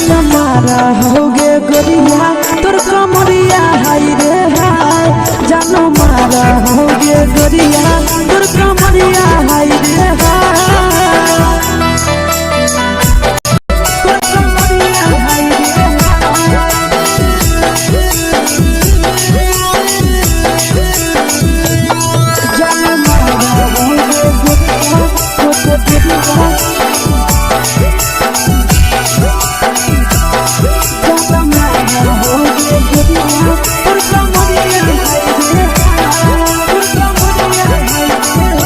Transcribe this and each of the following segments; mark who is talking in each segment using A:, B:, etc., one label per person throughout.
A: जान मारा होगे गोरिया तोर कमरिया हाय रे हाय। जान मारा होगे गोरिया तोर कमरिया हाय रे हाय। तोर कमरिया हाय रे हाय। जान मारा होगे गोरिया तोर कमरिया। जान मारा होगे गोरिया तोर कमरिया हाय रे हाय। तोर कमरिया हाय रे हाय।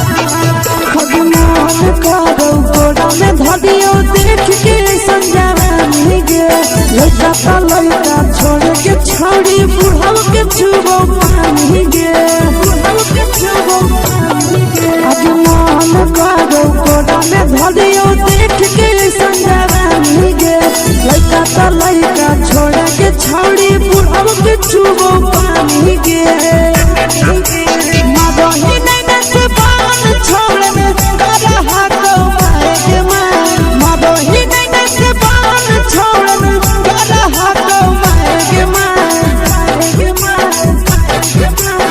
A: खगमान करौ गोरा में धरियो देख के संजावानी गे। लइका त लइका छोड़ के छौड़ी बुढ़ाव के छुबो पानी गे। बुढ़ाव के छुबो पानी गे। खगमान करौ गोरा में धरियो देख के संजावानी गे। लइका त लइका छोड़ के छौड़ी बुढ़ाव के छुबो पानी गे। मदही नैना से बाल छोड़ में करहा कौ माए के माए। मदही नैना से बाल छोड़ में करहा कौ माए के माए। के माए, के माए।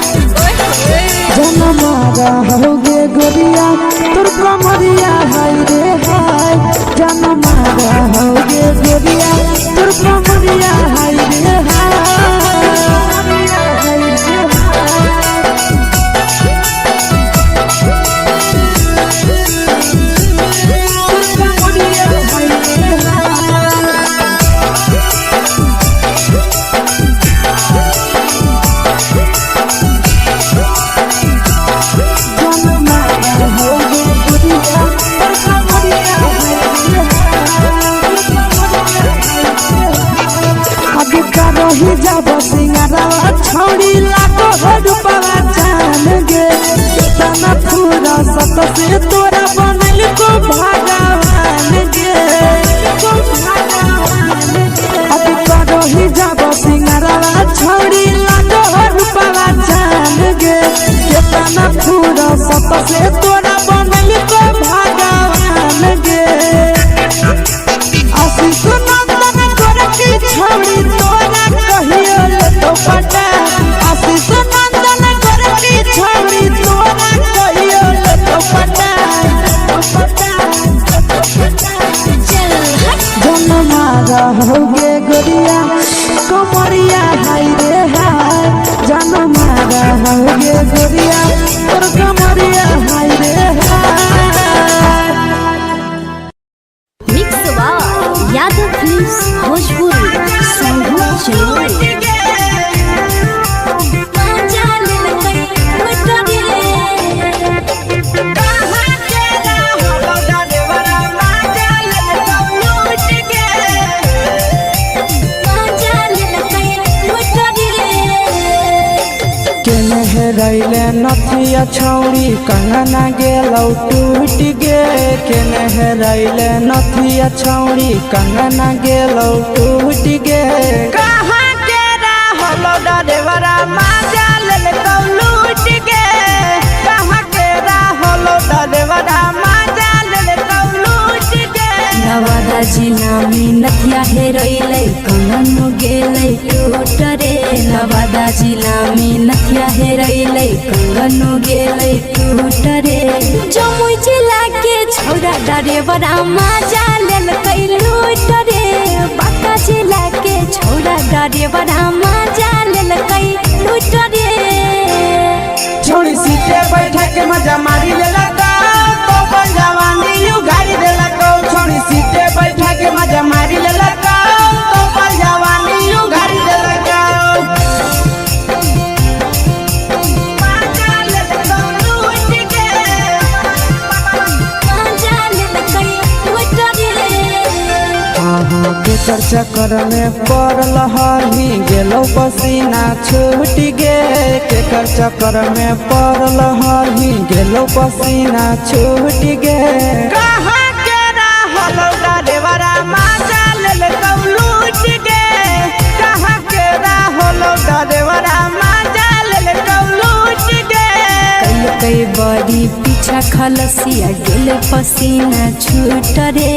A: जन मारा होगे गोरिया तोर कमरिया हाय रे हाय। जन मारा होगे गोरिया तोर कमरिया हाय रे हाय। हाय रे हाय। तोर कमरिया हाय रे हाय। जन मारा होगे गोरिया तोर कमरिया हाय रे हाय। अब करही जब सिंगारा छौड़ी लागो हो रूपवा जान गे। केतना फूरा सत से तोरा बनल को भगवान गे। को भगवान गे। अब करही जब सिंगारा छौड़ी लागो हो रूपवा जान गे। केतना फूरा सत से तोरा बनल को भगवान गे। आशीष नंदन गोरखी छौड़ी तोरा कहियो लेतो पटा। आशीष नंदन गोरखी छौड़ी तोरा कहियो लेतो पटा।
B: चल हट।
A: जन मारा होगे गोरिया कमरिया हाय रे हाय। जन मारा होगे गोरिया तोर कमरिया हाय रे हाय।
B: Mix by Yadav films Bhojpuri Sanghu Chinoy.
A: केने हेरैले नथिया छौरी कंगना गेलौ टूट गे। केने हेरैले नथिया छौरी कंगना गेलौ टूट गे।
C: कहाँ के रहलो डरेवरा माजा लेलकौ लूट गे। कहाँ के रहलो डरेवरा माजा लेलकौ लूट गे।
B: नवादा जिला में नथिया हेरैलै कंगन गेलै टूट रे। नवादा जिला में नथिया हेरैलै कंगन गेलै टूट रे। जमुई जिला के छौरा डरेवरा माजा लेलकै लूट रे। बांका जिला के छौरा डरेवरा माजा लेलकै लूट रे।
C: छोड़ी सीटे बैठा के मजा मारी लेलकौ तो अपन जवानी you गाड़ी देलकौ। छोड़ी सीटे बैठा के मजा मारी लेलकौ तो अपन जवानी you गाड़ी देलकौ। माजा लेलकौ लूट गे।
B: माजा लेलकै लूट रे।
A: अहाँ के चक्कर में पड़ल हही गेलौ पसीना छूट गे। केकर चक्कर में पड़ल हही गेलौ पसीना छूट गे।
C: कहाँ के रहलो डरेवरा माजा लेलकौ लूट गे। कहाँ के रहलो डरेवरा माजा लेलकौ लूट गे।
B: कई बड़ी पीछा खलसिया गेले पसीना छूट रे।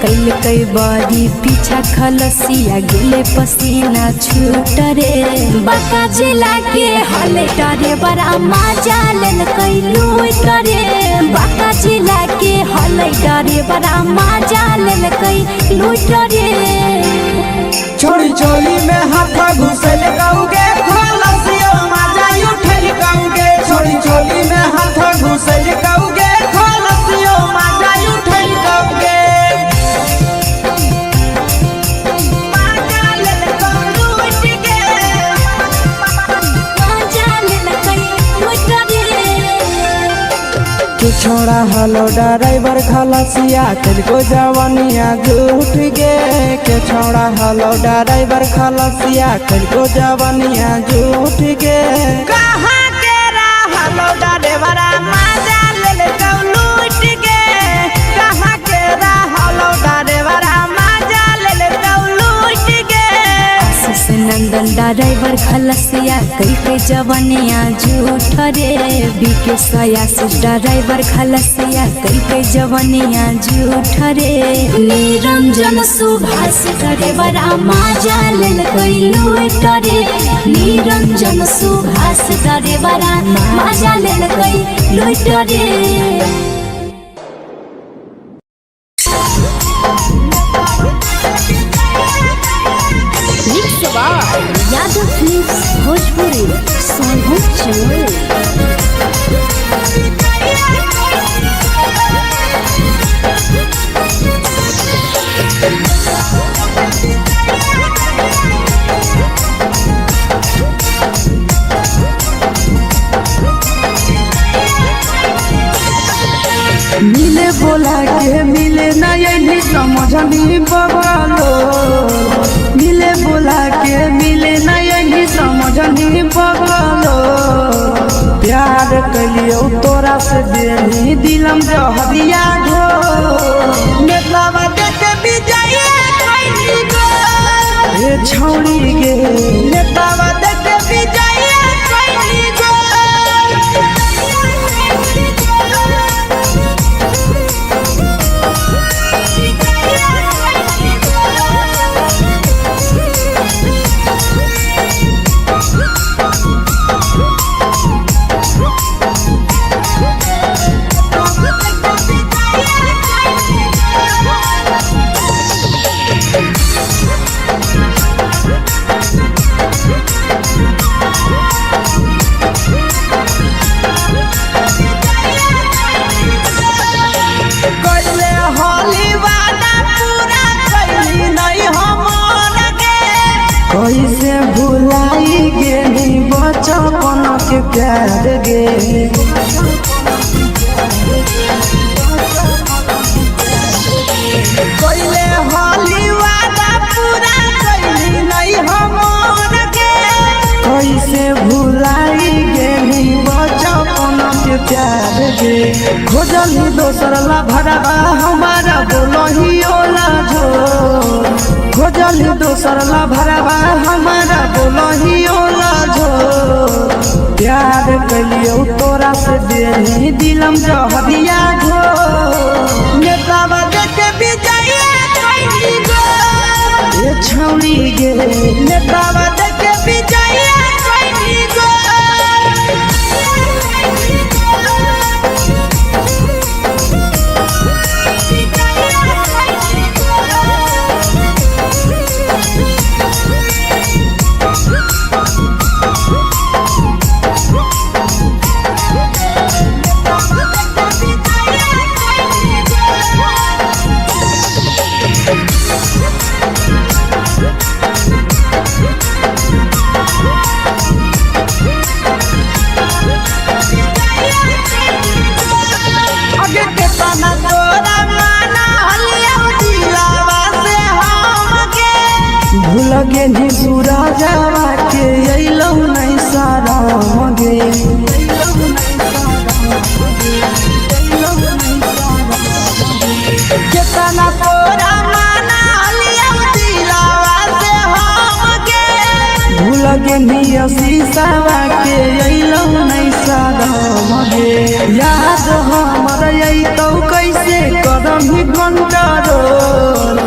B: कैलकै बड़ी पीछा खलसिया गेले पसीना छूट रे। बांका जिला के हले डरे बड़ा मजा लेलकै लूट रे। बांका जिला के हले डरे बड़ा मजा लेलकै लूट रे।
C: छोड़ी चोली में हाथ घुसल कहूगे खलसियो मजा उठल कहूगे। छोड़ी चोली में हाथ घुसल कहूगे खलसियो मजा उठल कहूगे। मजा लेलकै लूट गे।
B: मजा लेलकै लूट रे।
C: के छोड़ा हलो ड्राइवर खलसिया को जवानिया झूठ गे। के छोड़ा हलो ड्राइवर खलसिया को जवानिया झूठ गे। कहाँ के हलो ड्राइवर मजा लेलकै लूट गे। कहाँ के हलो ड्राइवर मजा लेलकै लूट गे।
B: आशीष नंदन ड्राइवर खलसिया कैके जवनिया झूठ रे। बीके सयासी ड्राइवर खलसिया कैके जवनिया झूठ रे। निरंजन सुभाष ड्राइवर मजा लेलकै लूट रे। निरंजन सुभाष ड्राइवर मजा लेलकै लूट रे। यादव फिल्म्स भोजपुरी सोनू चंद।
A: मिले बोला के मिले नहीं समझनी बबलो। मिले बोला के मिले नहीं समझनी बबलो। प्यार कलियो तोरा से देनी दिलम जहरिया घो।
C: नेतावा देख विजय कैली गो।
A: ए छौड़ी गे
C: नेतावा देख विजय कैली गो। कैले होली वादा पूरा कैली नहीं हमर गे।
A: कैसे भुलाई गेली बचपन के प्यार गे।
C: कैले होली वादा पूरा कैली नहीं हमर गे।
A: कैसे भुलाई गेली बचपन के प्यार गे। खोजली दोसर ला भरवा हमारा बोलही ओला झो। खोजली दोसर ला भरवा हमारा बोलही ओला झो। प्यार कलियो तोरा से देनी दिलम जहरिया घो।
C: नेतावा देख विजय कैली गो।
A: ए छौड़ी गे
C: नेतावा देख विजय कैली गो। अगे केतना तोरा माना हलिया दिलावा से हमके।
A: भूल गेली सूरजवा के अइलौ नहीं साराम गे।
C: केतना तोरा माना हलिया दिलावा से हमके।
A: भूल गेली शीशावा के अइलौ नहीं गरम गे। याद हमर अइतौ कैसे करम कंट्रोल,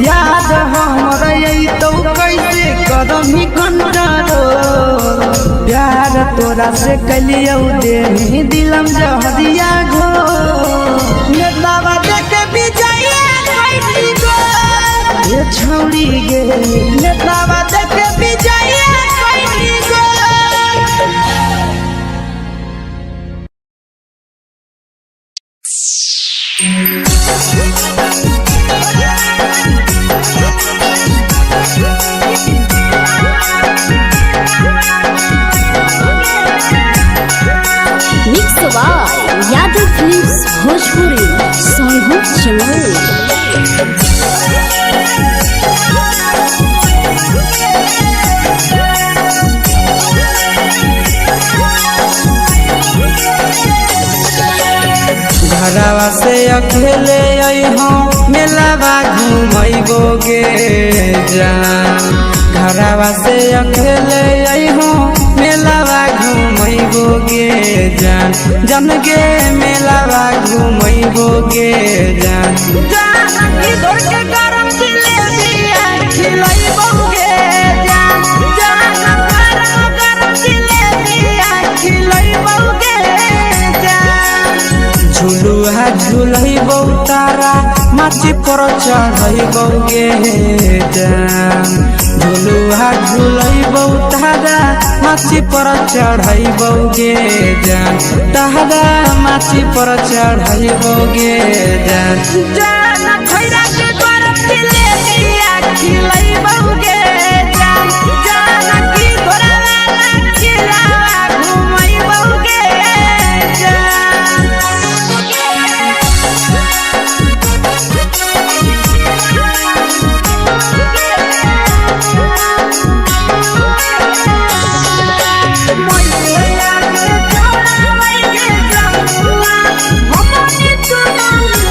A: याद हमर अइतौ कैसे करम कंट्रोल। प्यार तोरा से कलियौ देही दिलम जहरिया घोर। नेतावा देखे विजय कैली गो ये छौड़ी गे, नेतावा देखे विजय कैली गो।
B: Mix by Yadav films Bhojpuri Sonu Chamoli.
C: घरवा से अकेले अइहो मेलावा घुमैबो गे जान। घरवा से अकेले अइहो मेलावा घुमैबो गे जान। जन गे मेलावा घुमैबो गे जान।
A: जान की धर के गरम जिलेबिया खिलैबो गे जान। जान गरम गरम जिलेबिया खिलैबो गे जान।
C: झुलुआ झुलैबौ तारा माची पर चढ़ैबौ गे जान। झुलुआ झुलैबौ तारा माची पर चढ़ैबौ गे जान। तारा माची पर चढ़ैबौ गे जान।
A: जान खैरा के गरम जिलेबिया खिलैबो गे जान। जान की धोरावाला खिलावा घुमैबो गे जान। मैया के चोरावै के जमुआ, हमनी चुनौती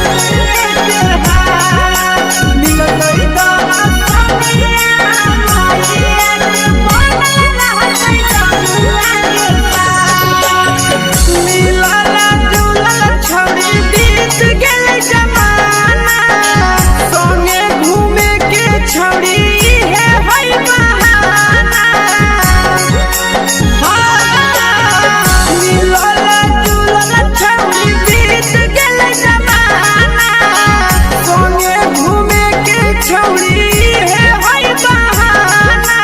A: के हाथ। मिलतै तोरा संगिया, मैया के बनल रहतै जमुआ के साथ। मिलल जुलल छौड़ी बीत गेलै जमाना, संगे घूमे के छौड़ी इहे है बहाना। मिलल जुलल छौड़ी बीत गेलै जमाना, संगे घूमे के छौड़ी इहे है बहाना।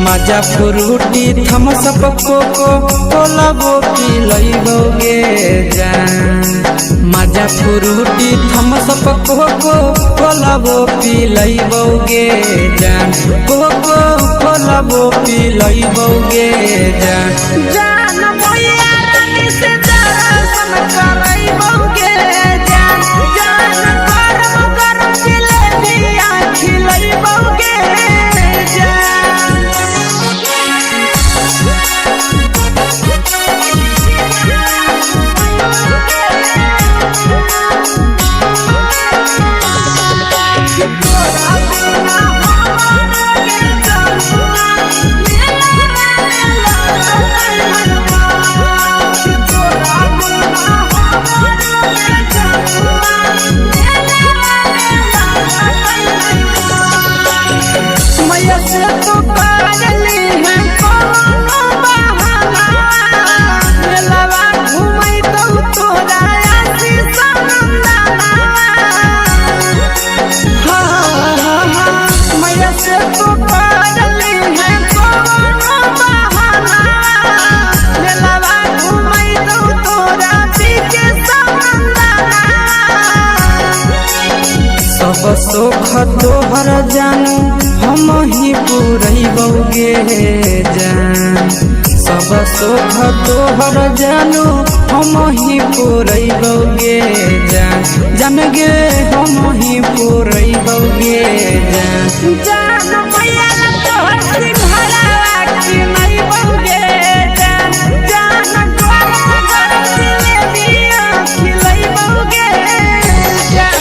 C: मजा फ्रूटी थम्सअप कोको कोलाबो पिलैबौ गे जान। मजा फ्रूटी थम्सअप कोको कोलाबो पिलैबौ गे जान। कोको कोलाबो पिलैबौ गे जान।
A: जान मैया रानी से दर्शन करैबौ गे जान। जान गरम गरम जिलेबिया खिलैबौ गे जान। तोरा बिना हमर गे जमुआ, मेला लगतै हनुमान। तोरा बिना हमर गे जमुआ, मेला लगतै हनुमान। मैया से तू करली है कोनो बहाना, मेलावा घुमैतौ तोरा आशीष नंदना। मैया से तू करली है कोनो बहाना, मेलावा घुमैतौ तोरा पीके समंदना।
C: सब सुख तोहर जानू हम ही पुरैबौ गे जान। सब सुख तोहर जानू हम ही पुरैबौ गे जान। जान गे हम ही पुरैबौ गे जान।
A: जान मैया तोहर सिंघारावा किनैबौ गे जान। जान गरम गरम जिलेबिया खिलैबौ गे जान।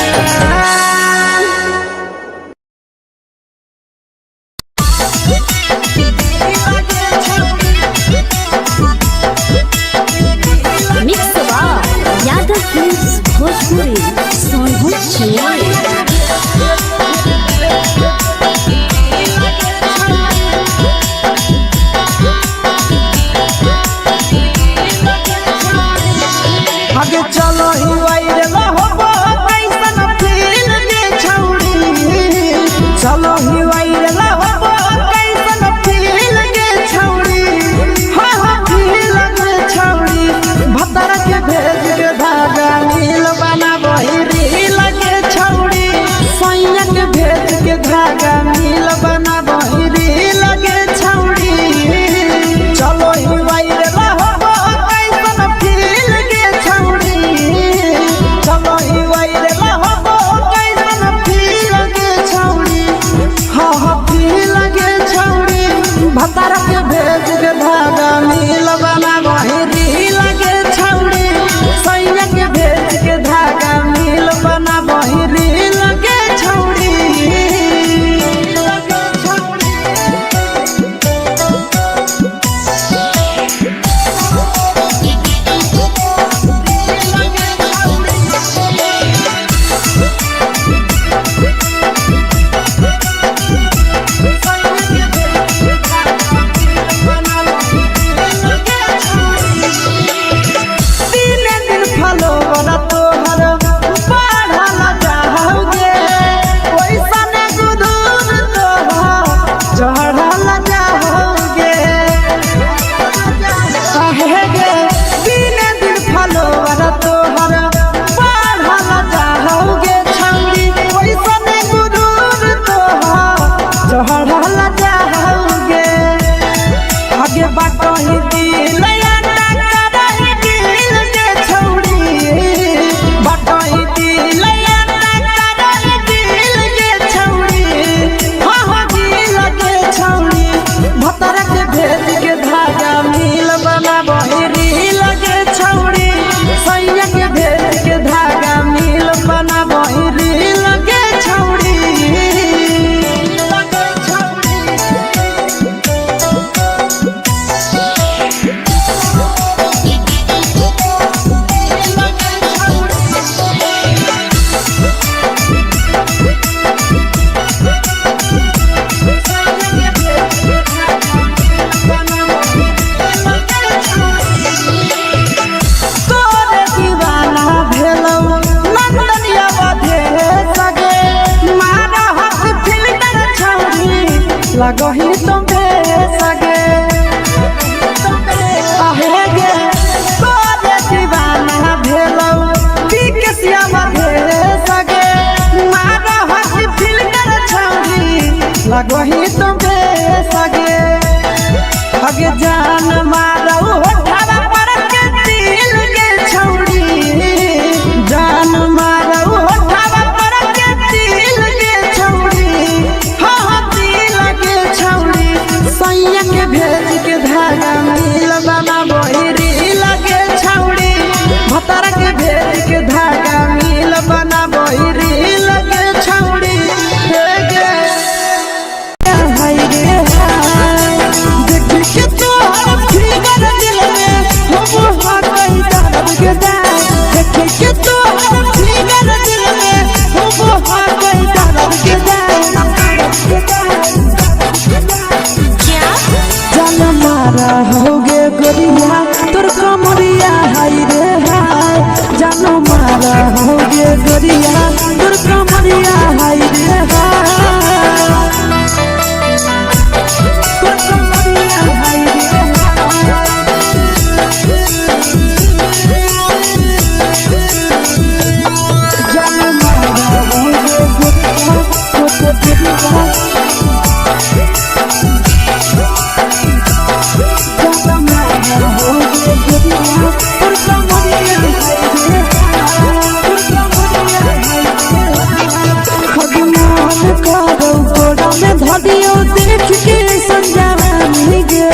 A: लगही तुम बेसगे आहे गे तोरे दीवाना भेलौ पी के श्यामा भेसगे मारा हसी फिल्टर छौरी लगही तुम बेसगे अगे जान मारौ होठावा पर के दिल के छौरी जान मारौ होठावा पर के दिल के छौरी हाँ हाँ दिल के छौरी सैया के भेज के धागा मिल बाबा बहिरी लगे छौरी भतार के भेज के धागा मिल बना बहिरी लगे छौरी हे गे हाय रे हाय देख के तोहर फिगर दिल में हम हाकई दर्द के दाग देख के तोहर फिगर दिल में हम हाकई दर्द के दाग जान मारा होगे गोरिया तोर कमरिया हाय रे हाय जान मारा होगे गोरिया तोर कमरिया हाय रे हाय तोर कमरिया हाय रे हाय जान मारा होगे गोरिया तोर कमरिया जान मारा होगे गोरिया तोर कमरिया हाय रे हाय तोर कमरिया हाय रे हाय खगमान करौ गोरा में धरियो देख के संजानी गे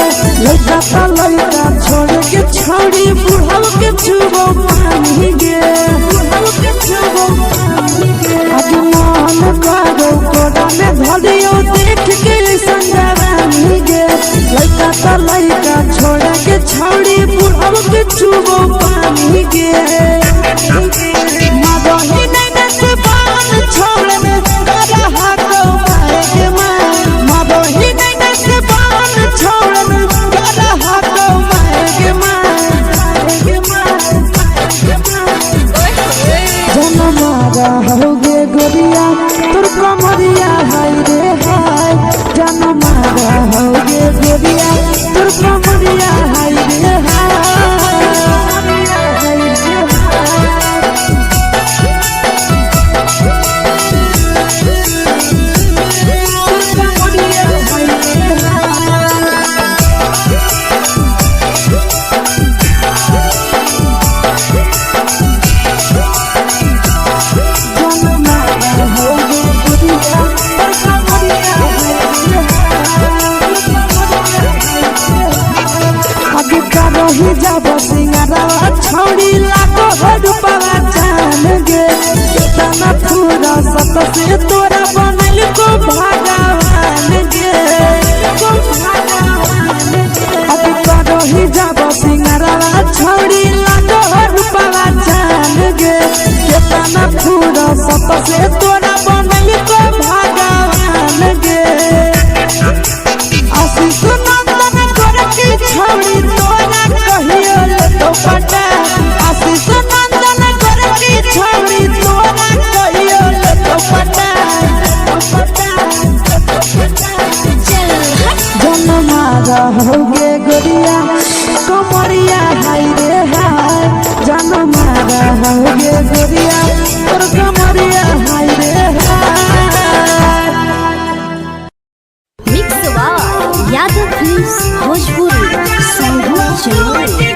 A: लइका त लइका छोड़ के छौड़ी बुढ़ल के छुबो पानी गे बुढ़ल के छुबो पानी गे खगमान करौ गोरा में धरियो देख के संजानी गे लइका त लइका छोड़ के छौड़ी बुढ़ल के छुबो पानी गे मदही नैना से बाल छोड़ में करहा को मारे के मार मदही नैना से बाल छोड़ में करहा को मारे के मार के मार जन मारा होगे गोरिया तोर कमरिया हाय रे हाय जन मारा होगे गोरिया तोर कमरिया हाय रे हाय हाय रे हाय तोर कमरिया हाय रे हाय जान मारा होगे गोरिया तोर कमरिया हाय रे हाय आगे करही जाब सिंगारा छौड़ी लागो रूपवा जान गे केतना पूरा सत से तोरा बनल को भगवान गे को भगवान गे आगे करही जाब सिंगारा छौड़ी लागो रूपवा जान गे केतना पूरा सत से तोरा बनल को भगवान गे आशीष नंदन गोरखी छौड़ी तोरा कहियो लेतो पटा आशीष नंदन गोरखी छौड़ी तोरा कहियो लेतो पटा जन मारा होगे गोरिया कमरिया हाय रे हाय जन मारा होगे गोरिया तोर कमरिया हाय रे हाय
B: mix by Yadav films Bhojpuri Sanghu Chamoli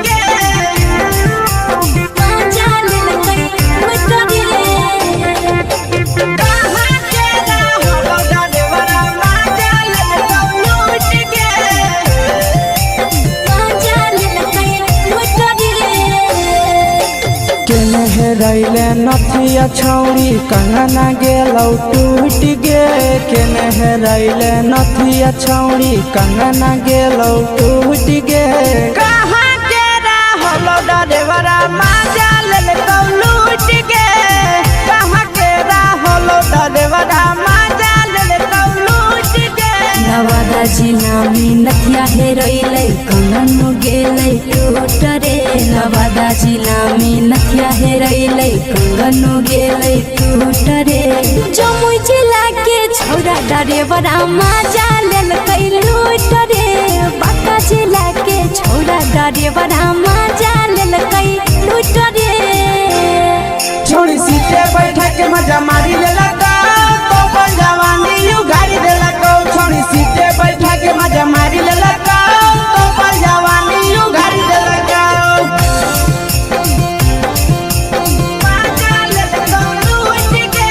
C: केने हेरैले नथिया छौरी कंगना गेलौ टूट गे केने हेरैले नथिया छौरी कंगना गेलौ टूट गे
A: कहाँ के रहलो डरेवरा माजा ले तो लूट गे कहाँ के रहलो डरेवरा माजा ले तो लूट गे
B: नवादा जिला में नथिया हेरैलै कंगन गेलै टूट रे। नवादा जिला में नथिया हेरैलै कंगन गेलै टूट रे। जमुई जिला के छौरा डरेवरा माजा लेलकै लूट रे। बांका जिला के छौरा डरेवरा माजा लेलकै लूट रे।
C: छोड़ी सीटे बैठा के मजा मारी लेलक तो अपन जवानी उगारी देलक। छोड़ी सीटे बैठा के मजा मारी लेलक तो अपन जवानी उगारी देलक। मजा लेलक लूट के।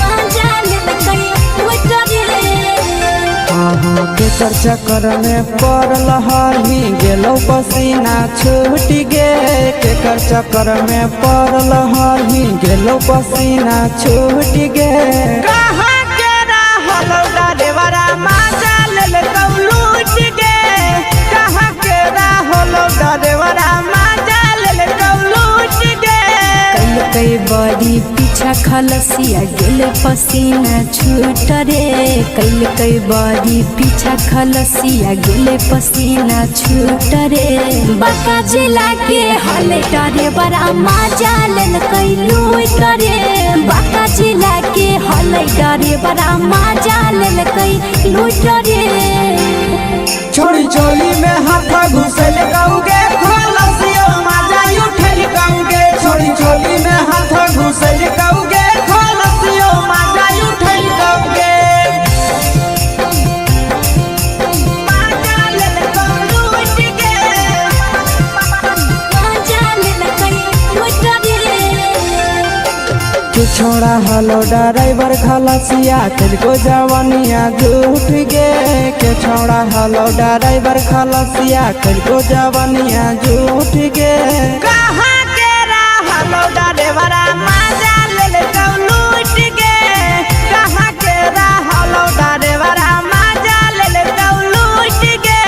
B: माजा लेलकै लूट रे।
C: अहाँ के चक्कर में पड़ल हही गेलो पसीना छूट गे। केकर चक्कर में पड़ल हही गेलो पसीना छूट गे। कहाँ के रहल डरेवरा माजा लेलकौ लूट गे। कहाँ के रहल डरेवरा माजा लेलकौ लूट गे।
B: कई बड़ी पीछा खलसिया गेल पसीना छूट रे। कैलकै बड़ी पीछा खलसिया गेल पसीना छूट रे। बांका जिला के हले डरेवरा माजा लेलकै लूट रे। बांका जिला के हले डरेवरा माजा लेलकै लूट रे।
C: छोड़ी चोली में हाथ घुसल कौगे खलसियो माजा उठल कौगे। छोड़ी चोली में हाथ घुसल कौगे खलसियो माजा उठल कौगे। माजा लेलकौ लूट गे।
B: माजा लेलकै लूट रे।
C: के छोड़ा हलो ड्राइवर खलसिया तेरे जवानिया झूठ गे। के छोड़ा हलो ड्राइवर खलसिया तेरे जवानिया झूठ गे। कहाँ के रहलो ड्राइवरा माजा लेलकौ लूट गे। कहाँ के रहलो ड्राइवरा माजा लेलकौ लूट गे।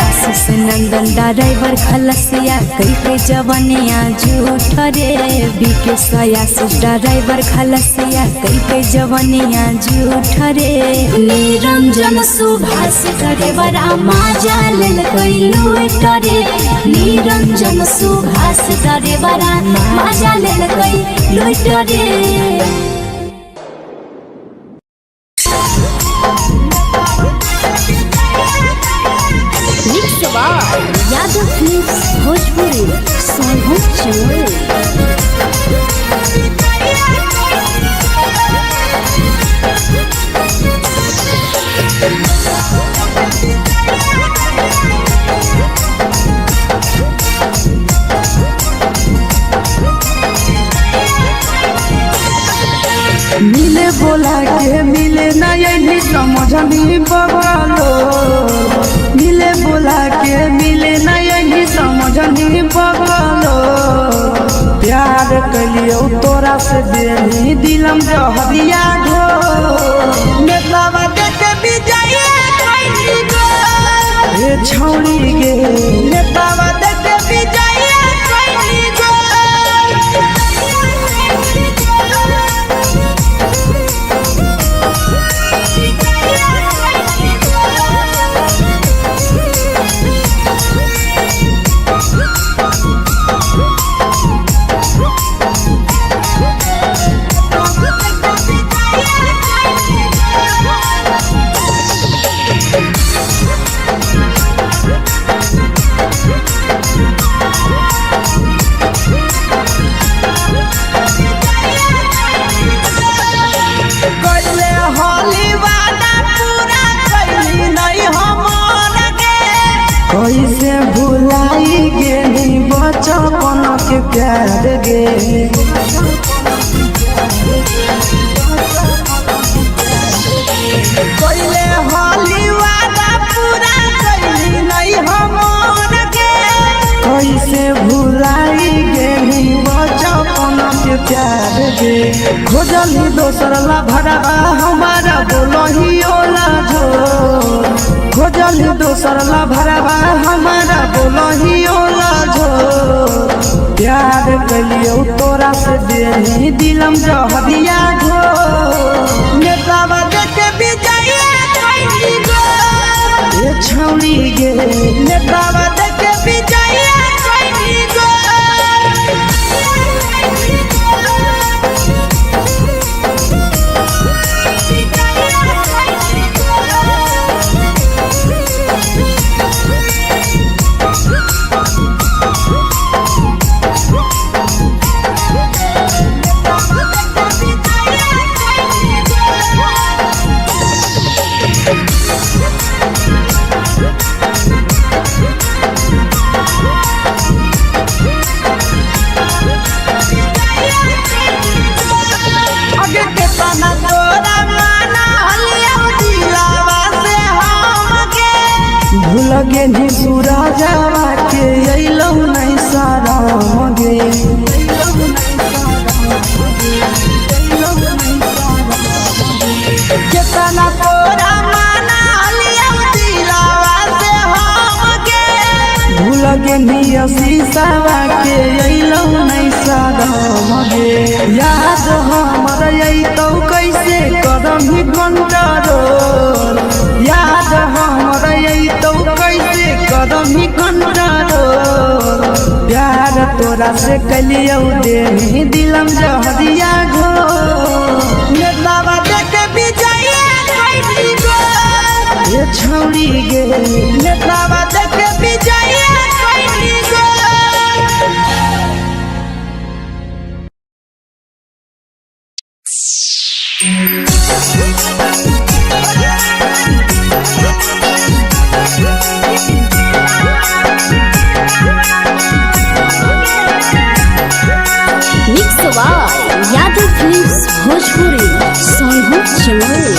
B: आशीष नंदन ड्राइवर खलसिया कई जवनिया झूठ रे। बीके सयासी ड्राइवर खलसिया कई जवनिया झूठ रे। निरंजन सुभाष ड्राइवरा माजा लेलकै लूट रे। निरंजन सुभाष ड्राइवरा माजा लेलकै लूट रे।
D: Mix by Yadav films Bhojpuri Sonu Chamoli.
C: मिले बोला के मिले ना यही समझनी बगलो। मिले बोला के मिले ना यही समझनी बगलो। प्यार कलियो तोरा से देनी दिलम जहरिया घो। नेतावा देख विजय कैली गो। हे छौड़ी गे नेतावा देख विजय कैली गो। कैले होली वादा पूरा कैली नहीं हमर गे। कैसे भुलाई गेली बचपन के प्यार गे। कैले होली वादा पूरा कैली नहीं हमर गे। कैसे भुलाई गेली बचपन के प्यार गे। खोजली दोसर ला भरवा हमारा बोलही ओला झो। खोजली दोसर ला भरवा हमारा बोलही ओला झो। प्यार कलियो तोरा से देनी दिलम जहरिया घो। नेतावा देख विजय कैली
A: गेनी सूरजवा के अइलौ नहीं शरम गे।
C: केतना तोरा माना लिया दिलावा से हम के।
A: भूल गेनी शीशावा के अइलौ नहीं शरम गे। याद हमर अइतौ कैसे करम कंट्रोल। याद हमर अइतौ कैसे करम कंट्रोल। प्यार तोरा से कलियौ देही दिलम जहरिया घो।
C: नेतावा देख विजय कैली गो।
A: ये छौड़ी गे।
C: नेतावा देख विजय कैली गो।
D: Mix by Yadav films Bhojpuri Sonhu Chamoli.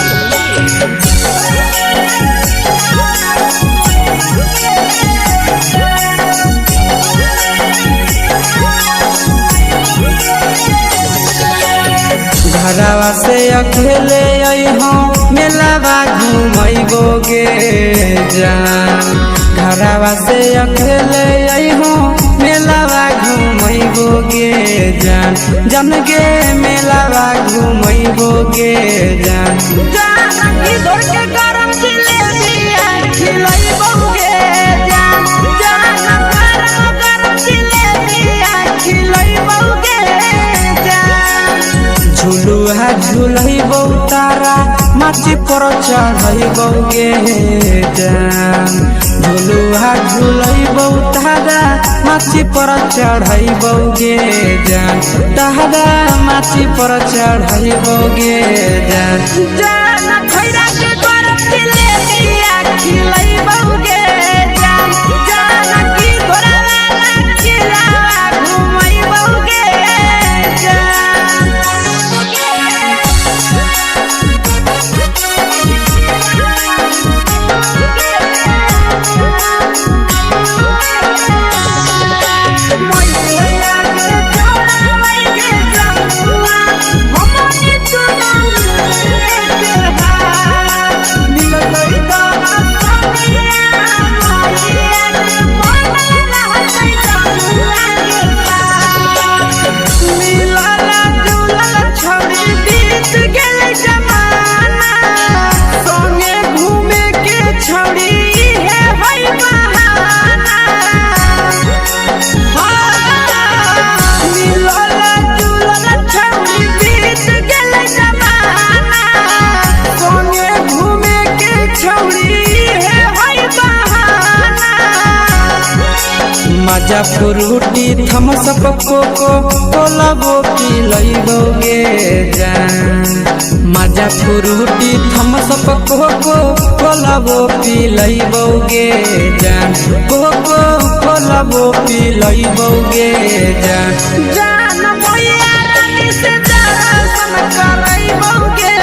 C: घरवा से अकेले अइहो मेलावा घुमैबो गे जान। घरवा से अकेले अइहो मेलावा घुमैबो गे जान। जान गे मेलावा घुमैबो गे जान। जान की धर के गरम जिलेबिया खिलैबो गे जान। जान गरम गरम जिलेबिया खिलैबो गे जान। झुलुआ झुलैबौ तारा माची पर चढ़ैबौ गे जान। झुलुआ झुलैबौ तारा माची पर चढ़ैबौ गे जान। तारा माची पर चढ़ैबौ गे जान। जान खैरा के गरम जिलेबिया खिलैबौ गे जान। जान की घोड़ावाला खिलावा घुमैबौ गे जान। मजा फ्रूटी थम्सअप कोको कोलाबो पिलैबो गे जान। मजा फ्रूटी थम्सअप कोको कोलाबो पिलैबो गे जान। कोको कोलाबो पिलैबो गे जान। जान भैया रानी से दर्शन करैबो गे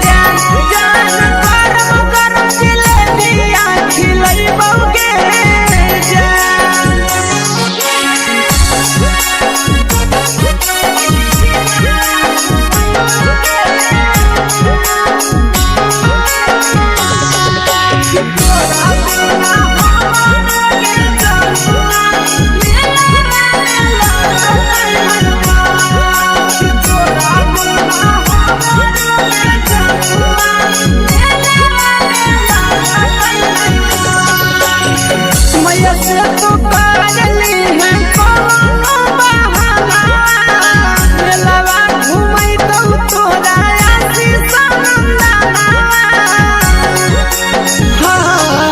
C: जान। जान गरम गरम जिलेबिया खिलैबो गे जान। मैया से तो करली है कोनो बहाना। मेलावा घुमैतौ तोरा आशीष नंदना। हाँ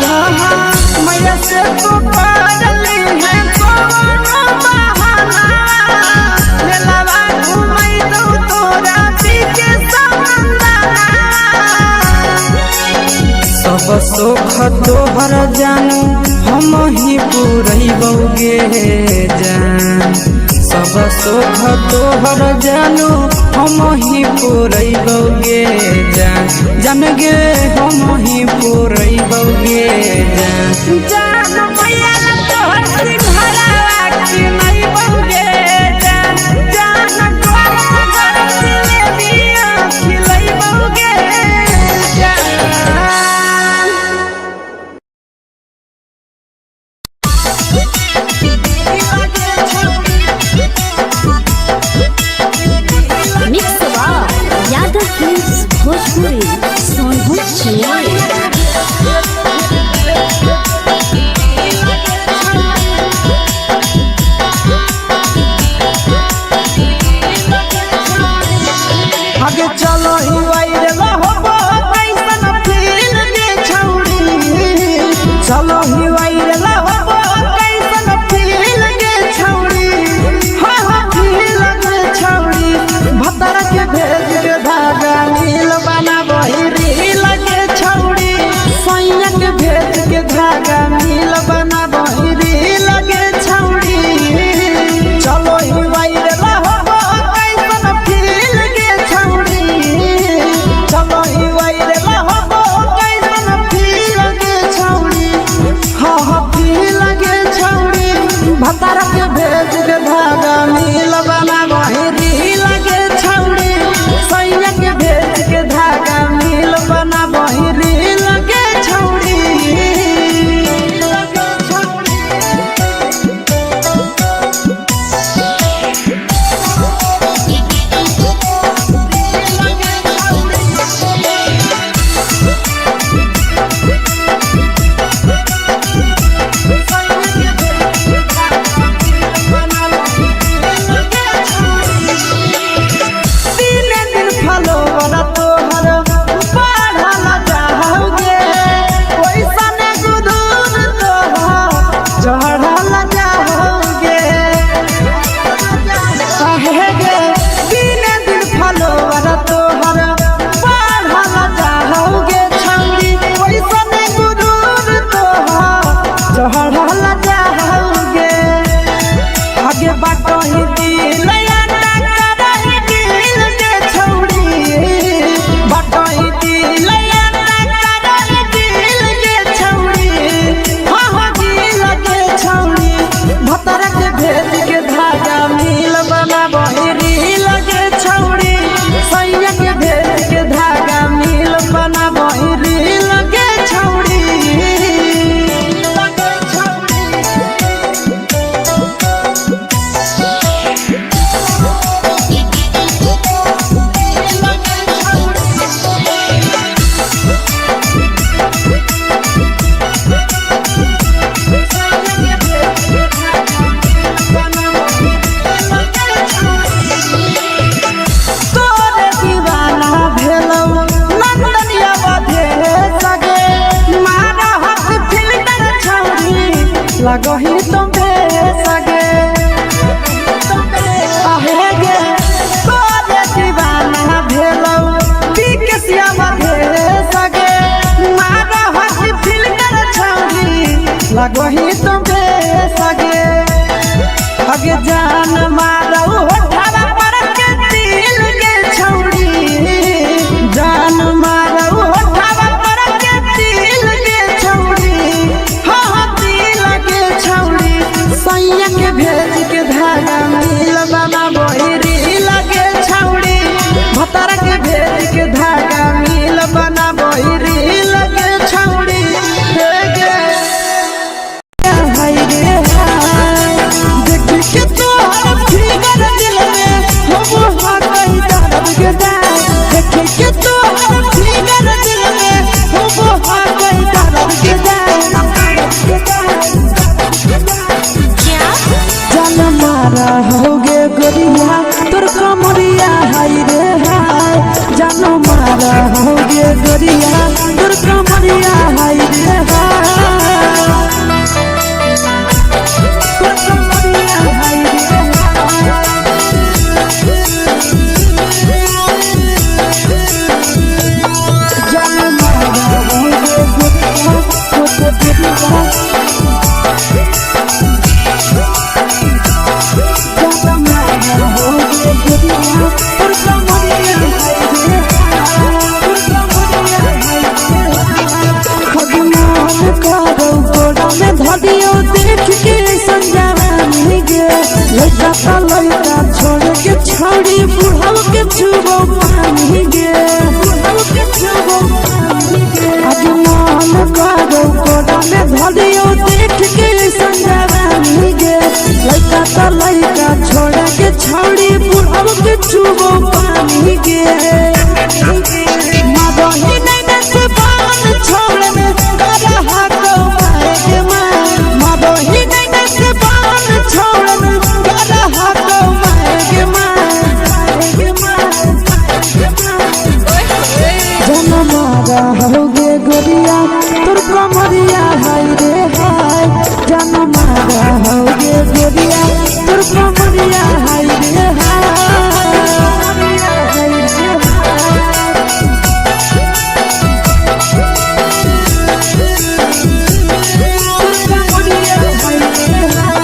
C: हाँ हाँ मैया से तो करली है कोनो बहाना। मेलावा घुमैतौ तोरा पीके समंदना। सब सुख तोहर जानू हम ही पुरैबौ गे जान। सब सुख तोहर जानू हम ही पुरैबौगे जान, जान गे हम ही पुरैबौगे जान। जान मैया तोहर सिंहरावा की नहीं बौगे जान, जान गरम गरम जिलेबिया खिलैबौगे जान।
D: Mix by Yadav films Bhojpuri Sonbhadra Chennai.
C: आगे चलो ही वायरल होबो कैसन फील गे छौड़ी, चलो ही वायरल होबो कैसन फील गे छौड़ी, हाँ हाँ फील गे छौड़ी। भतर के भेज के धागा नील बना वही रील गे छौड़ी, सैया के भेज के धागा नील बना वही रील गे छौड़ी। चलो ही वायरल होबो कैसन फील गे छौड़ी, चलो ही वायरल होबो कैसन फील गे छौड़ी, हाँ हाँ फील गे छौड़ी। भतारा के भेज के धागा नील बना वही रील गे छौड़ी, सैया के भेज के धागा नील बना वही रील गे छौड़ी। दिने दिन फलोवर तोहर बढ़ल जाओगे, ओइसन गुदूर तोहर चढ़ल जाओगे। काहे गे दिने दिन फलोवर तोहर बढ़ल जाओगे छौड़ी, ओइसन गुदूर तोहर चढ़ल जाओगे। आगे बाटही दिल आटा करही दिल के छौड़ी, बाटही दिल आटा करही दिल के छौड़ी, हाँ हाँ दिल के छौड़ी। भतर के भेज के धागा मिल बना वही रील के छौड़ी, सैया के भेज के धागा मिल बना वही रील के छौड़ी। तोरे दीवाना भेलौ नंदनिया बधे सगे, मारा हक फिल्टर छौड़ी लगही तुम सगे। आहे गे तोरे दीवाना भेलौ बिकसिया बधे सगे, मारा हक फिल्टर छौड़ी लगही तुम सगे। अगे जान मारौ होठवा पर के दिल के छौड़ी, जान मारौ होठवा पर के दिल के छौड़ी, हाँ हाँ दिल के छौड़ी। सैया के भेज के धागा मिल बना वही रील के छौड़ी, भतर के भेज के धागा मिल बना वही रील के छौड़ी। हे गे हाय रे हाय, देख के तोहर फिगर दिल में हम हा कहीं दर्द के दाय, देख के तोहर फिगर दिल में हम हा कहीं दर्द के दाय। जान मारा होगे गोरिया तोर कमरिया हाय रे हाय, जान मारा होगे गोरिया तोर कमरिया हाय रे हाय, तोर कमरिया हाय रे हाय। जान मारा होगे गोरिया तोर कमरिया।
A: लइका त लइका छोड़ के छौड़ी बुढ़ाव के छुबो पानी गे, बुढ़ाव के छुबो पानी गे। आज मन करो कोड़ा में धलियो देख के संजवानी गे। लइका त लइका छोड़ के छौड़ी बुढ़ाव के छुबो पानी गे। मदही नैना से बाल छोड़ में करहा को माए गे माए। मदही नैना से बाल छोड़ में करहा को माए गे माए, माए गे माए, माए गे माए। जनमारा होगे गोरिया तोर कमरिया हाय रे हाय। जनमारा होगे गोरिया तोर कमरिया हाय रे हाय। हाय रे हाय। तोर कमरिया हाय रे हाय।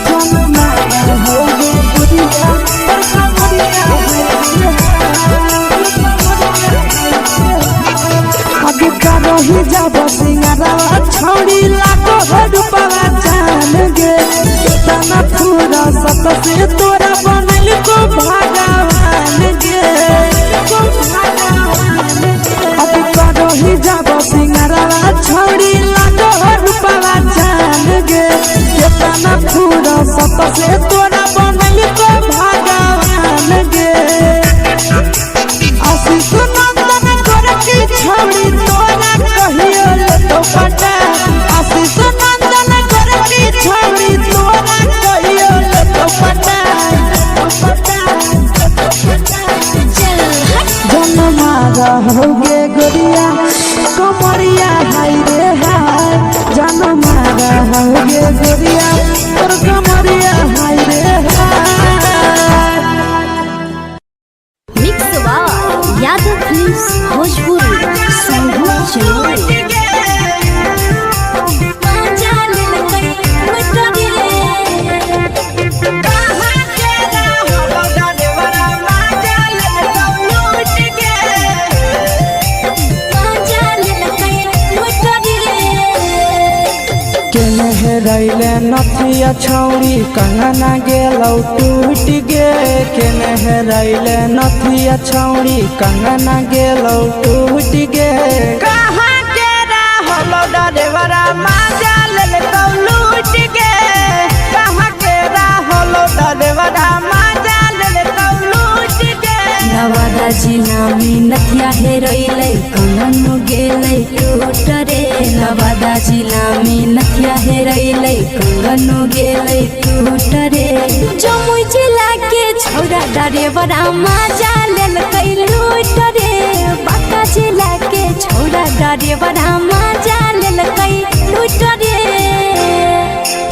A: जनमारा होगे गोरिया तोर कमरिया हाय रे हाय। आगे करही जाब सिंगारवा छौड़ी लाखो रूपवा जान गे। केतना पूरा सत से तोरा बनल को भगवान गे। आगे करही जाब सिंगारवा छौड़ी लाखो रूपवा जान गे। केतना पूरा सत से तोरा बनल को भगवान गे। आशीष नंदन गोरखी छौड़ी तोरा कहियो लेतो पटा। आशीष नंदन गोरखी छौड़ी तोरा कहियो लेतो पटा।
D: चल हट।
A: जनमारा होगे गोरिया कमरिया हाय रे हाय। जनमारा होगे गोरिया तोर कमरिया हाय रे हाय।
D: Mix by Yadav films Bhojpuri Sonbhadra Jamui.
C: केने हेरैले नथिया छौरी कंगना गेलौ टूट गे। केने हेरैले नथिया छौरी कंगना गेलौ टूट गे। कहाँ के रहलो डरेवरा माजा लेलकौ लूट गे। कहाँ के रहलो डरेवरा माजा लेलकौ लूट गे।
B: नवादा जिला में नथिया हेरैलै कंगन गेलै टूट रे। नवादा जिला में नथिया हेरैलै कंगन गेलै टूट रे। जमुई जिला के छौड़ा डरेवरा माजा लेलकै लूट रे। बांका जिला के छौड़ा डरेवरा माजा लेलकै लूट रे।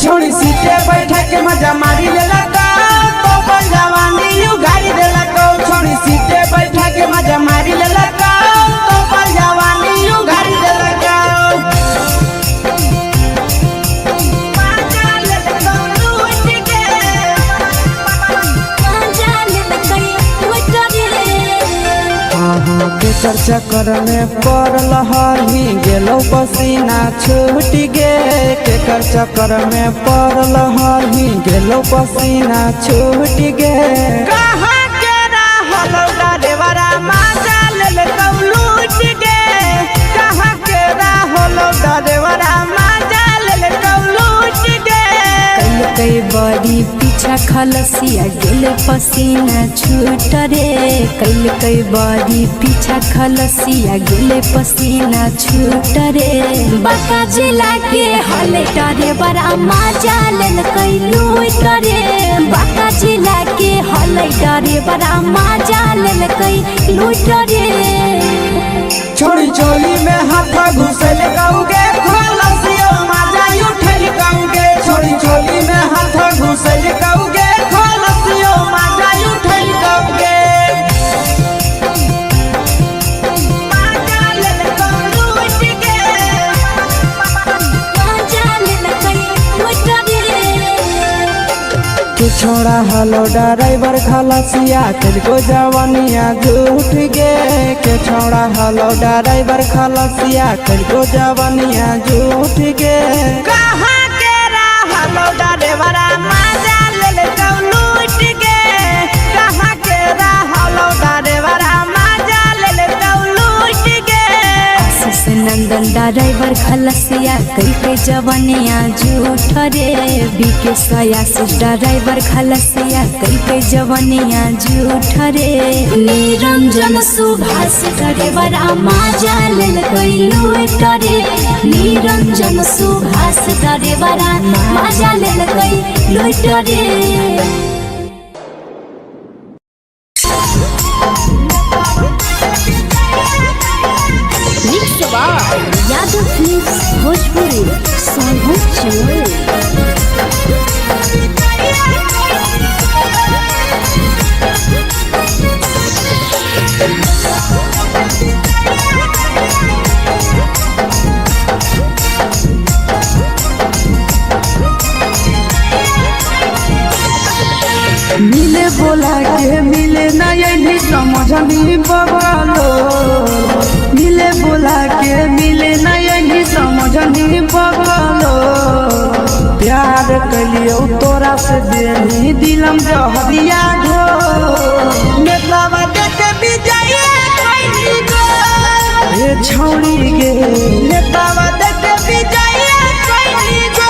C: छोड़ी सीटे बैठा के मजा मारी लेलक तो अपन जवानी you गाड़ी देलक। छोड़ी सीटे बैठा के मजा मारी लेलक तो अपन जवानी you गाड़ी देलक। मजा लेलक लूट के।
D: माजा लेलकै लूट रे।
C: अहाँ के चर्चा कर में पड़ल हही गेलौ पसीना छूट गे। केकर चक्कर में पड़ल हही गेलौ पसीना छूट गे। कहाँ के रहलौ डरेवरा माजा लेलकौ लूट गे। कहाँ के रहलौ डरेवरा माजा लेलकौ लूट गे।
B: कई बड़ी पीछा खलसिया गेल पसीना छूट रे। कैल कई बड़ी पीछा खलसिया गेल पसीना छूट रे। बांका जिला के हले डरे बड़ा माजा लेलकै लूट रे। बांका जिला के हले डरे बड़ा माजा लेलकै लूट रे।
C: छोड़ी चोली में हाथ घुसल कौगे खलसियो माजा उठल कौगे। छोड़ी चोली में हाथ घुसल कौगे खलसियो माजा उठल कौगे। माजा लेलकौ लूट गे।
D: माजा लेलकै लूट रे।
C: के छोड़ा हलो ड्राइवर खलासिया को जवानिया झूठ गे। के छोड़ा हलो ड्राइवर खलासिया को जवानिया झूठ गे। कहाँ के हलो ड्राइवर मजा ले ले लूट गे। कहाँ के हलो ड्राइवर मजा ले ले लूट गे।
B: नंदन ड्राइवर खलसिया कई के जवनिया झूठ रे। बीके सयासी ड्राइवर खलसिया कई के जवनिया झूठ रे। निरंजन सुभाष ड्राइवर माजा लेल कई लूट रे। निरंजन सुभाष ड्राइवर माजा लेल कई लूट रे।
D: यादव फिल्म्स भोजपुरी सोनभद्र चंदौली।
C: मिले बोला के मिले ना यही समझनी बबलो। मिले बोला के मिले ना यही समझनी बबलो। प्यार कलियो तोरा से देनी दिलम जहरिया घो। नेतावा देख विजय कइली गो। ए छौड़ी गे नेतावा देख विजय कइली गो।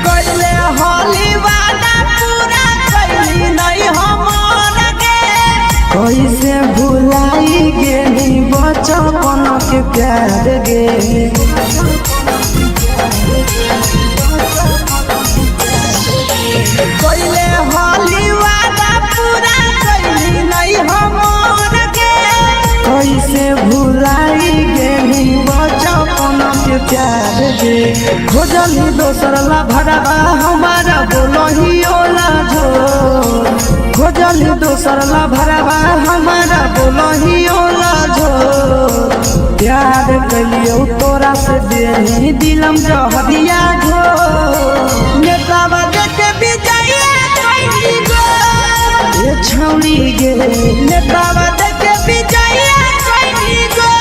C: कैले होली वादा पूरा कैली नहीं हमर गे। कैसे भुलाई गेली बचपन के प्यार गे। कैले होली वादा पूरा कैली नहीं हमर गे। कैसे भुलाई गेली बचपन के प्यार गे। खोजली दोसर ला भरवा हमारा बोलही ओला झो। खोजली दोसर ला भरवा हमारा बोलही ओला झो। प्यार कलियो तोरा से देनी दिलम जहरिया घो। नेतावा देख विजय कइली गो। ए छौड़ी गे नेतावा देख विजय कइली गो।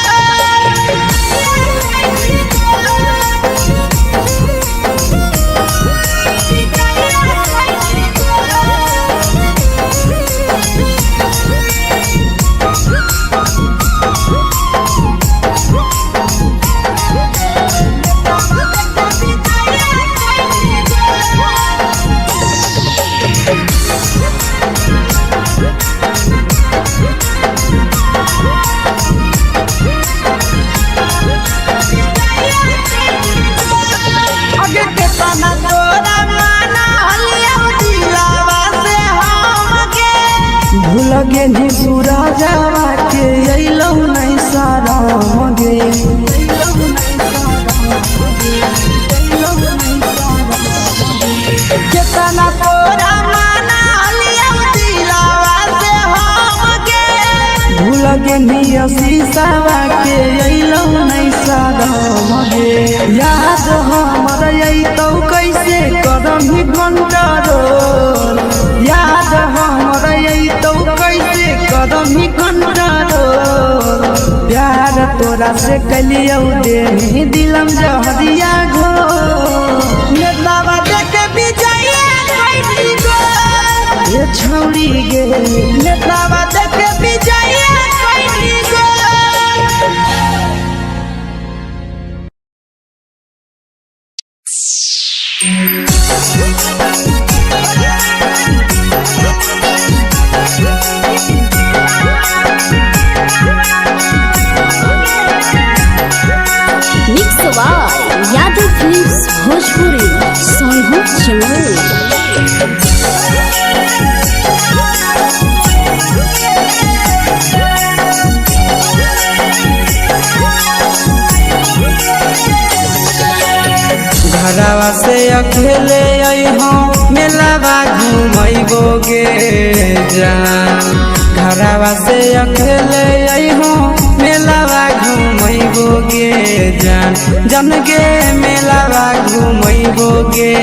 C: अगे केतना तोरा माना हलिया दिलावा से हमके। भूल गेली सूरजवा के अइलौ नहीं शरम गे। केतना तोरा माना हलिया दिलावा से हमके। भूल गेली शीशावा के अइलौ नहीं शरम गे। याद हमर अइतौ कैसे करम कंट्रोल। याद हमर अइतौ कैसे करम कंट्रोल। प्यार तोरा से कलियौ देनी दिलम जहरिया घो। नेतावा देख विजय कइली गो। ए छौड़ी गे नेतावा देख विजय कइली गो।
D: Mix Mix by Yadav films Bhojpuri Sonhu Chamoli.
C: घरवा से अकेले अइहो मेलावा घुमैबो गे जान। घरवा से अकेले अइहो मेलावा घुमैबो गे जान। जन गे मेलावा घुमैबो गे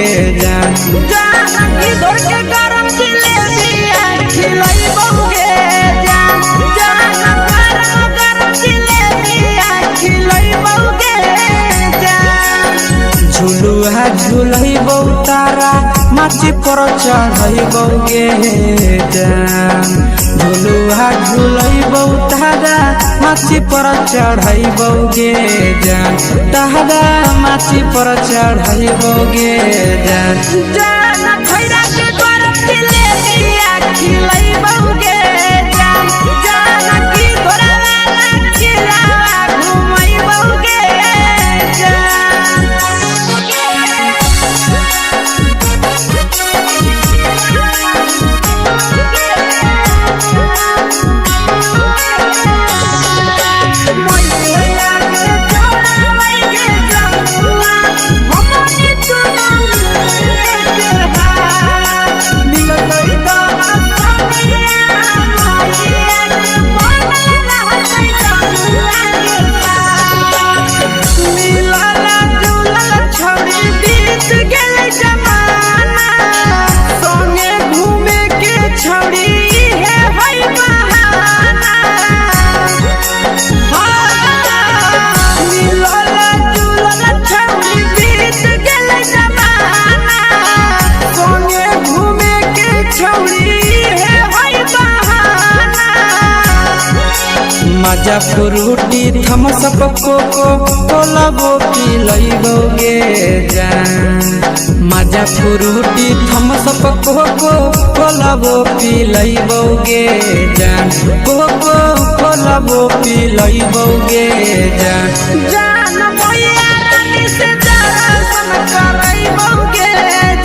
C: जान। जान ई धर के गरम जिलेबिया खिलैबो गे जान। जान गरम गरम जिलेबिया खिलैबो गे जान। झुलुहा झुलैबौ तारा माची पर चढ़ैबौ गे जान। झुलुहा झुलैबौ तारा माची पर चढ़ैबौ गे जान। तारा माची पर चढ़ैबौ गे जान। जान खैरा के गरम जिलेबिया खिलैबौ गे जान। जान की तोरा वाला खिलावा घुमैबौ गे जान। मजा फ्रूटी थम्सअप कोको कोलाबो पिलैबो गे जान। मजा फ्रूटी थम्सअप कोको कोलाबो पिलैबो गे जान। कोको कोलाबो पिलैबो गे जान। जान मैया रानी से दर्शन करैबो गे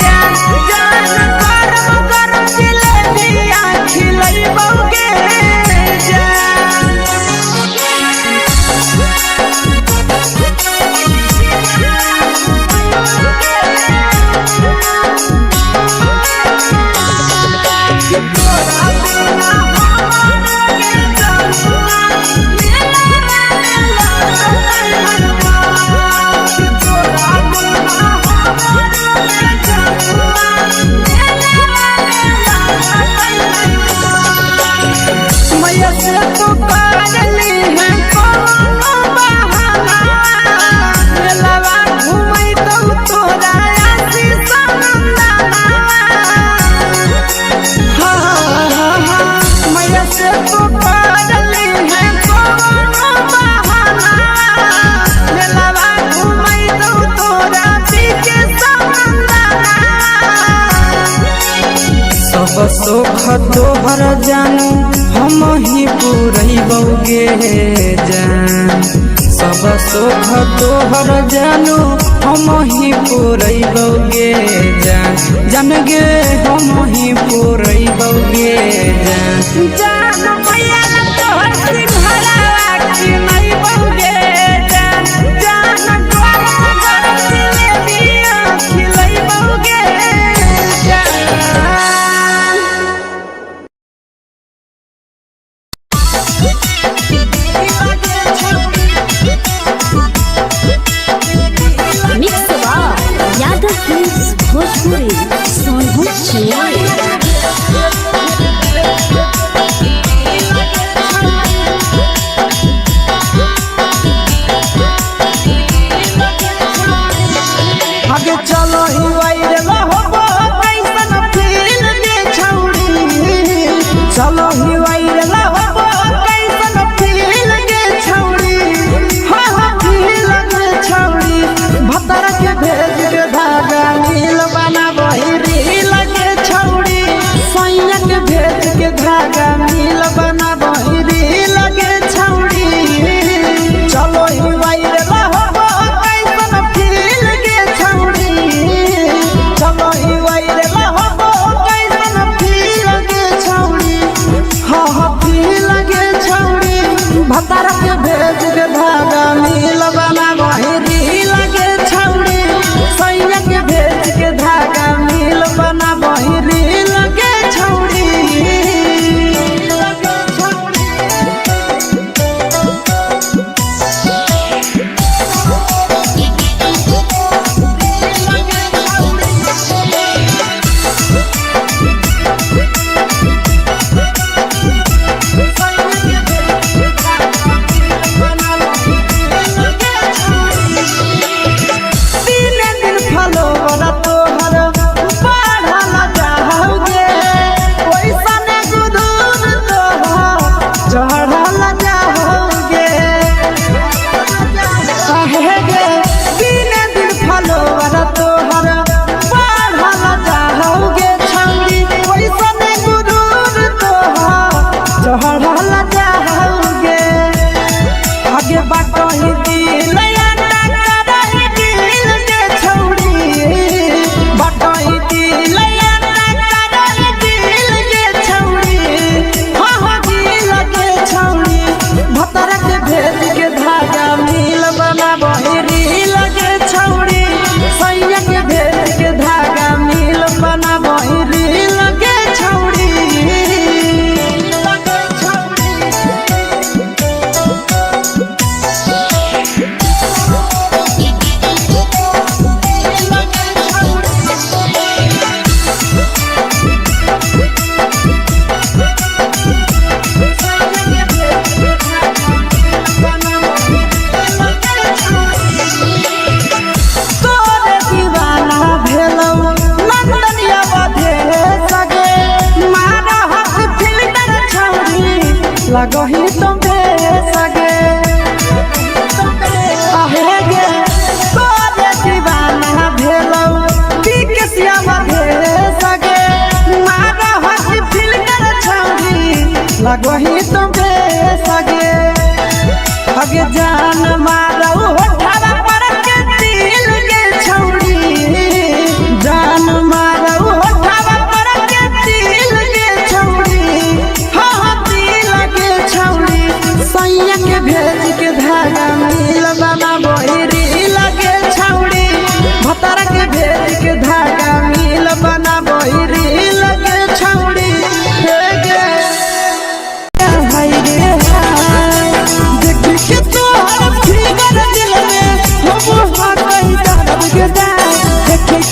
C: जान। जान गरम गरम जिलेबिया खिलैबो गे जान। मैया से तो पागली है कोनो बहाना। मेलावा घुमै तो तोरा आशीष नंदना। हाँ हाँ हाँ मैया से तो पागली है कोनो बहाना। मेलावा घुमै तो तोरा पीके समंदना। सब सुख तोहर जानू हम ही पुरैबौ गे जान। सब सुख तोहर जानू हम ही पुरैबौ गे जान। जान गे हम ही पुरैबौ गे जान। जान मैया तोहर सिंघारा खिलैबौ गे जान। जान गरम गरम जिलेबिया खिलैबौ गे जान।
D: Mix by Yadav films Bhojpuri Sonhu Chamoli.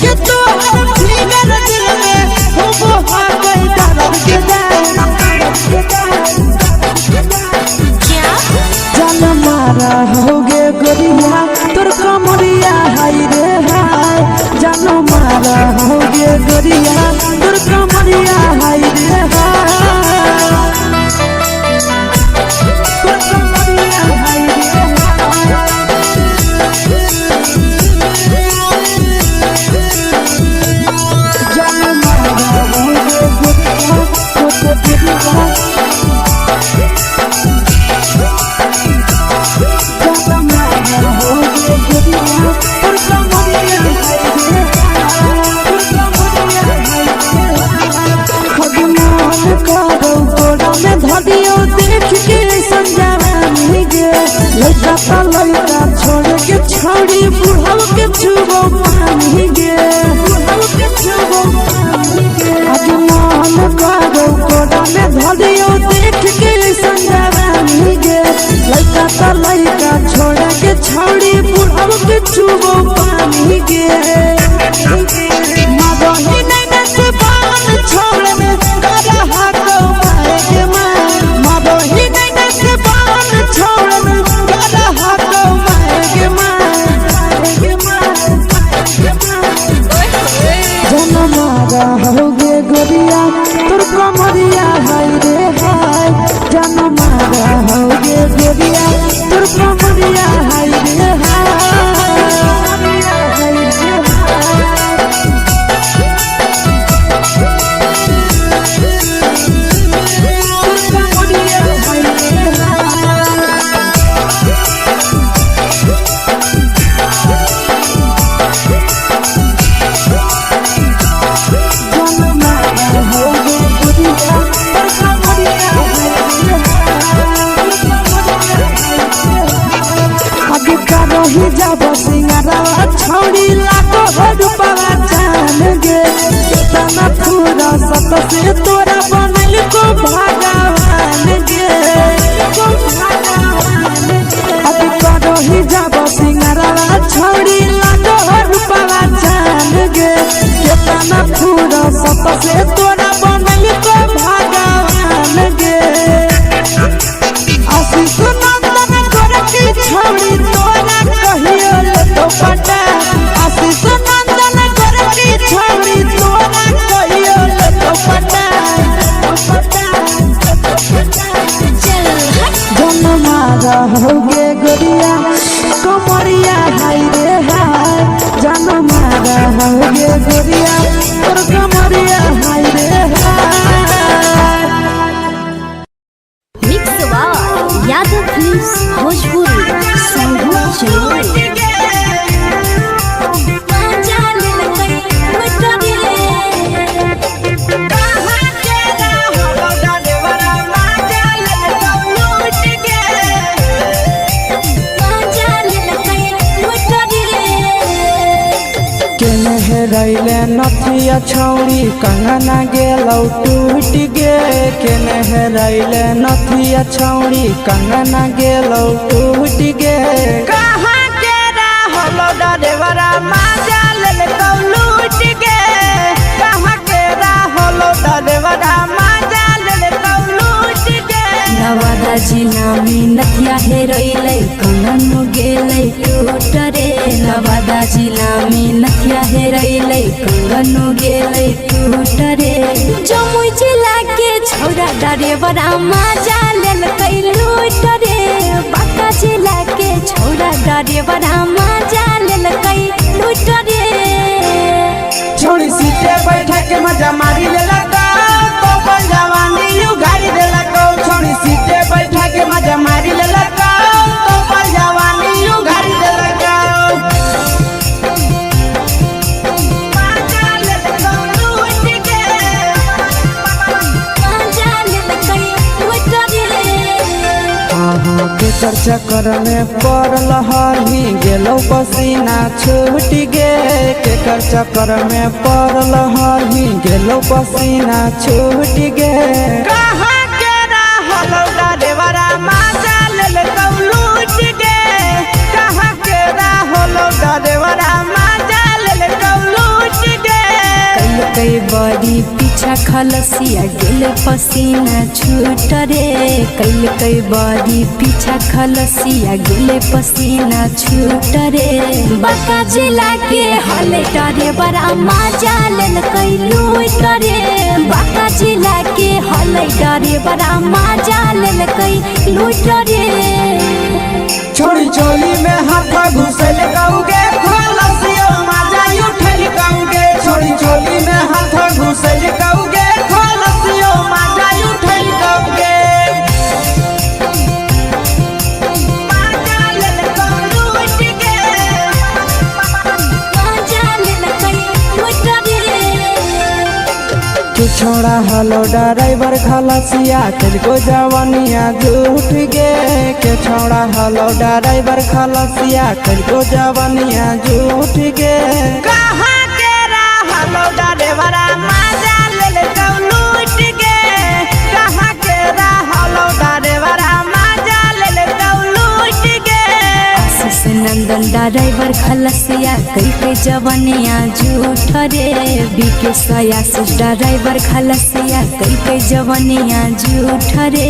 A: के तोहर फिगर दिल में हो हा गई दर्द के
D: क्या
A: जान मारा होगे गोरिया तोर कमरिया हाय रे हाय। जान मारा होगे गोरिया तोर कमरिया हाय रे हाय। तोर कमरिया हाय रे हाय। जान मारा होगे गोरिया तोर कमरिया। जान मारा होगे गोरिया तोर कमरिया हाय रे हाय। तोर कमरिया हाय रे हाय। भगवान करो गोरा में धरियो देख के संजानी गे। लड़का ता लड़का छोड़ के छोड़ी बुढ़ाव के छुबो पानी गे। बुढ़ाव के छुबो पानी गे। भगवान करो गोरा में धरियो देख के संजानी गे। लड़का ता लड़का छोड़ के छोड़ी बुढ़ाव के छुबो पानी गे। मादोही नैना से बान छोड़ में करहा को मारे के मार। मादोही नैना से बान छोड़ में करहा को मारे के मार। के मार। जन मारा होगे गोरिया तोर कमरिया हाय रे हाय। जन मारा होगे गोरिया तोर कमरिया हाय रे हाय। हाय रे हाय। तोर कमरिया हाय रे हाय। जन मारा होगे गोरिया तोर कमरिया हाय रे हाय। आगे करही जाब सिंगारा छौड़ी लागो हो रूपवा जान गे। केतना फूरा सत से तोरा बनल को भगवान गे। को भगवान गे। आगे करही जाब सिंगारा छौड़ी लागो हो रूपवा जान गे। केतना फूरा सत से तोरा बनल को भगवान गे। आशीष नंदन गोरखी छौड़ी तोरा कहियो लेतो पटा। आशीष नंदन गोरखी छौड़ी तोरा कहियो लेतो पटा।
D: चल हट।
A: जन मारा होगे गोरिया कमरिया हाय रे हाय। जन मारा होगे गोरिया तोर कमरिया हाय रे हाय।
D: Mix by Yadav films Bhojpuri Sonbhadra Jamui.
C: केने हेरैले नथिया छौरी कंगना गेलौ टूट गे। केने हेरैले नथिया छौरी कंगना गेलौ टूट गे। कहाँ के रहलो डरेवरा माजा लेलकौ लूट गे। कहाँ के रहलो डरेवरा माजा लेलकौ लूट गे।
B: नवादा जिला में नथिया हेरैलै कंगन गेलै टूट रे। नवादा जिला में नथिया हेरैलै कंगन गेलै टूट रे। जमुई जिला के छौरा डरेवरा माजा लेलकै लूट रे। बांका जिला के छौरा डरेवरा माजा लेलकै लूट रे।
C: छोड़ी सीटे बैठा के मजा मारी लेलक तो अपन जवानी उघारी देलक। छोड़ी सीटे बैठा के मजा मारी लेलक तो अपन जवानी उघारी देलक। माजा लेलक लूट गे।
D: माजा लेलकै लूट रे।
C: अहाँ के चक्कर में पड़ल हरही गेलौ पसीना छूट गे। केकर चक्कर में पड़ल हरही गेलौ पसीना छूट गे। कहाँ के रहलौ डरेवरा माजा लेलकौ लूट गे। कहाँ के रहलौ डरेवरा माजा लेलकौ लूट
B: बड़ी पीछा खलसिया गेल पसीना छूट रे। कैलकै बड़ी पीछा खलसिया गेल पसीना छूट रे। बांका जिला के हले डरे बड़ा मजा लेलकै लूट रे। बांका जिला के हले डरे बड़ा मजा लेलकै लूट रे।
C: छोड़ी चोली में हाथ घुसल कौगे खलसियो मजा उठल कौगे। छोड़ी चोली में हाथ घुसल कौगे खलसियो मजा उठल कौगे। मजा लेलकौ लूट गे।
B: मजा लेलकै लूट रे।
C: तू छोड़ा हलो ड्राइवर खलसिया तेरे जवानिया झूठ गे। के छोड़ा हलो ड्राइवर खलसिया तेरे जवानिया झूठ गे। कहाँ के हलो ड्राइवर मजा लेलकौ लूट गे। कहाँ के हलो ड्राइवर मजा लेलकौ लूट गे।
B: आशीष नंदन ड्राइवर खलसिया कैके जवनिया झूठ रे। बीके आशीष ड्राइवर खलसिया कैके जवनिया झूठ रे।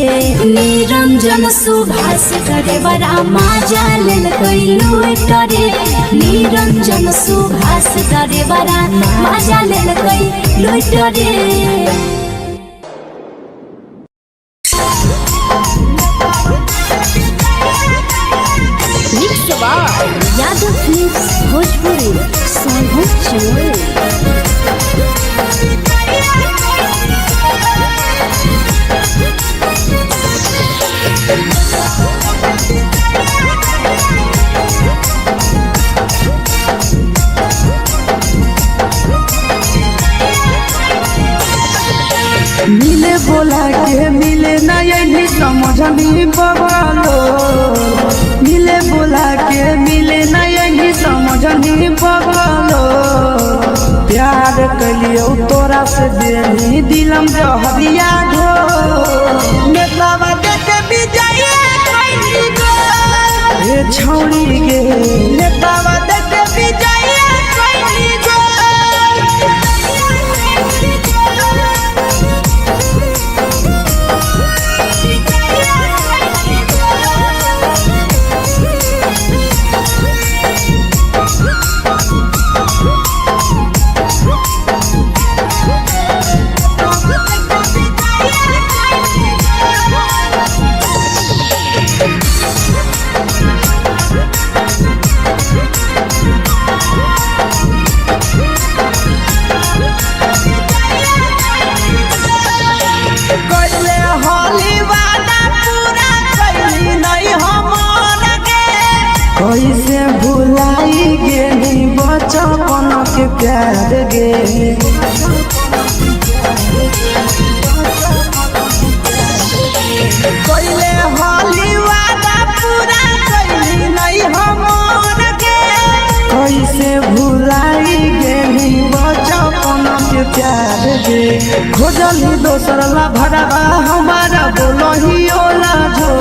B: निरंजन सुभाष ड्राइवर मजा लेलकै लूट रे। निरंजन सुभाष ड्राइवर मजा लेलकै लूट रे।
D: Mix by Yadav films Bhojpuri Sonbhadra Jamui.
C: मिले बोला के मिले नहीं समझनी बगलो। मिले बोला के मिले नहीं समझनी बगलो। प्यार कलियो तोरा से देनी दिलम जहरिया घो। नेतावा देख विजय कैली गो। हे छौड़ी गे नेतावा देख विजय कैली गो। कैले होली वादा पूरा कैली नहीं हमर गे। कैसे भुलाई गेली बचपन के प्यार गे। कैले होली वादा पूरा कैली नहीं हमर गे। कैसे भुलाई गेली बचपन के प्यार गे। खोजली दोसर ला भरवा हमारा बोलही ओला जो।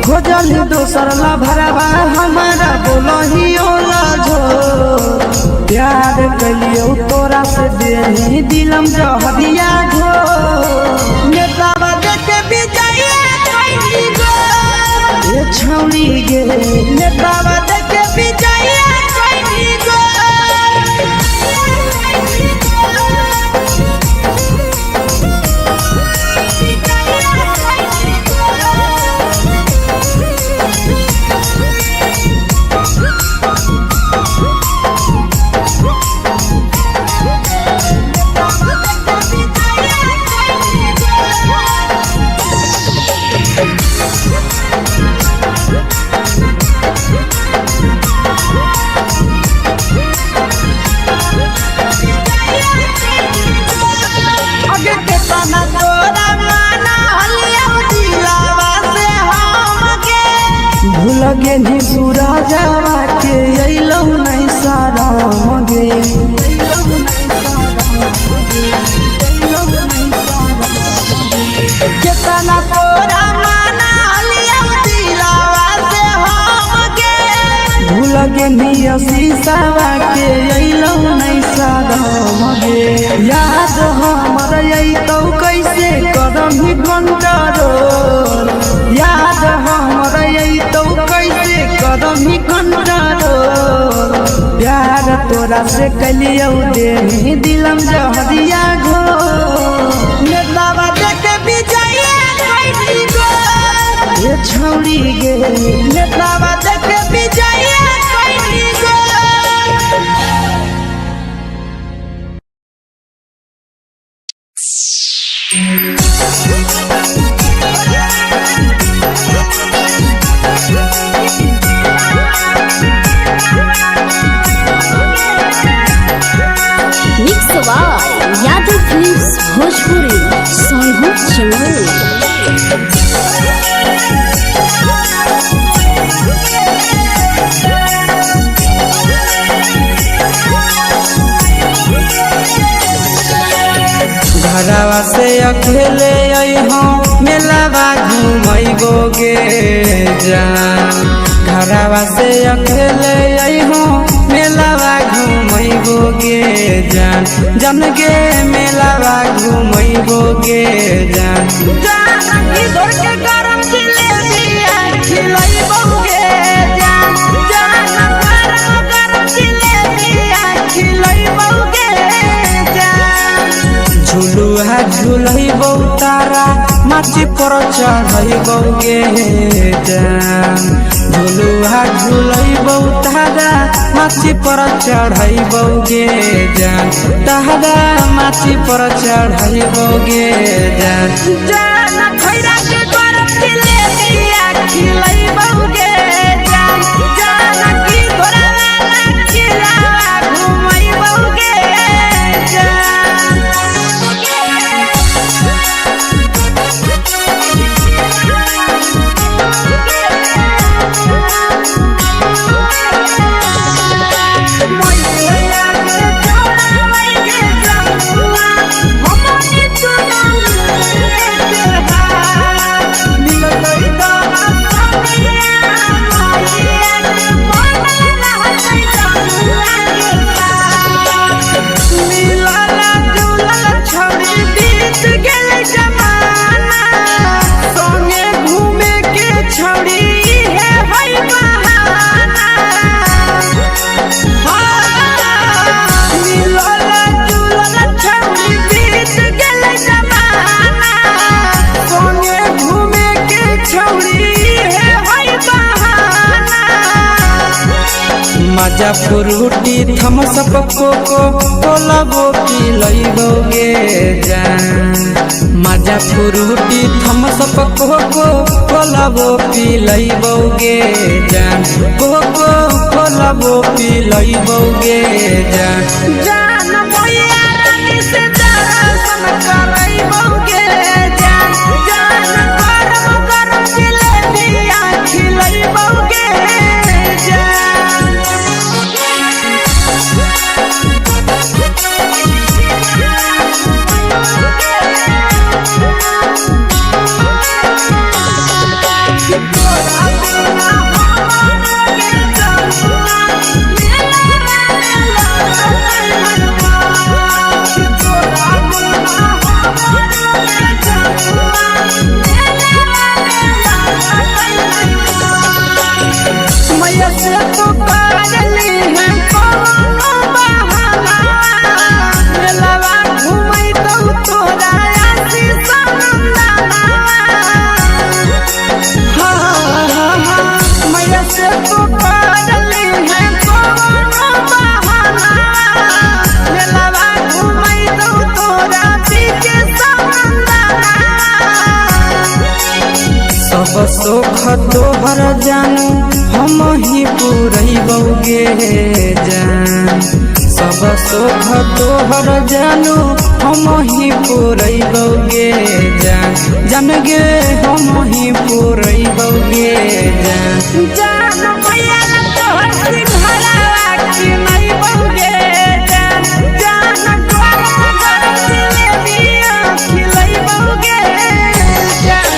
C: खोजली दोसर ला भरवा हमारा बोलही ओला जो। प्यार कलियो तोरा से देनी दिलम जहरिया घो। नेतावा देख विजय कैली गो। ए छौड़ी गे नेतावा देख विजय कैली गो। अगे केतना तोरा माना हलिया दिलावा से हमके। भूल गेनी सूरजवा के अइलौ नहीं शरम गे। केतना तोरा माना हलिया दिलावा से हमके। भूल गेनी शीशावा के अइलौ नहीं
A: गरम गे। याद हमर अइतौ कैसे करम कंट्रोल, याद हमर अइतौ कैसे करम कंट्रोल। प्यार तोरा से कलियौ देही दिलम जहरिया घोर।
C: नेतावा देख विजय कैली गो।
A: ये छौड़ी गे।
C: नेतावा देख विजय कैली गो।
D: Mix by Yadav films Bhojpuri Sonhu Jamui.
C: घरवा से अकेले अइहो मेलावा घुमैबो गे जान। घरवा से अकेले अइहो मेलावा घुमैबो गे जान। जन गे मेलावा घुमैबो गे जान। जान की धर के गरम जिलेबिया खिलैबो गे जान। जान गरम गरम जिलेबिया खिलैबो गे जान। झुलुहा झुलैबौ तारा माची पर चढ़ैबौ गे जान। झुलुहा झुलैबौ तारा माची पर चढ़ैबौ गे जान। तारा माची पर चढ़ैबौ गे जान। जान खैरा के गरम जिलेबिया खिलैबौ गे जान। जान की तोरा वाला खिलावा घुमैबौ गे जान। छौड़ी हे है बहाना। मिलल जुलल छौड़ी बीत गेलै जमाना। संगे घूमे के छौड़ी हे है बहाना। मजा फ्रूटी थम्सअप कोको कोला बो पिलैबो गे जान। मजा फ्रूटी थम्सअप कोको कोला बो पिलैबो गे जान। कोको कोला बो पिलैबो गे जान। जान मैया रानी से दर्शन करैबो गे जान। जान गरम गरम जिलेबिया खिलैबो गे जान। मैया से तो करली है कौनो बहाना। मेलावा घुमैतौ तोरा आशीष नंदना। हाँ हाँ हाँ, मैया से तो करली है कौनो बहाना। मेलावा घुमैतौ तोरा पीके नंदना। सब सुख तोहर जानू हम ही पुरैबौ गे जान। सब सुख तोहर जानू हम ही पुरैबौ गे जान। जान गे हम ही पुरैबौ गे जान। जान मैया तोहर सिंघारा किनैबौ गे जान। जान गरम गरम जिलेबिया खिलैबौ गे जान।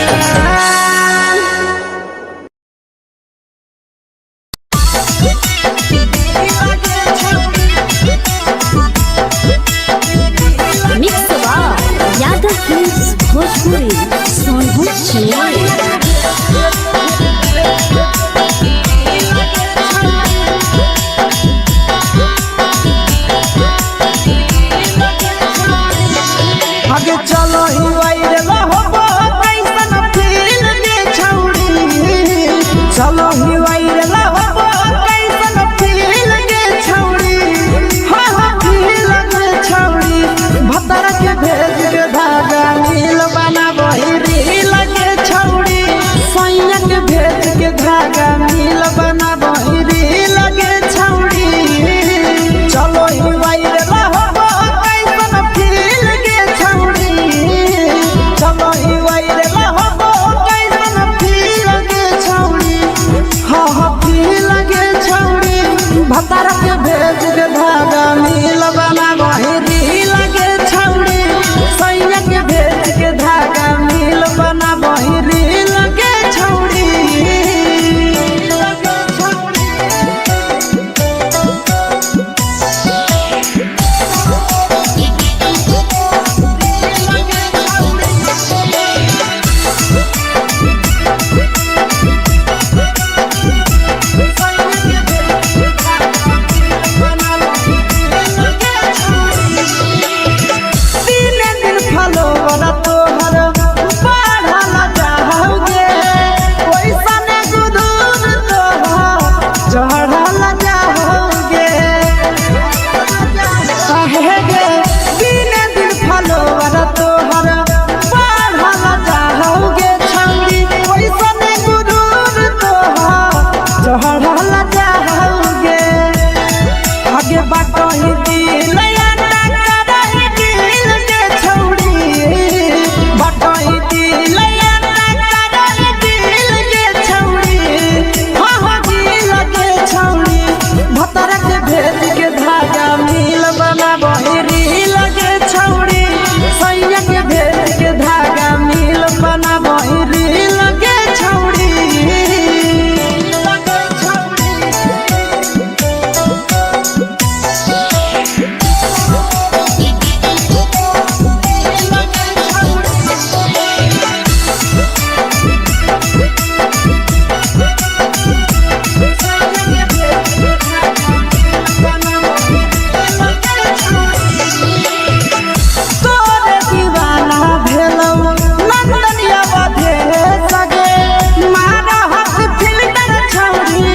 C: भेज के धागा मिल बना बहिरी लगे छौड़ी। सैया के भेज के धागा मिल बना बहिरी लगे छौड़ी। दिने दिन फलोवर तोहर बढ़ल जाओगे, ओइसने गुदूर तोहर चढ़ल जाओगे। काहे गे दिने दिन फलोवर तोहर बढ़ल जाओगे छौड़ी, ओइसने गुदूर तोहर चढ़ल जाओगे। आगे बाटही दिल करही दिल के छौड़ी, बाटही दिल करही दिल के छौड़ी। हाँ हाँ दिल के छौड़ी, भतर के भेज के धागा मिल बना बहिरी लगे छौड़ी। सैया के भेज के धागा मिल बना बहिरी लगे छौड़ी। लगे छौड़ी। तोरे दीवाना भेलौ नंदनिया बधे सगे, मारा हक फिल्टर छौड़ी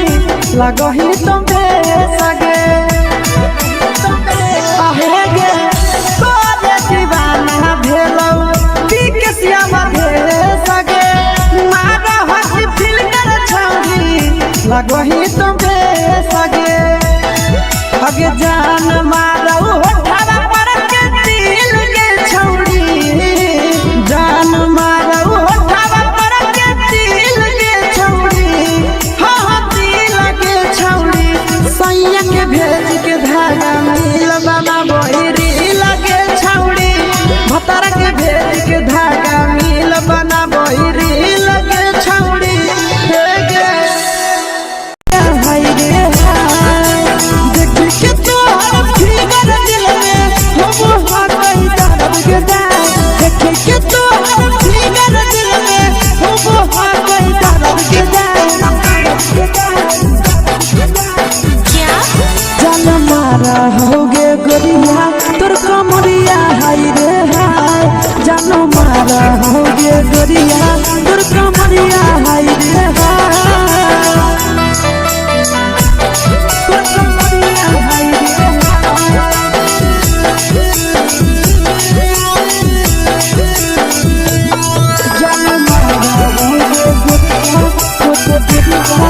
C: लगही तुम सगे। आहे गे तोरे दीवाना भेलौ बिकसिया बधे सगे, मारा हक फिल्टर छौड़ी लगही तुम सगे। अगे जान मारौ होठवा पर के दिल के छौड़ी, जान मारौ होठवा पर के दिल के छौड़ी। हाँ हाँ दिल के छौड़ी, सैया के भेज के धागा मिल बना बहिरी लगे छौड़ी। भतर के भेज के धागा मिल बना बहिरी लगे छौड़ी। हे गे
A: हाय रे हाय, देख के तोहर फिगर दिल में हम हा कही दर्द के दाय। देख के तोहर फिगर दिल में हम हा कही दर्द के दाय। जान मारा होगे गोरिया तोर कमरिया हाय रे हाय, जान मारा होगे गोरिया तोर कमरिया हाय रे हाय। तोर कमरिया हाय रे हाय। जान मारा होगे गोरिया तोर कमरिया,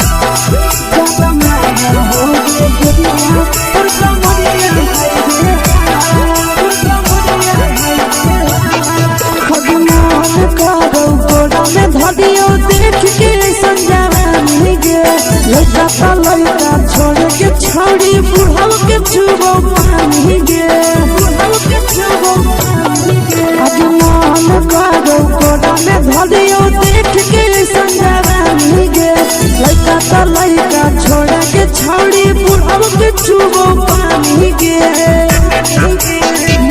A: जान मारा होगे गोरिया तोर कमरिया हाय रे हाय, तोर कमरिया हाय रे हाय। भगवान करौ गोरा में धरियो देख के संजावानी गे, लइका त लइका छोड़ के छौड़ी बुढ़ऊ के छुबो पानी गे, बुढ़ऊ के छुबो पानी गे। भगवान करौ गोरा में धरियो देख के संजावानी गे, लइका त लइका छोड़ के छौड़ी बुढ़ऊ के छुबो पानी गे।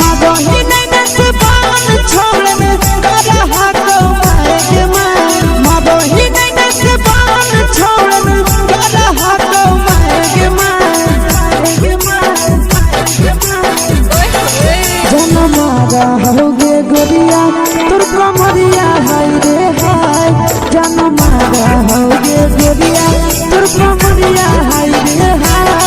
A: मगही नैना से बाल छोड़ में करहा कौ माए के माए, मगही नैना से बाल छोड़ में करहा कौ माए के माए, के माए, के माए। जन मारा होगे गोरिया तोर कमरिया हाय रे हाय, जन मारा होगे गोरिया तोर कमरिया हाय रे हाय।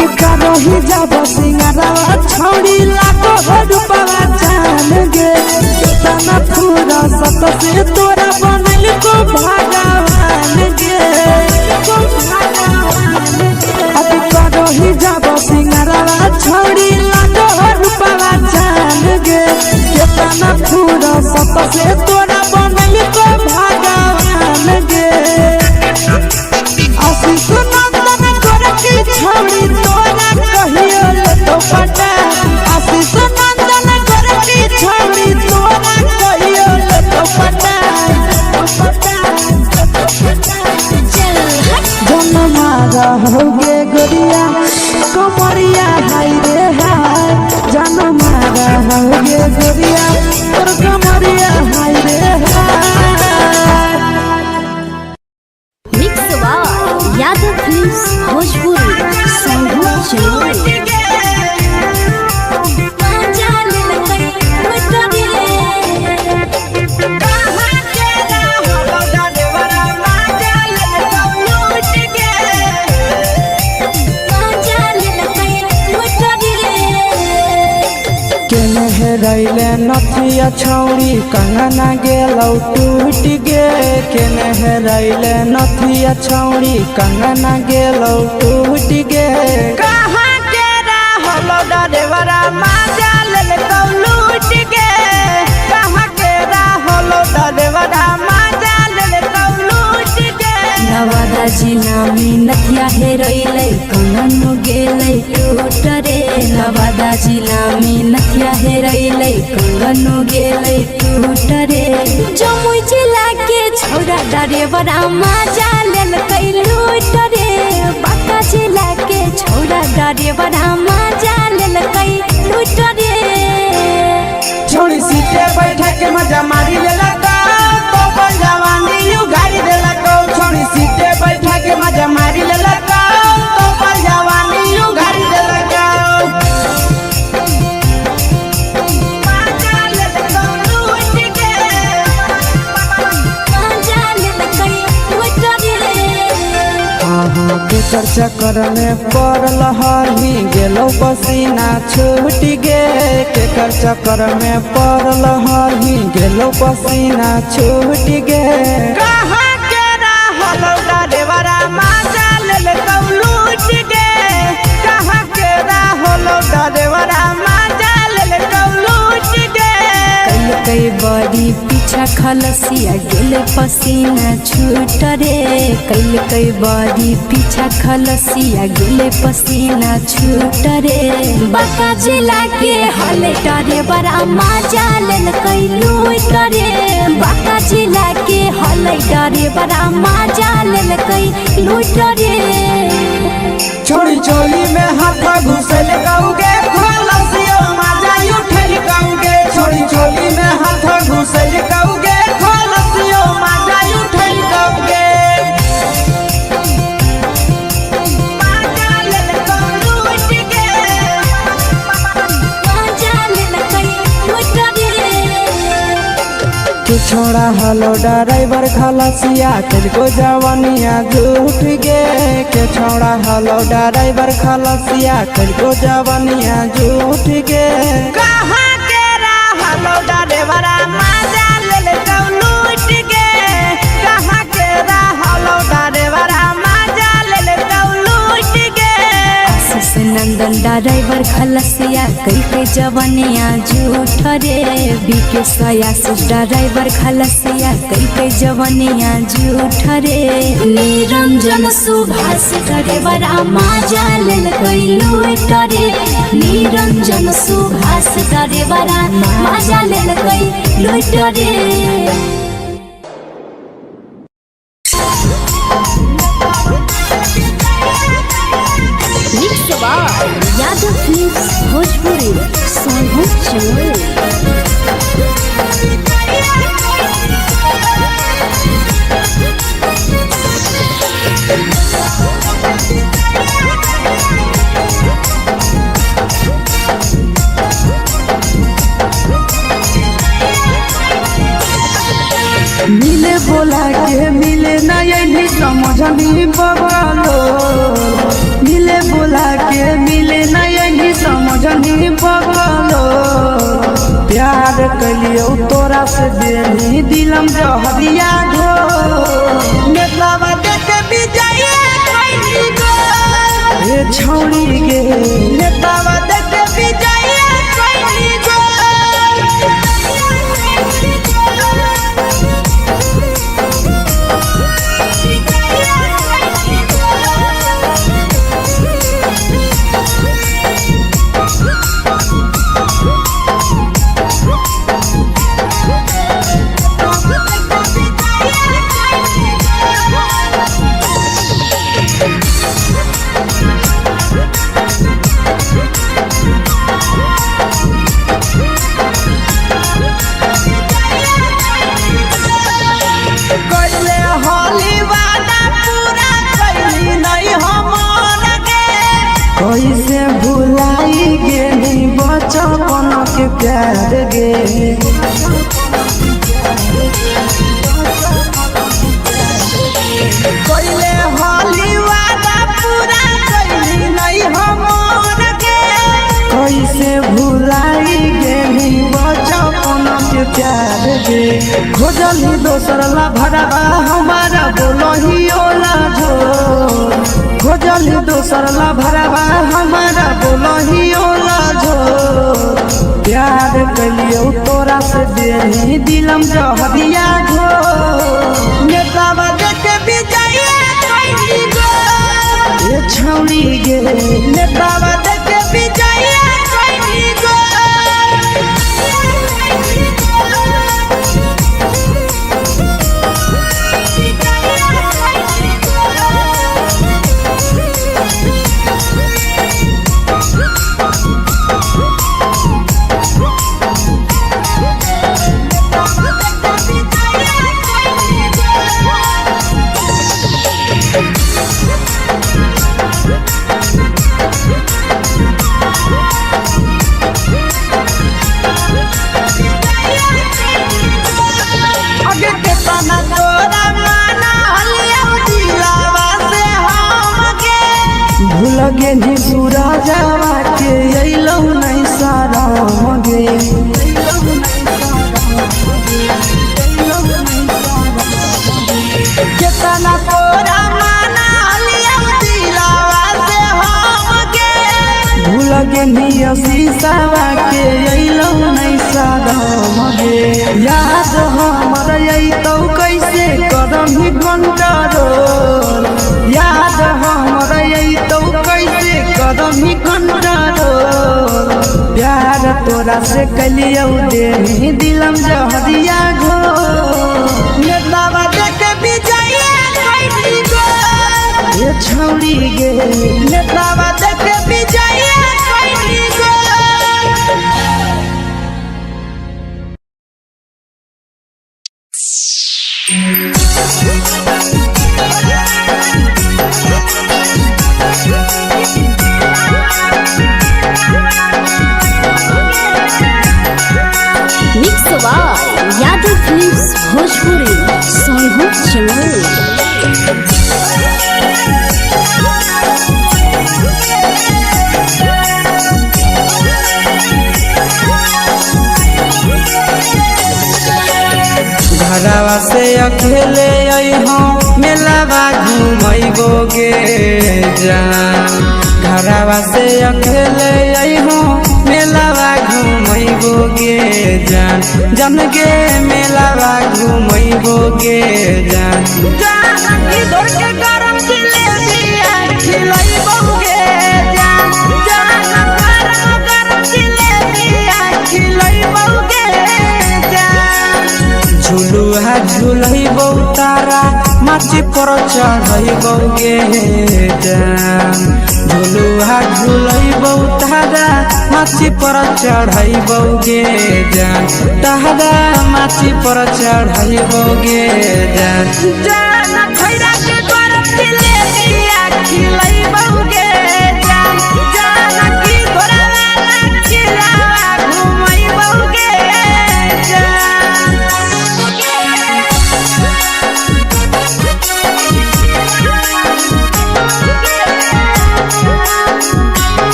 A: अगे करही जाब सिंगारवा छौड़ी लागो हो रूपवा जान गे। केतना फूरा सत से तोरा बनल को भगवान गे। अगे करही जाब सिंगारवा छौड़ी लागो हो रूपवा जान गे। केतना फूरा सत से तोरा बनल को भगवान गे। आशीष नंदन गोरखी छौड़ी तोरा कहियो लेतो पटा। आशीष नंदन गोरखी छौड़ी तोरा कहियो लेतो पटा।
D: चल हट।
A: जनमा रहोगे गोरिया कमरिया हाय रे हाय। जनमा रहोगे गोरिया तोर कमरिया हाय रे हाय।
D: Mix by Yadav films Bhojpuri Sonbhadra Jamui.
C: केने हेरैले नथिया छौरी कंगना गेलौ टूट गे। केने हेरैले नथिया छौरी कंगना गेलौ टूट गे। कहाँ के रहलो डरेवरा माजा लेलकौ लूट गे। कहाँ के रहलो डरेवरा माजा लेलकौ लूट गे।
B: नवादा जिला में नथिया हेरैलै कंगन गेलै टूट रे। नवादा जिला में नथिया हेरैलै कंगन गेलै टूट रे। जमुई जिला के छौड़ा डरेवरा माजा लेलकै लूट रे। बांका जिला के छौड़ा डरेवरा माजा लेलकै लूट रे।
C: छोड़ी सीटे बैठा के मजा मारी लेलक तो अपन जवानी you गाड़ी देलक। छोड़ी सीटे बैठा के मजा मारी लेलक तो अपन जवानी you गाड़ी देलक। मजा लेलक लूट के।
D: माजा लेलकै लूट रे।
C: अहाँ के चक्कर में पड़ल हही गेलौ पसीना छूट गे। केकर चक्कर में पड़ल हही गेलौ पसीना छूट गे। कहाँ के रहलौ डरेवरा माजा लेलकौ लूट गे। कहाँ के रहलौ डरेवरा माजा लेलकौ लूट गे।
B: कई बड़ी पीछा खलसिया गेल पसीना छूट रे। कैल कई बड़ी पीछा खलसिया गेल पसीना छूट रे। बांका जिला के हले डरे बड़ा माजा लेलकै लूट रे। बांका जिला के हले डरे बड़ा माजा लेलकै लूट रे।
C: छोड़ी चोली में हाथ घुसल कौगे खलसियो माजा उठल कौगे। छोड़ी चोली में हाथ घुसल कौगे खलसियो माजा उठल कौगे। माजा लेलकौ लूट गे।
D: माजा लेलकै लूट रे।
C: के छोड़ा हलो ड्राइवर खलसिया को जवानिया झूठ गे। के छोड़ा हलो ड्राइवर खलसिया को जवानिया झूठ गे। कहाँ के रहलो ड्राइवरा माजा लेलकौ लूट गे। कहाँ के रहलो ड्राइवरा माजा लेलकौ लूट गे।
B: आशीष नंदन ड्राइवर खलसिया कई के जवनिया झूठ रे। बीके सयासी ड्राइवर खलसिया कई के जवनिया झूठ रे।
D: निरंजन सुभाष डरेवरा माजा लेलकै लूट रे। निरंजन सुभाष डरेवरा माजा लेलकै लूट रे। Mix by Yadav films Bhojpuri Sonbhadra Jamui.
A: मिले बोला के मिले ना यही समझनी बबलो। मिले बोला के
C: समझनी बगलो। प्यार कलियो तोरा से देनी दिलम जहरिया घो। नेतावा देख विजय कैली गो हे छौड़ी गे। नेतावा देख विजय कैली गो। कैले होली वादा पूरा कैली नहीं हमर गे। कैसे भुलाई गेली बचपन के प्यार गे। कैले होली वादा पूरा कैली नहीं हमर गे। कैसे भुलाई गेली बचपन के प्यार गे। खोजली दोसर ला भरवा हमारा बोलही ओला झो। खोजली दोसर ला भरवा हमारा बोलही ओला झो। प्यार कलियो तोरा से देनी दिलम जहरिया घो। नेतावा देख विजय कैली गो ए छौड़ी गे। नेतावा देख विजय कैली गो। अगे केतना तोरा माना हलिया दिलावा से हमके। भूल गेली सूरजवा के अइलौ नहीं शरम गे। केतना तोरा माना हलिया दिलावा से हमके। भूल गेली शीशावा के अइलौ नहीं शरम गे। याद हमर अइतौ कैसे करम कंट्रोल। याद हमर अइतौ कैसे करम कंट्रोल। प्यार तोरा से कलियौ देनी दिलम जहरिया घो। नेतावा देख विजय कैली गो ए छौड़ी गे। नेतावा देख विजय कैली गो।
D: Mix by Yadav films Bhojpuri Sonhu Chamoli.
C: घरवा से अकेले अइहो मेलावा घुमैबो गे जान। घरवा से अकेले अइहो मेलावा घुमैबो गे जान। जन गे मेलावा घुमैबो गे जान। जान की धर के गरम जिलेबिया खिलैबो गे जान। जान गरम गरम जिलेबिया खिलैबो गे जान। झुलुहा झुलैबौ तारा माची पर चढ़ैबौ गे जान। झुलुहा झुलैबौ तारा माची पर चढ़ैबौ गे जान। तारा माची पर चढ़ैबौ गे जान। जान खैरा के गरम जिलेबिया खिलैबौ गे जान। जान की घोड़ावाला खिलावा घुमैबौ गे जान।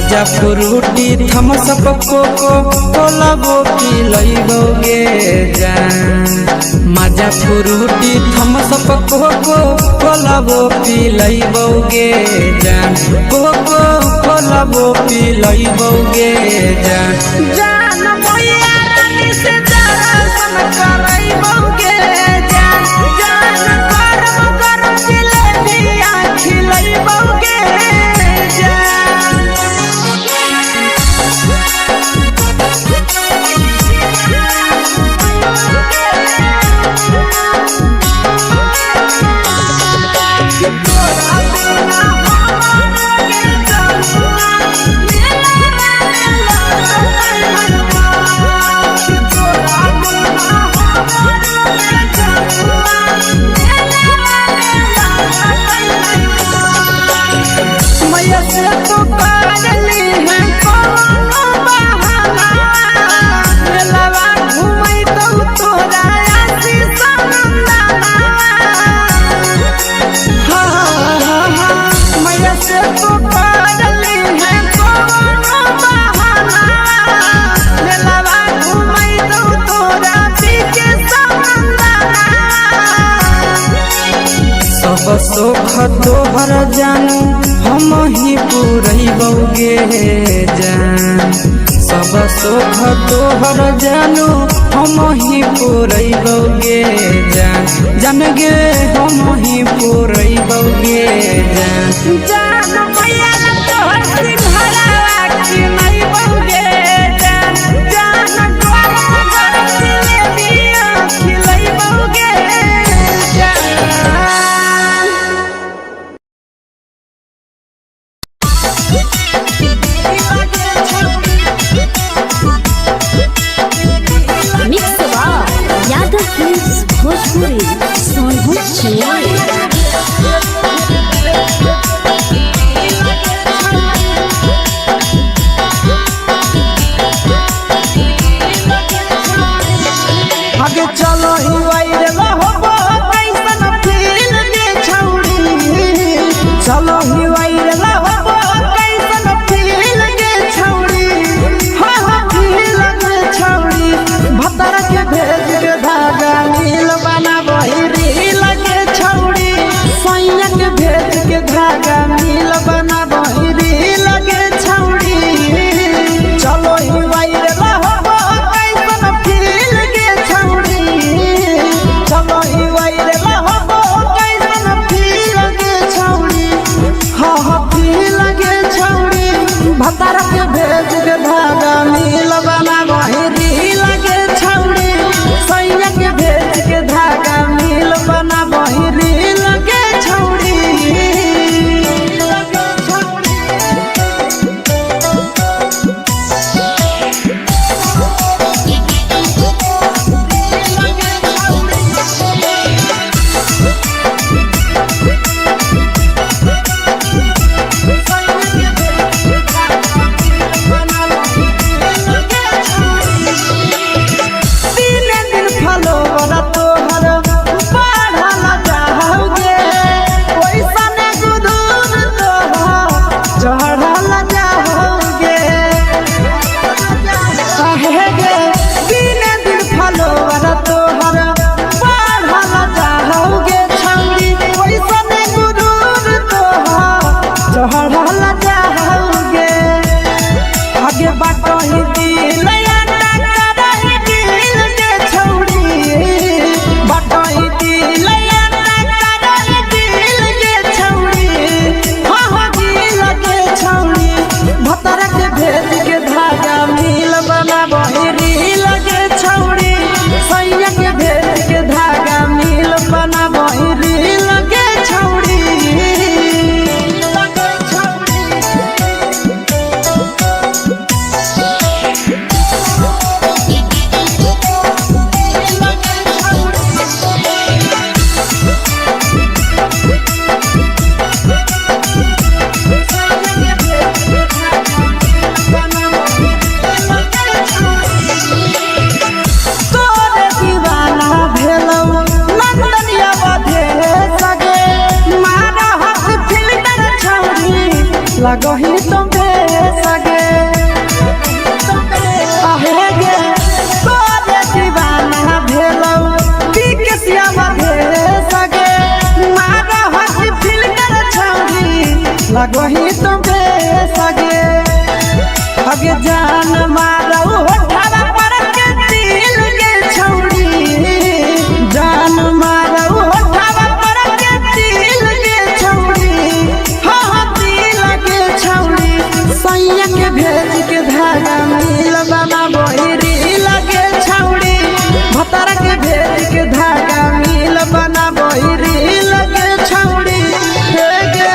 C: माजा फ्रूटी थम्सअप कोको कोला वो पिलैबौगे जान। माजा फ्रूटी थम्सअप कोको कोला वो पिलैबौगे जान। कोको कोला वो पिलैबौगे जान।
A: जान मैया रानी से दर्शन करैबौगे जान। जान गरम गरम जिलेबिया खिलैबौगे जान। तोरा बिना हमारे जनुआ मेला तोरा बिना हमारे जनुआ मैया से तू करली है कौनो बहाना। मेलावा घुमै तौ तोरा आशीष नंदना। हाँ हाँ हाँ, मैया से तू करली है कौनो बहाना। मेलावा घुमै तौ तोरा पीके समंदना।
C: सब सुख तोहर जानू हम ही पुरैबौगे जान। सब सुख तोहर जानू हम ही पुरैबौगे जान। जान गे हम ही पुरैबौगे जान।
A: जान मैया तोहर सिंघारा खिलैबौगे जान। जान गरम गरम जिलेबिया खिलैबौगे जान।
D: Mix by Yadav films Bhojpuri Sonbhadra Chennai.
C: आगे चलो ही वायरल होबो कैसन फील गे छौड़ी। चलो ही वायरल होबो कैसन फील गे छौड़ी। हाँ हाँ फील गे छौड़ी। भतर के भेज के धागा नील बनाबही रील गे छौड़ी। सैया के भेज के धागा नील बनाबही रील गे छौड़ी। चलो ही वायरल होबो कैसन फील गे छौड़ी। चलो ही वायरल होबो कैसन फील गे छौड़ी। हाँ हाँ फील गे छौड़ी। भतार के भेज के धागा नील बनाबही रील गे छौड़ी। सैया के भेज के धागा नील बनाबही रील गे छौड़ी। दिने दिन फलोवर तोहर बढ़ल जाओगे। ओइसने गुदूर तोहर चढ़ल जाओगे। काहे गे दिने दिन फलोवर तोहर बढ़ल जाओगे छौड़ी। ओइसने गुदूर तोहर चढ़ल जाओगे। आगे बाटही दिल आटा करही दिल के छौड़ी। बाटही दिल आटा करही दिल के छौड़ी। हाँ हाँ दिल के छौड़ी। भतर के भेज के धागा मिल बनाबही रील के छौड़ी। सैया के भेज के धागा मिल बनाबही रील के छौड़ी। तोरे दीवाना भेलौ नंदनिया बधे सगे। मारा हक फिल्टर छौड़ी लगही तुम। सगे आहे गे तोरे दीवाना भेलौ पी के श्याम भे सगे मारा हसी फिल्टर छौरी लगही तो बे सगे अगे जान मारौ होठवा पर के दिल गे छौरी जान मारौ होठवा पर के दिल गे छौरी हाँ हाँ दिल गे छौरी सैया के भेज के धागा मिल बाबा बहिरी लगे छौरी भतार के भेज के धागा मिल बना बहिरी लगे छौरी हे गे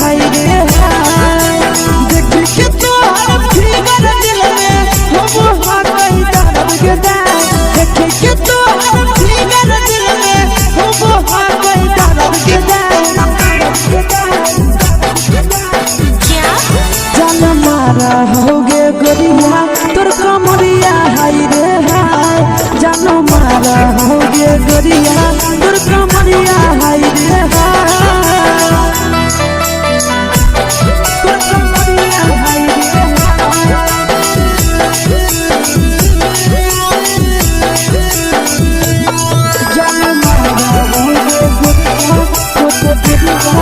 C: हाय रे हाय देख के तोहर फिगर दिल में हम हाँ कहीं दर्द के दाग देख के तोहर फिगर दिल में हम हाँ कहीं दर्द के दाग
A: जान मारा होगे गोरिया तोर कमरिया हाय रे हाय जान मारा होगे गोरिया तोर कमरिया हाय रे हाय तोर कमरिया हाय रे हाय जान मारा होगे गोरिया तोर कमरिया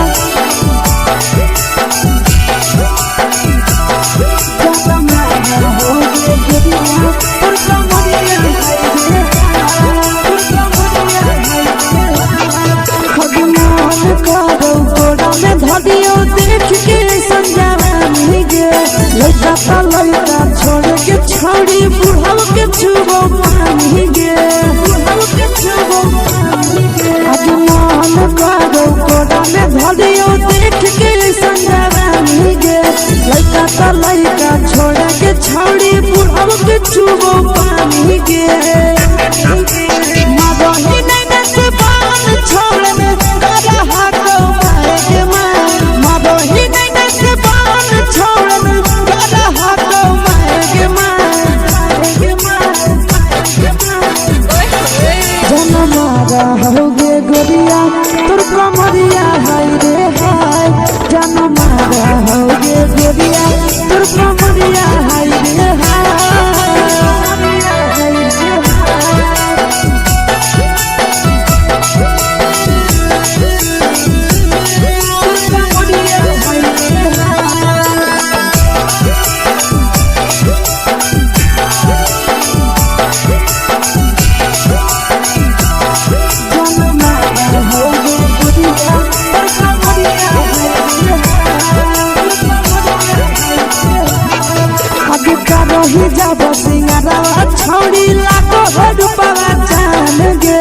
A: छोड़ी बुढ़ाव के छुबो पानी गे बुढ़ाव के छुबो पानी गे आज मन करो कोड़ा में धरियो देख के संजवानी गे लइका त लइका छोड़ के छोड़ी बुढ़ाव के छुबो पानी गे मदही नैना से बान छोड़ में करा हाको मारे के मां मदही नैना से बान छोड़ में करा हाको मारे के मां के मां जन मारा होगे गोरिया तोर कमरिया हाय रे हाय जन मारा होगे गोरिया तोर कमरिया हाय रे हाय तोर कमरिया हाय रे हाय। रही जाब सिंगारावा छौड़ी लाको हो रूपावा जान गे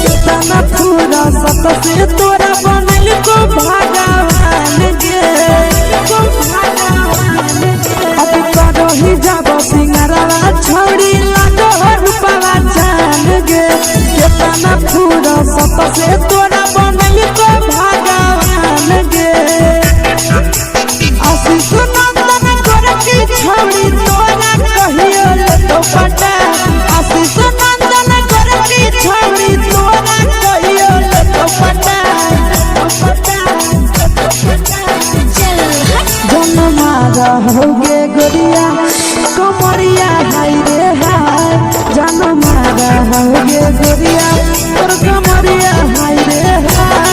A: केतना फूरा सत से तोरा बनल को भगवान गे को भगवान गे अब करही जाब सिंगारावा छौड़ी लाको हो रूपावा जान गे केतना फूरा सत से तोरा बनल को भगवान गे आशीष नंदन गोरकी छौड़ी तोरा कहियो लेतो पटा आशीष नंदन गोरकी छौड़ी तोरा कहियो लेतो पटा जन मारा होगे गोरिया कमरिया हाय रे हाय जन मारा होगे गोरिया तोर कमरिया हाय रे हाय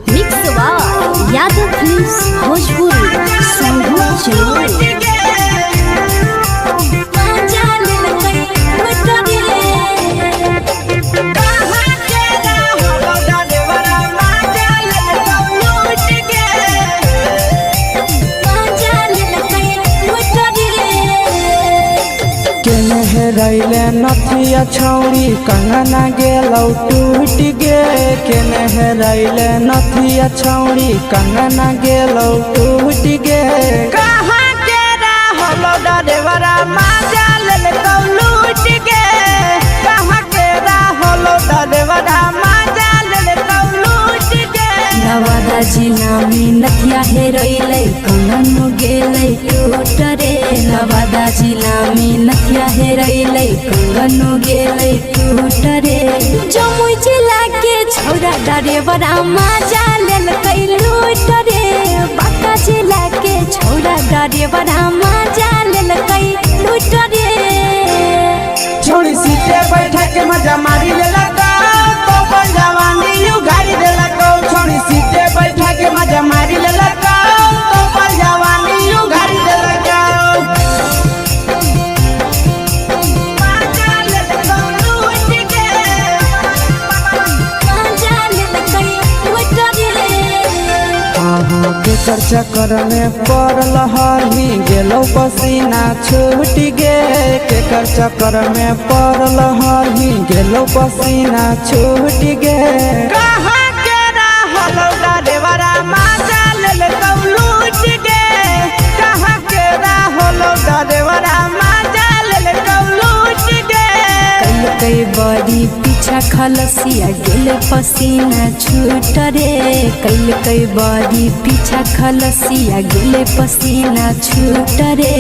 D: mix by Yadav films Bhojpuri Sanghu Chinoi
C: केने हेरैले नथिया छौरी कंगना गेलौ टूट गे केने हेरैले नथिया छौरी कंगना गेलौ टूट गे कहाँ के रहलो डरेवरा माजा लेलकौ लूट गे कहाँ के रहलो डरेवरा माजा लेलकौ लूट गे
B: नवादा जिला में नथिया हेरैलै कंगन गेलै टूट रे नवादा जिला में नथिया हेरैलै कंगन गेलै टूट रे जमुई जिला के छौरा डरेवरा माजा लेलकै लूट रे। डरेबरा मजा लेलकै लूट रे।
C: छोड़ी सीटे बैठा के मजा मारी लेलक तो अपन जवानी उघारी देलक। छोड़ी सीटे बैठा के मजा मारी लेलक तो अपन जवानी उघारी देलक। मजा लेलक लूट के।
B: मजा लेलकै लूट रे।
C: अहाँ के चक्कर में पड़ल हही गेलो पसीना छूट गे। केकर चक्कर में पड़ल हही गेलो पसीना छूट गे। कहाँ के रहल डरेवरा मजा लेलकौ लूट गे। कहाँ के रहल डरेवरा मजा लेलकौ लूट गे।
B: कलकै बड़ी पीछा खलसिया गेल पसीना छूट रे। कलकै बड़ी पीछा खलसिया गेल पसीना छूट रे।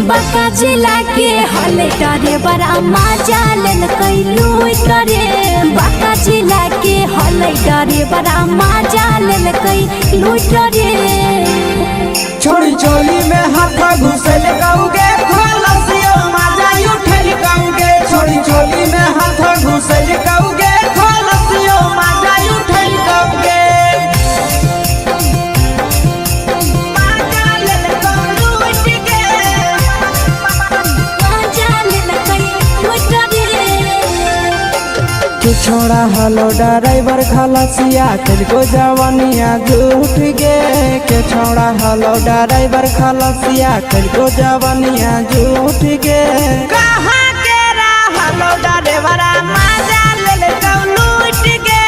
B: बांका जिला के हले डरेबरा मजा लेलकै लूट रे। बांका जिला के हले डरेबरा मजा लेलकै लूट रे।
C: छोड़ी चोली में हाथ घुसल कौगे खलसियो मजा उठल कौगे। छोड़ी चोली में हाथ घुसल कौगे खलसियो मजा उठल कौगे। मजा लेलकौ लूट के।
B: मजा लेलकै लूट रे।
C: के छोड़ा हलो ड्राइवर खलसिया को जवानिया झूठ गे। के छोड़ा हलो ड्राइवर खलसिया को जवानिया झूठ गे। कहाँ के रहलो ड्राइवरा मजा लेलकौ लूट गे।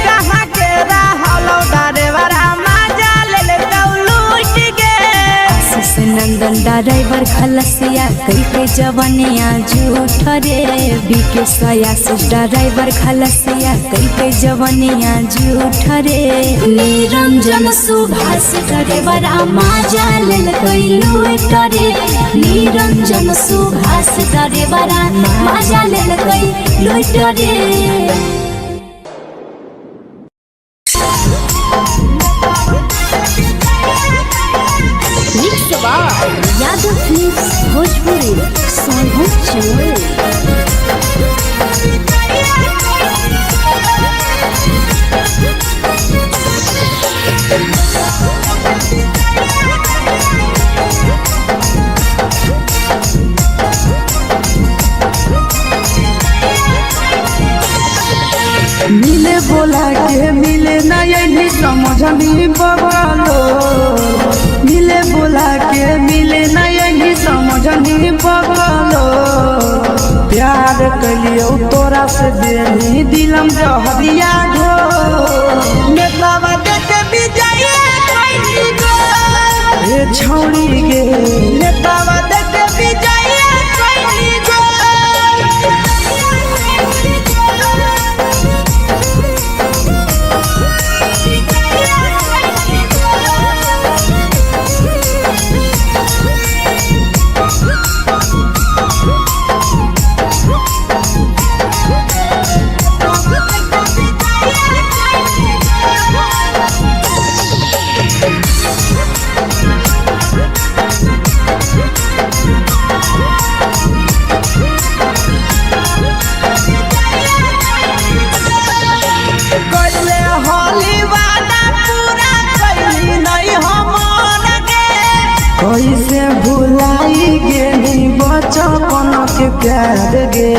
C: कहाँ के रहलो ड्राइवरा मजा लेलकौ लूट गे।
B: आशीष नंदन ड्राइवर खलसिया कई जवनिया झूठ रे। बीके आशीष ड्राइवर खलसिया कई जवनिया झूठ रे। निरंजन सुभाष ड्राइवरा मजा लेलकै लूट रे। निरंजन सुभाष ड्राइवरा मजा लेलकै लूट रे।
D: Mix by Yadav films Bhojpuri Sonbhadra Jamui.
C: मिले बोला के मिले नहीं समझनी बगलो। मिले बोला के मिले नहीं समझनी बगलो। प्यार कलियो तोरा से देनी दिलम जहरिया घो। नेतावा देख विजय कैली गो। हे छौड़ी गे नेतावा देख विजय कैली गो। कैले होली वादा पूरा कैली नहीं हमर गे। कैसे भुलाई गेली बचपन के प्यार गे।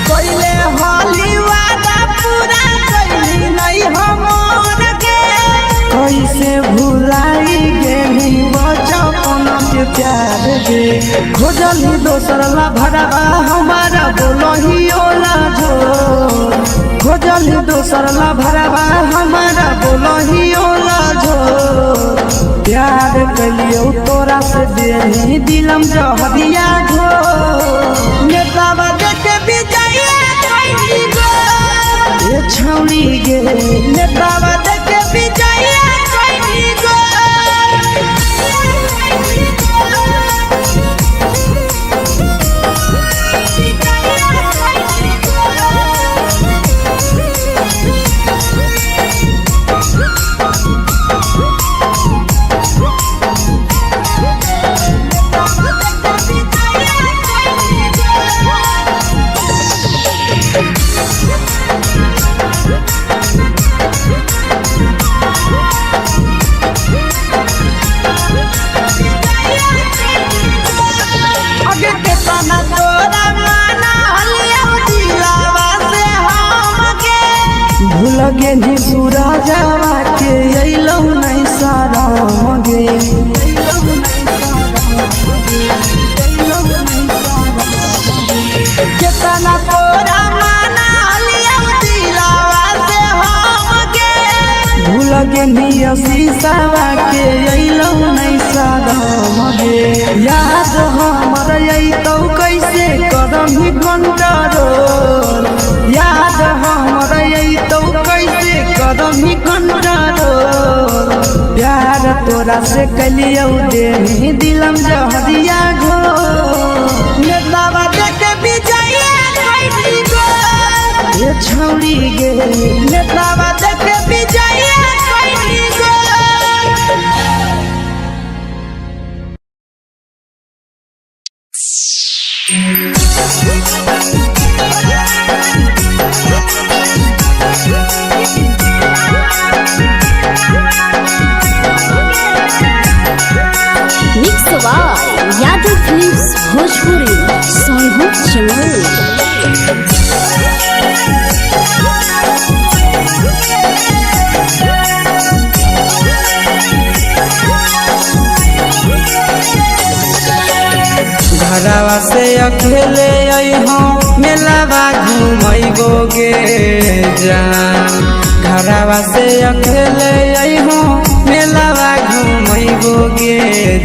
C: कैले होली वादा पूरा कैली नहीं हमर गे। कैसे भुलाई गेली बचपन के प्यार गे। खोजली दोसर ला भरवा हमारा बोलही ओला जो। खोजली दोसर ला भरवा हमारा बोलही ओला जो। प्यार कलियो तोरा से देनी दिलम जहरिया घो। नेतावा देख विजय कैली गो। ए छौड़ी गे नेतावा देख विजय कैली गो।
D: Thank you.
A: गेनी सूरजवा के अइलौ नहीं शरम गे।
C: केतना तोरा माना लिया दिलावा से हम गे।
A: भूल गेनी शीशावा के अइलौ नहीं शरम गे। याद हमर अइतौ कैसे करम कंट्रोल। याद हमर अइतौ कैसे करम कंट्रोल। प्यार तोरा से कलियौ देही दिलम जहरिया घोर।
C: नेतावा देख विजय कैली गो।
A: ये छौड़ी गे।
C: नेतावा देख विजय कैली गो।
D: Mix by Yadav films Bhojpuri Sonhu Chamoli.
C: घरवा से अकेले अइहो मेलावा घुमैबो गे जान। घरवा से अकेले अइहो मेलावा घुमैबो गे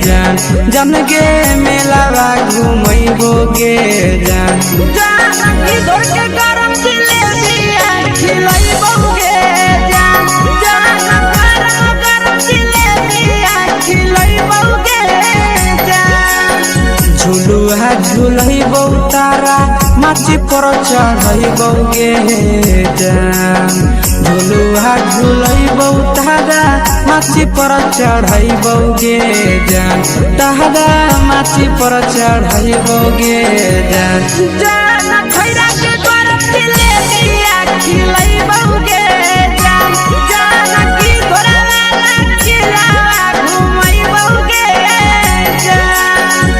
C: जान। जन गे मेलावा घुमैबो गे जान। जान की धोर के गरम जिलेबिया खिलैबो गे जान। जान गरम गरम जिलेबिया खिलैबो गे जान। झुलुहा झुलैबौ तारा माची पर चढ़ैबौ गे जान। झुलुहा झुलैबौ तारा माची पर चढ़ैबौ गे जान। तारा माची पर चढ़ैबौ गे जान। जान खैरा के गरम जिलेबिया खिलैबौ गे जान। जान की तोरा वाला खिलावा घुमैबौ गे जान।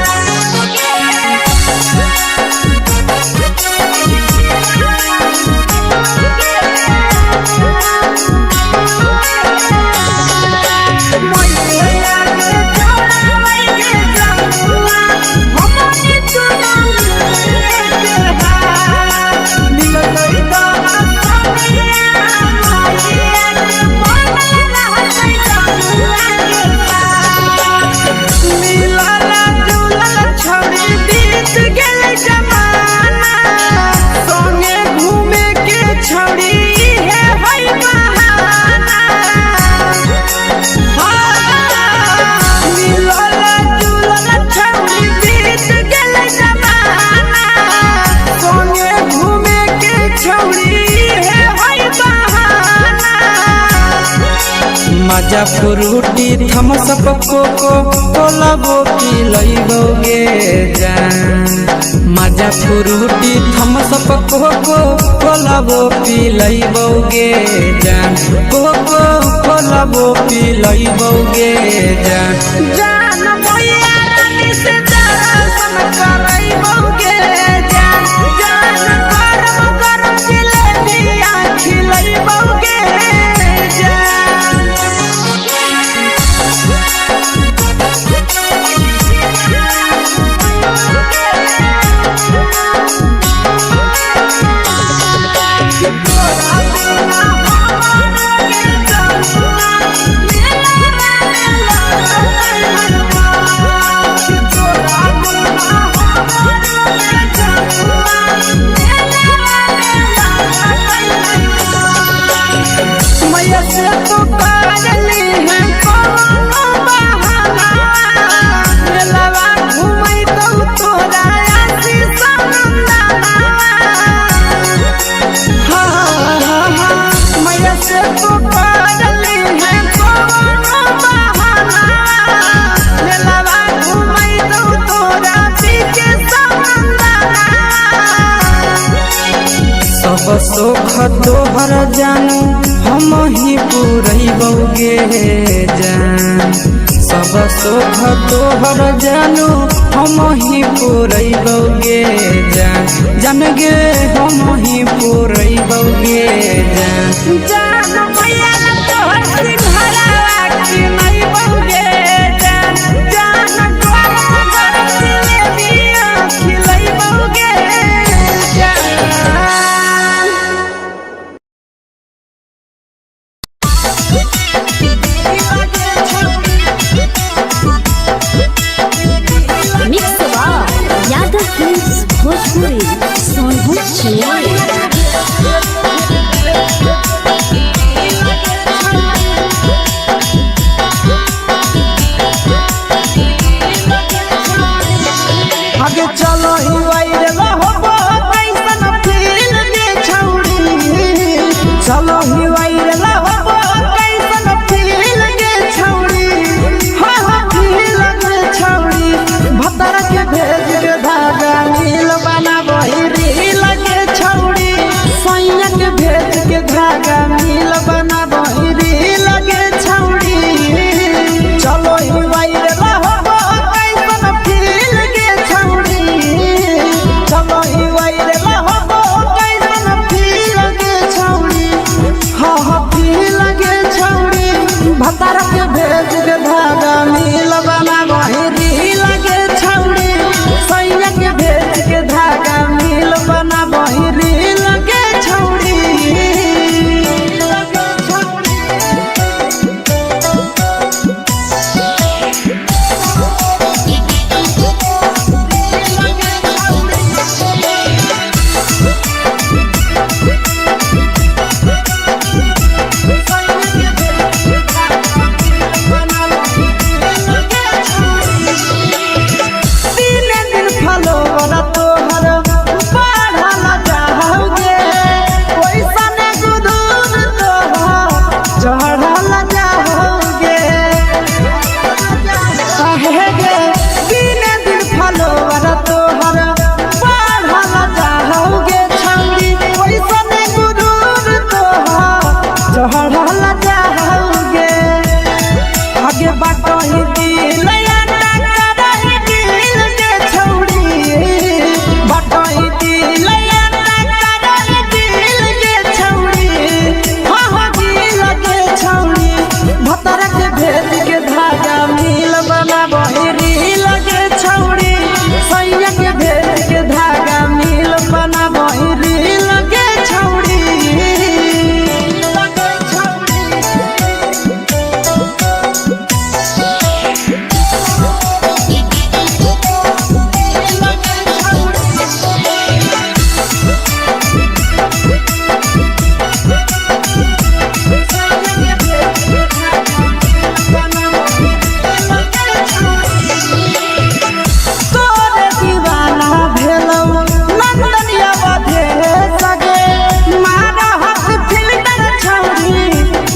C: छौड़ी हे होई बहाना। मिलल जुलल छौड़ी बीत गेलै जमाना। संगे घूमे के छौड़ी हे होई बहाना। मजा फ्रूटी थम्सअप कोको कोलाबो पिलैबो गे जान। मजा फ्रूटी थम्सअप कोको कोलाबो पिलैबो गे जान। कोको कोलाबो पिलैबो गे जान। जान मैया रानी से दर्शन करैबो गे जान। जान गरम गरम जिलेबिया खिलैबो गे जान। मैया से तो करली है कोनो बहाना। मेलावा घुमैतौ तोरा आशीष नंदना। हाँ हाँ हाँ मैया से तो करली है कोनो बहाना। मेलावा घुमैतौ तोरा पीके नंदना। सब सुख तोहर जानू हम ही पुरैबौ गे जान। सब सुख तोहर जानू हम ही पुरैबौ गे जान। जान गे हम ही पुरैबौ गे जान। जान।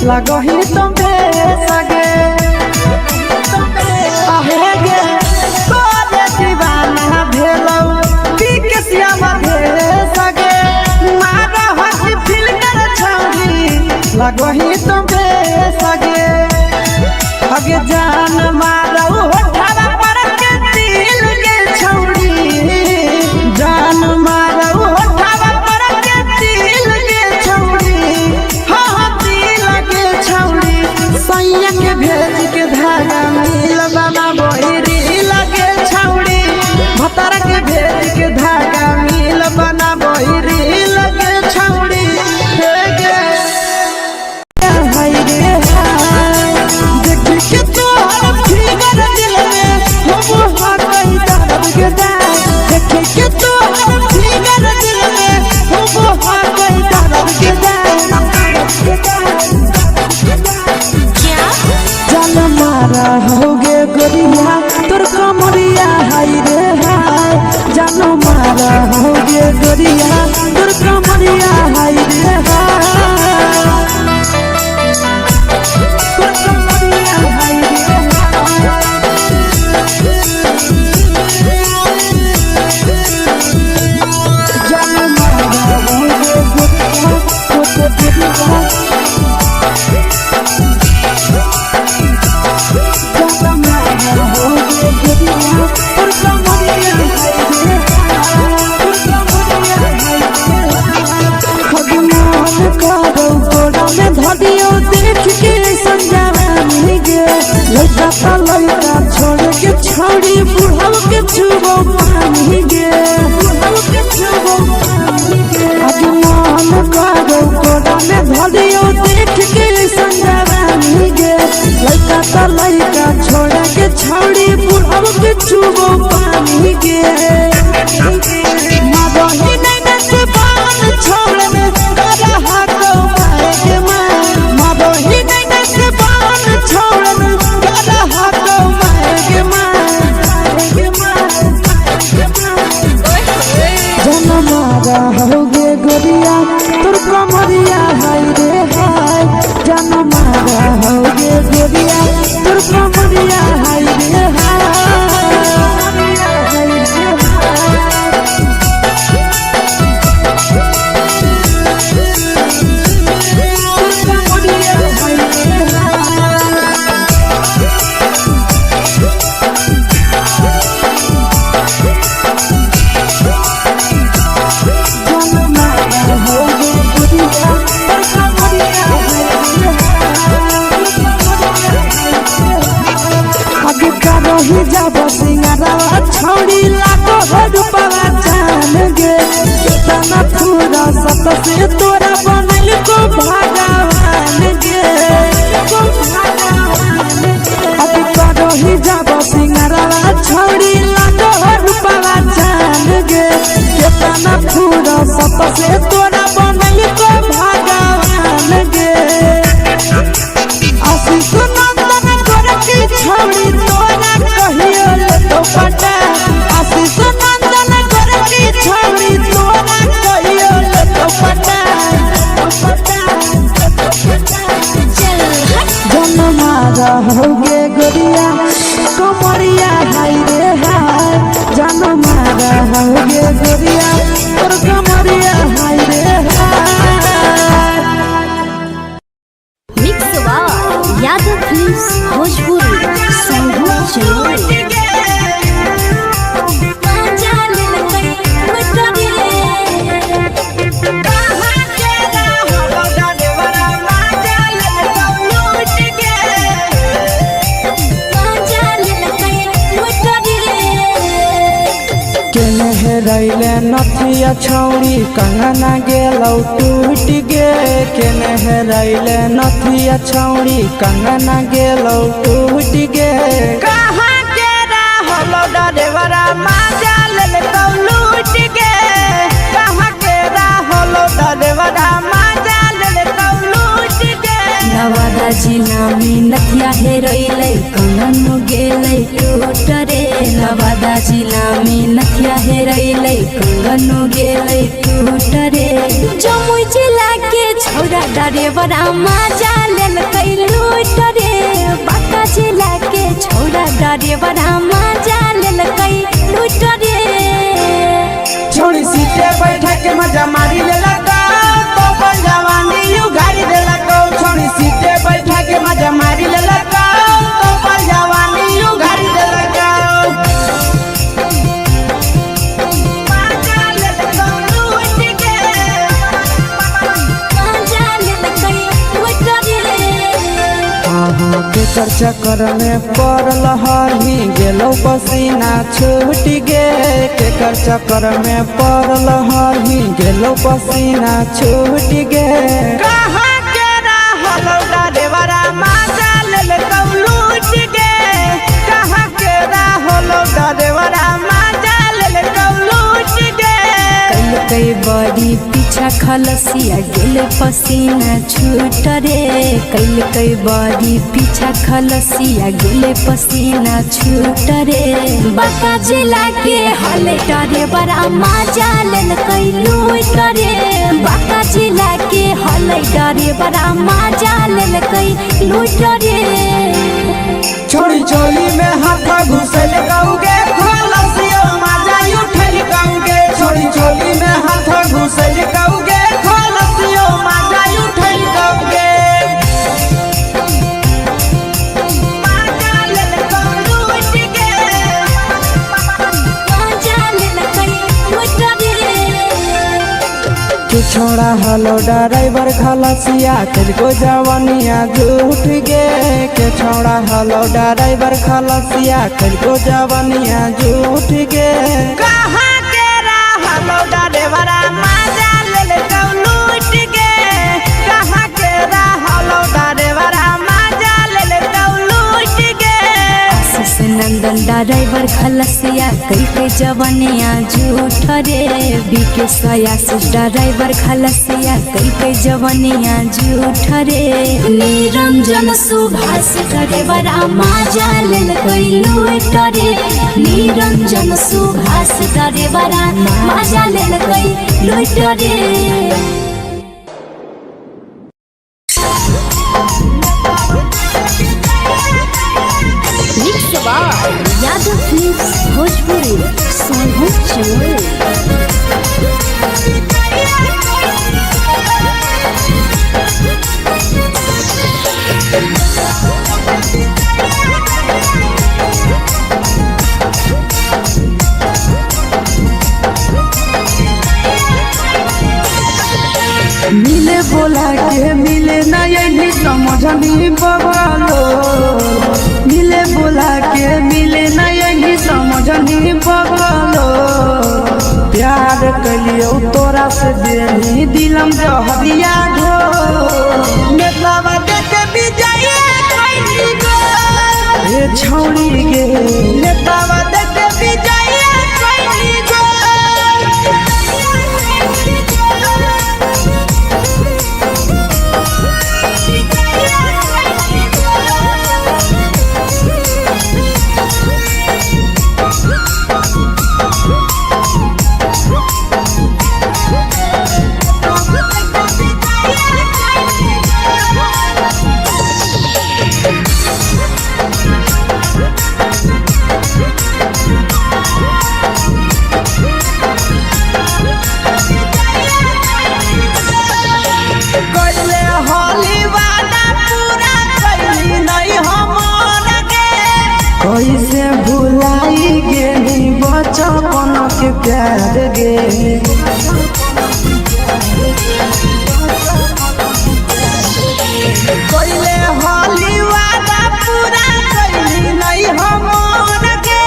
A: लगही तुम सगे आहे गे तोरे दीवाना भेलौ पी के श्यामा सगे मारा हसी फिल्टर छौरी लगही तुम सगे अगे जान मारौ होठवा पर के दिल के छौरी जान मारौ होठवा पर के दिल के छौरी हाँ हाँ दिल के छौरी सैया के भेज के धागा मिल बाबा बहिरी लगे छौरी भतारा के भेज के धागा मिल बना बहिरी लगे छौरी हे गे हाय रे हाय देख के तोहर फिगर दिल में हम हा कहीं दर्द के दाग देख के तोहर फिगर दिल में हम हा कहीं दर्द के दाग जान मारा होगे गोरिया तोर कमरिया हाय रे हाय जान मारा होगे गोरिया तोर कमरिया हाय रे हाय तोर कमरिया हाय रे हाय जान मारा होगे गोरिया तोर कमरिया छोड़ी बुढ़ाव के छुबो पानी गे बुढ़ाव के छुबो पानी गे आज मन करो कोड़ा में धरियो देख के संजवानी गे लइका त लइका छोड़ के छौड़ी बुढ़ाव के छुबो पानी गे मदही नैना से बाल छोड़ में करा हाको मारे के मार मदही नैना से बाल छोड़ में करा हाको मारे के मार के मार जनमारा होगे गोरिया तोर कमरिया हाय रे हाय जनमारा होगे गोरिया तोर कमरिया हाय रे हाय तोर कमरिया हाय रे हाय। যাব সিঙ্গারা ছড়ি লাগো रूपवा जान गे केतना पूरा सत से तोरा बनल को भगवान गे को भगवान अब करही যাব सिंगारा छौड़ी लागो रूपवा जान गे केतना पूरा सत से तोरा बनल को भगवान गे आशीष नंदन गोरखी छौड़ी तोरा कहियो लेतो पटा आशीष नंदन गोरखी छौड़ी तोरा कहियो लेतो पटा जनमारा होगे गोरिया कमरिया हाय रे हाय जनमारा होगे गोरिया तोर कमरिया हाय रे हाय
D: mix by Yadav films Bhojpuri Sanghu Jamui.
C: केने हेरैले नथिया छौरी कंगना गेलौ टूट गे केने हेरैले नथिया छौरी कंगना गेलौ टूट गे कहाँ के रहलो डरेवरा माजा लेल तौ लूट गे कहाँ के रहलो डरेवरा माजा लेल तौ लूट गे
B: नवादा जिला में नथिया हेरैलै कंगन गेलै टूट रे नवादा जिला में नथिया हेरैलै कंगन गेलै टूट रे जमुई जिला के छौरा डरेवरा मजा लेलकै लूट रे। बांका जिला के छौड़ा डरेवरा मजा लेलकै लूट रे।
C: छोड़ी सीटे बैठा के मजा मारी लेलक तो अपन जवानी उगारी देलक। छोड़ी सीटे बैठा के मजा मारी लेलक तो अपन जवानी उगारी देलक। मजा लेलक लूट के।
B: मजा लेलकै लूट रे।
C: अहाँ केकर चक्कर में पड़ल हही गेलो पसीना छूट गे। केकर चक्कर में पड़ल हही गेलो पसीना छूट गे। कहाँ के रहल डरेवरा मजा लेलकौ लूट गे। कहाँ के रहल डरेवरा मजा लेलकौ लूट गे।
B: कलकै बड़ी पीछा खलसिया गेल पसीना छूट रे। कलकै बड़ी पीछा खलसिया गेल पसीना छूट रे। बांका जिला के हले डरेवरा मजा लेलकै लूट रे। बांका जिला के हले डरेवरा मजा लेलकै लूट रे।
C: छोड़ी चोली में हाथ घुसल कौगे खलसियो मजा उठल कौगे। छोड़ी चोली में हाथ घुसल कौगे खलसियो मजा उठल कौगे। मजा लेलकौ लूट गे।
B: मजा लेलकै लूट रे।
C: तू छोड़ा हलो ड्राइवर खलसिया को जवानिया झूठ गे। के छोड़ा हलो ड्राइवर खलसिया को जवानिया झूठ गे। कहाँ के रहलो ड्राइवरा मजा लेलकौ लूट गे। कहाँ के रहलो ड्राइवरा मजा लेलकौ लूट गे।
B: आशीष नंदन ड्राइवर खलसिया कई जवनिया झूठ रे। बीके आशीष ड्राइवर खलसिया कई जवनिया झूठ रे। निरंजन सुभाष ड्राइवरा मजा लेलकै लूट रे। निरंजन सुभाष ड्राइवरा मजा लेलकै लूट रे।
D: Mix by Yadav films Bhojpuri Sonbhadra Jamui.
C: मिले बोला के मिले ना यही समझनी बबलो। मिले बोला के मिले ना यही समझनी बबलो। प्यार कलियो तोरा से देनी दिलम जहरिया घो। नेतावा देख विजय कैली गो। ए छौड़ी गे नेतावा देख विजय कैली गो। कैले होली वादा पूरा कैली नहीं हमर गे। कैसे भुलाई गेली बचपन के प्यार गे। कैले होली वादा पूरा कैली नहीं हमर गे।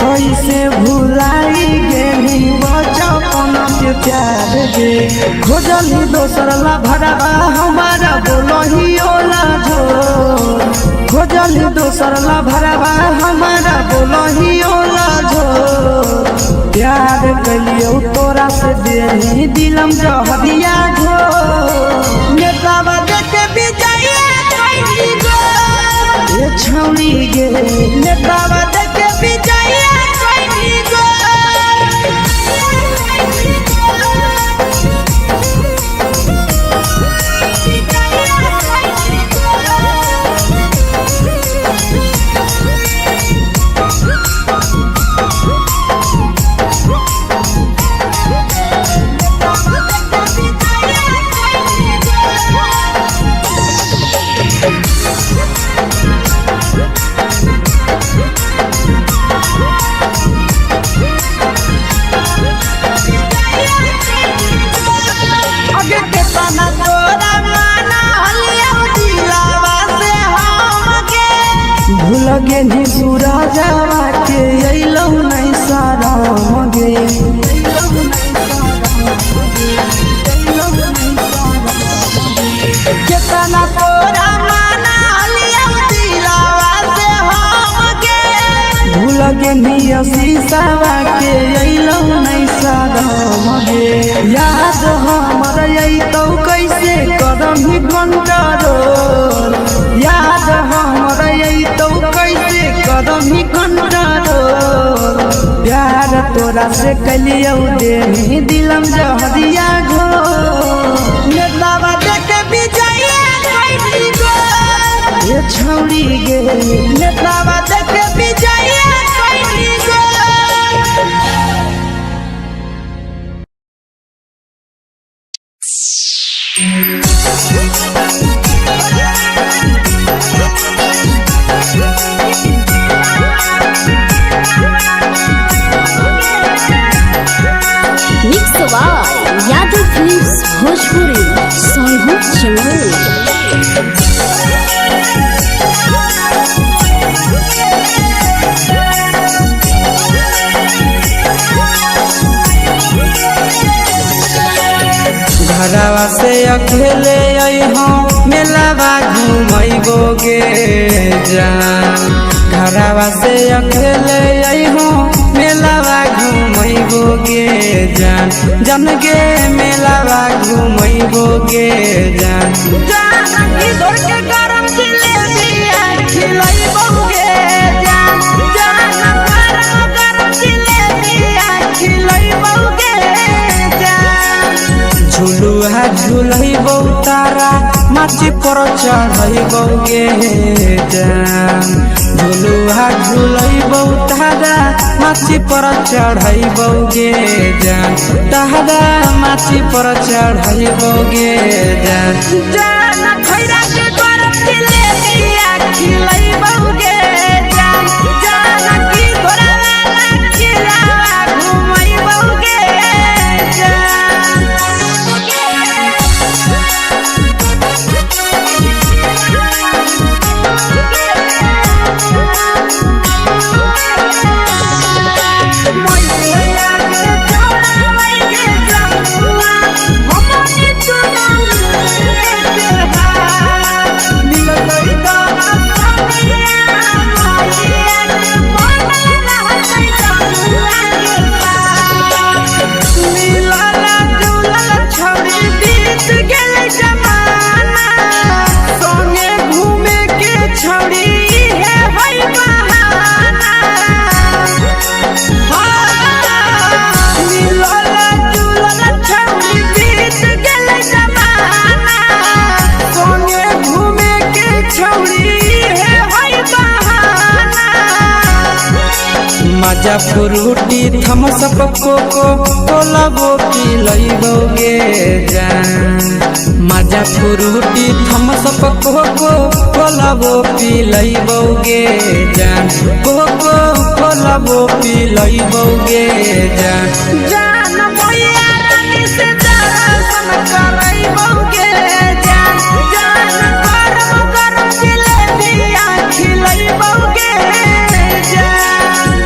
C: कैसे भुलाई गेली बचपन के प्यार गे। खोजली दोसर ला भरवा हमारा बोलही ओला झो। खोजली दोसर ला भरवा हमारा बोलही ओला झो। प्यार कलियो तोरा से देनी दिलम जहरिया घो। नेतावा देख विजय कैली गो। ए छौड़ी गे नेतावा देख विजय कैली गो।
A: गेनी सूरजवा के अइलौ नहीं शरम गे।
C: केतना तोरा माना लिया दिलावा से हम गे।
A: भूल गेनी शीशावा के अइलौ नहीं शरम गे। याद हमर अइतौ कैसे करम कंट्रोल। याद हमर अइतौ कैसे करम कंट्रोल। प्यार तोरा से कलियौ देही दिलम जहरिया घोर।
C: नेतावा देख विजय कैली गो।
A: ये छौड़ी गे।
C: नेतावा देख विजय कैली गो।
D: Mix by Yadav films Bhojpuri Sonhu Jamui.
C: घरवा से अकेले अइहो मेलावा घूमैबो गे जान। घरवा से अकेले अइहो मेलावा घूमैबो गे जान। जान गे मेलावा घूमैबो गे जान। जान की धर के गरम जिलेबिया खिलैबो गे जान। जान गरम गरम जिलेबिया खिलैबो गे जान। झुलुआ झुलैबौ तारा माची पर चढ़ैबौ गे जान। झुलुआ झुलैबौ तारा माची पर चढ़ैबौ गे जान। तारा माची पर चढ़ैबौ गे जान। जान खैरा के गरम जिलेबिया खिलैबौ गे जान। जान की तोरा वाला खिलावा घुमैबौ गे जान। मजा फ्रूटी थम्सअप कोको कोला वो पिलैबौ गे जान। मजा फ्रूटी थम्सअप कोको कोला वो पिलैबौ गे जान। कोको कोला वो पिलैबौ गे जान। जान भैया रानी से दर्शन करैबौ गे जान। जान गरम गरम जिलेबिया खिलैबौ गे जान।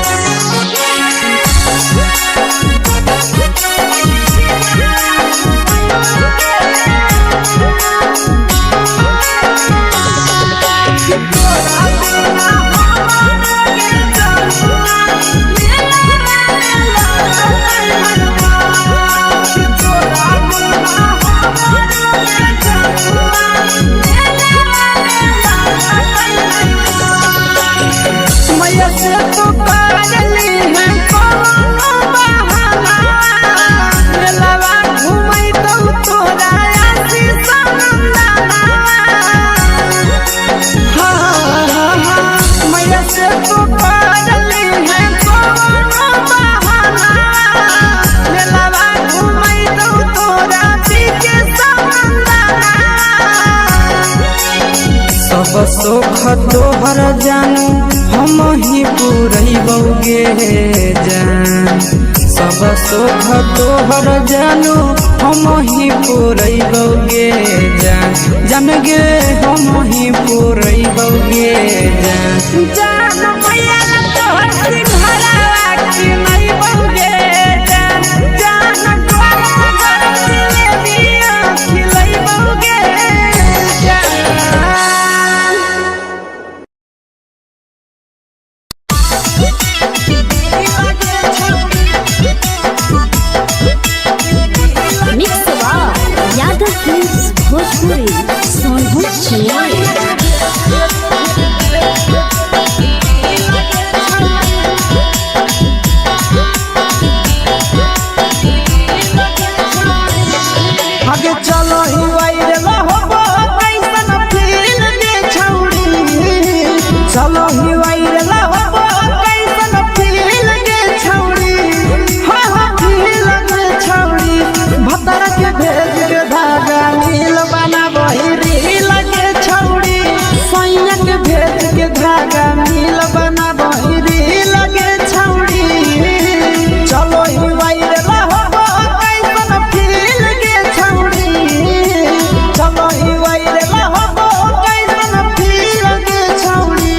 C: मैया से तो करली है कोनो बहाना। मेलावा घुमैतौ तोरा आशीष नंदना। हाँ हाँ हाँ मैया से तो करली है कोनो बहाना। मेलावा घुमैतौ तोरा पीके समंदना। सब सुख तोहर जानू हम ही पुरैबौ गे जान। सब सुख तोहर जानू हम ही पुरैबौ गे जान। जान गे हम ही पुरैबौ गे जान। जान।
D: Films Bhojpuri Sonbhadra Chennai.
C: आगे चलो ही वायरल होबो कैसन फील गे छौड़ी। चलो ही वायरल होबो कैसन फील गे छौड़ी। हाँ हाँ फील गे छौड़ी। भतर के भेज के धागा नील बनाबही रील गे छौड़ी। सैया के भेज के धागा नील बनाबही रील गे छौड़ी। चलो ही वायरल होबो कैसन फील गे छौड़ी। चलो ही वायरल होबो कैसन फील गे छौड़ी।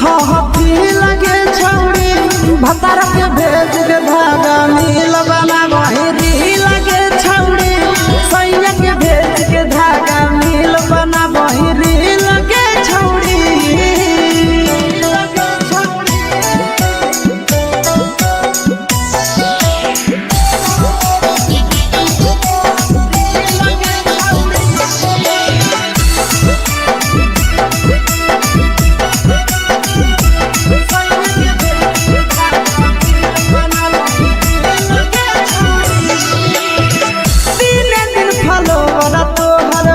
C: हाँ हाँ फील गे छौड़ी। भतार के भेज के धागा नील बनाबही रील गे छौड़ी। सैया के भेज के धागा नील बनाबही रील गे छौड़ी। दिने दिन फलोवर तोहर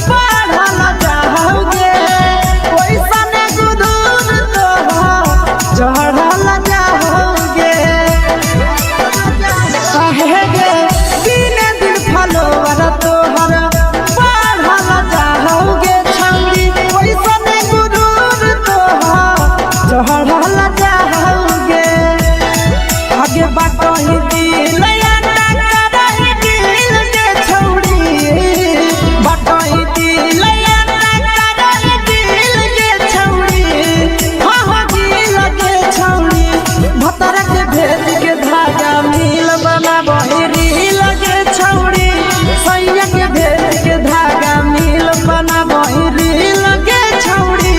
C: बढ़ल जाओगे। ओइसन गुदूर तोहर चढ़ल जाओगे। काहे गे दिने दिन फलोवर तोहर बढ़ल जाओगे छौड़ी। ओइसन गुदूर तोहर चढ़ल जाओगे। आगे बाटही दिल आटा करही दिल के छौड़ी। बाटही दिल आटा करही दिल के छौड़ी। हाँ हाँ दिल के छौड़ी। भतर के भेज के धागा मिल बनाबही रील के छौड़ी। सैया के भेज के धागा मिल बनाबही रील के छौड़ी।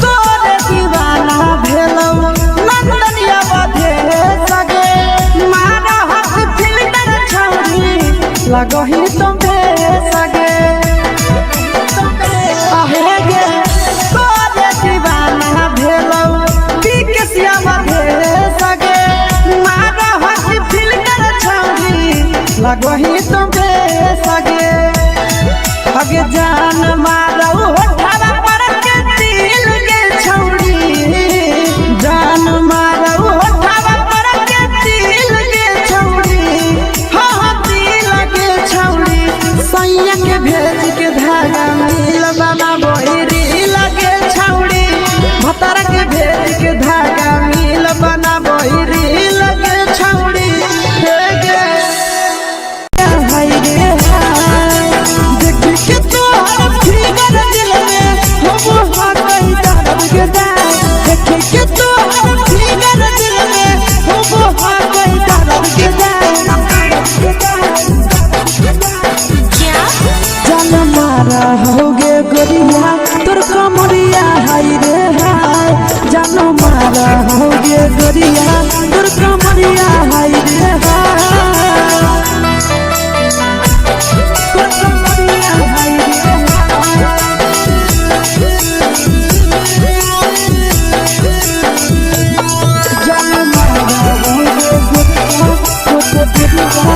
C: तोरे दीवाना भेलौ नंदनिया बधे सगे। मारा हक फिल्टर छौड़ी लगही तुम सगे। आहे गे तोरे दीवाना भेलौ बिकसिया बधे सगे। मारा हक फिल्टर छौड़ी लगही तुम सगे। अगे जान मारौ होठवा पर के दिल के छौड़ी। जान मारौ होठवा पर के दिल के छौड़ी। हाँ हाँ दिल के छौड़ी। सैया के भेज के धागा मिल बनाबही रील के छौड़ी। भतर के भेज के धागा मिल बनाबही रील के छौड़ी। हे गे हाय रे हाय देख के तोहर फिगर दिल में हम हा कहीं दर्द के दाग। देख के तोहर फिगर दिल में हम हा कहीं दर्द के दाग। जान मारा होगे गोरिया तोर कमरिया हाय रे हाय। जान मारा होगे गोरिया तोर कमरिया हाय रे हाय। तोर कमरिया हाय रे हाय। जान मारा होगे गोरिया तोर कमरिया।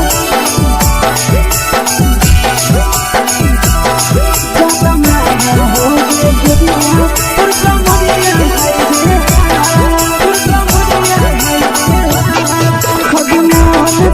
C: जान मारा होगे गोरिया तोर कमरिया हाय रे हाय। तोर कमरिया हाय रे हाय। खगमान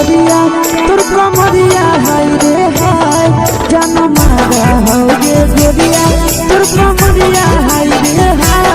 A: गोरिया तोर कमरिया हाय रे हाय जान मारा हो गे गोरिया तोर कमरिया हाय रे हाय।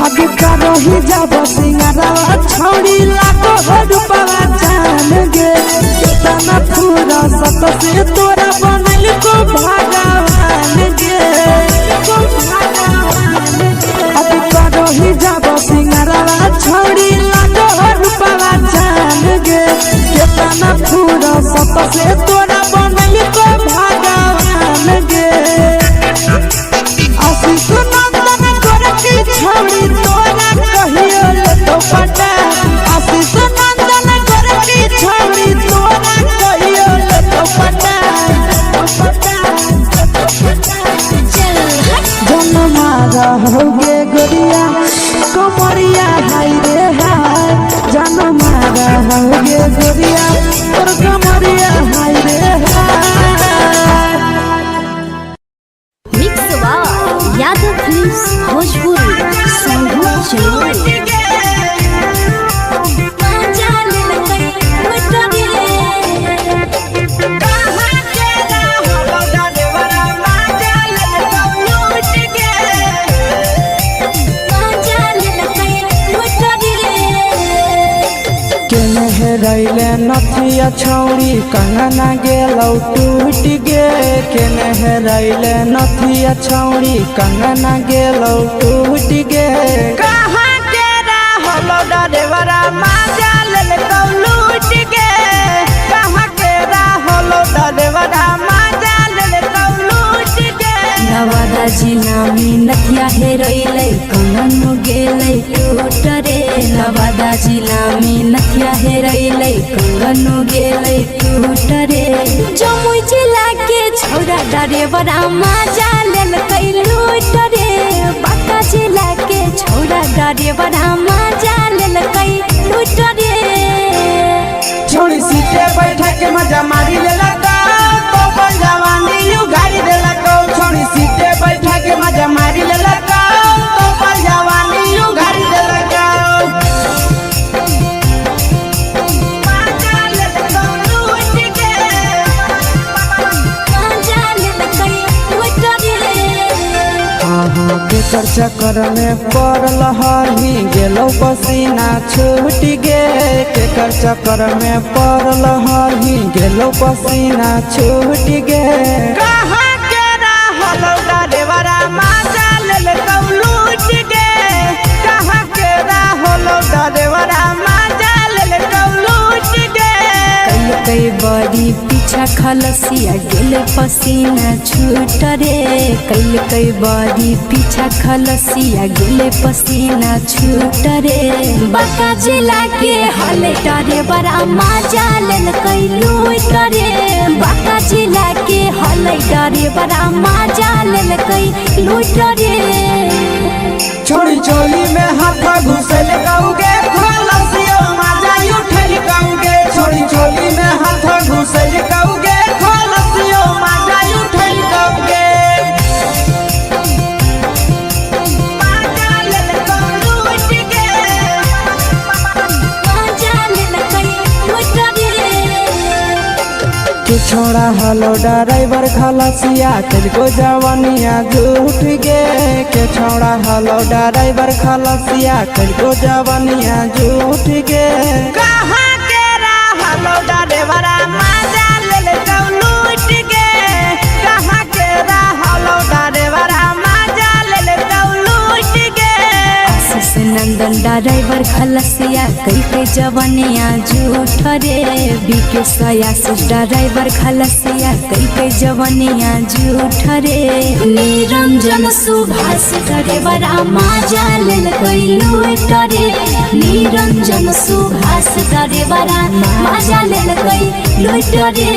A: आगे करही जाब सिंगारवा छौड़ी लागो हो रूपवा जान गे केतना फूरा सत से तोरा बनल को भगवान गे आगे करही जाब सिंगारवा छौड़ी लागो हो रूपवा जान गे केतना फूरा सत से तोरा बनल को भगवान गे। आशीष नंदन गोरखी छौड़ी तोरा कहियो लेतो पटा। आशीष नंदन गोरखी छौड़ी तोरा कहियो लेतो पटा।
D: चल हट।
A: जनमा रहोगे गोरिया कमरिया हाय रे हाय जनमा रहोगे गोरिया तोर कमरिया हाय रे हाय।
D: Mix by Yadav films Bhojpuri Sonbhadra जिला।
C: केने हेरैले नथिया छौरी कंगना गेलौ टूट गे केने हेरैले नथिया छौरी कंगना गेलौ टूट गे कहाँ के रहलो डरेवरा माजा लेलकौ लूट गे कहाँ के रहलो डरेवरा माजा लेलकौ लूट गे।
B: नवादा जिला में नथिया हेरैलै कंगन गेलै टूट रे। नवादा जिला में नथिया हेरैलै कंगन गेलै टूट रे। जमुई जिला के छौरा डरेवरा माजा लेलकै लूट रे। बांका जिला के छौरा डरेवरा माजा लेलकै लूट रे।
C: छोड़ी सीटे बैठा के मजा मारी लेलक तो अपन जवानी you गाड़ी देलक। छोड़ी सीटे बैठा के मजा मारी लेलक तो अपन जवानी you गाड़ी देलक। माजा लेलक लूट गे।
D: माजा लेलकै लूट रे।
C: हाँ केकर चक्कर में पड़ल हही गेलौ पसीना छूट गे केकर चक्कर में पड़ल हही गेलौ पसीना छूट गे कहाँ के रहलौ डरेवरा माजा लेलकौ लूट गे कहाँ के रहलौ डरेवरा माजा लेलकौ लूट गे।
B: कई बड़ी पीछा खलसिया गेल पसीना छूट रे। कैल कई बड़ी पीछा खलसिया गेल पसीना छूट रे। बांका जिला के हले डरेवरा माजा लेलकै लूट रे। बांका जिला के हले डरेवरा माजा लेलकै लूट रे।
C: छोड़ी चोली में हाथ घुसल कौगे खलसियो माजा उठल कौगे। छोड़ी चोली में हाथ घुसल कौगे खलसियो माजा उठल कौगे। माजा लेलकौ लूट गे।
D: माजा लेलकै लूट रे।
C: के छोड़ा हलो ड्राइवर खलसिया तेरे जवानिया झूठ गे के छोड़ा हलो ड्राइवर खलसिया तेरे जवानिया झूठ गे कहाँ के रहलो ड्राइवरा माजा लेलकौ लूट गे कहाँ के रहलो ड्राइवरा माजा लेलकौ लूट गे।
B: आशीष नंदन ड्राइवर खलसिया कई जवनिया झूठ रे। बीके सयासी ड्राइवर खलसिया कई जवनिया झूठ रे। निरंजन सुभाष ड्राइवर माजा लेल लूट रे। निरंजन सुभाष ड्राइवर माजा लेल लूट रे।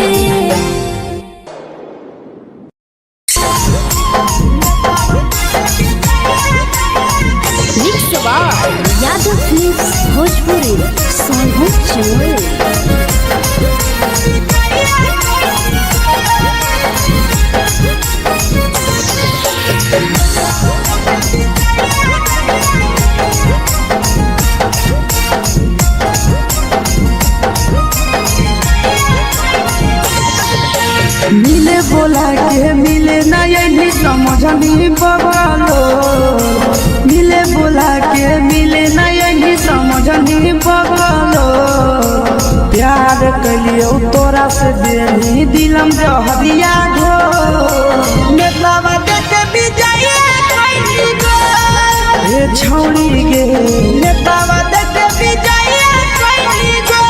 D: Mix by Yadav films Bhojpuri Sonbhadra Jamui.
C: मिले बोला के मिले ना यही समझनी बबलो। मिले बोला के मिले ना यही समझनी बबलो। प्यार कलियो तोरा से देनी दिलम जहरिया घो। नेतावा देखे विजय कैली गो। हे छौड़ी गे नेतावा देखे विजय कैली गो।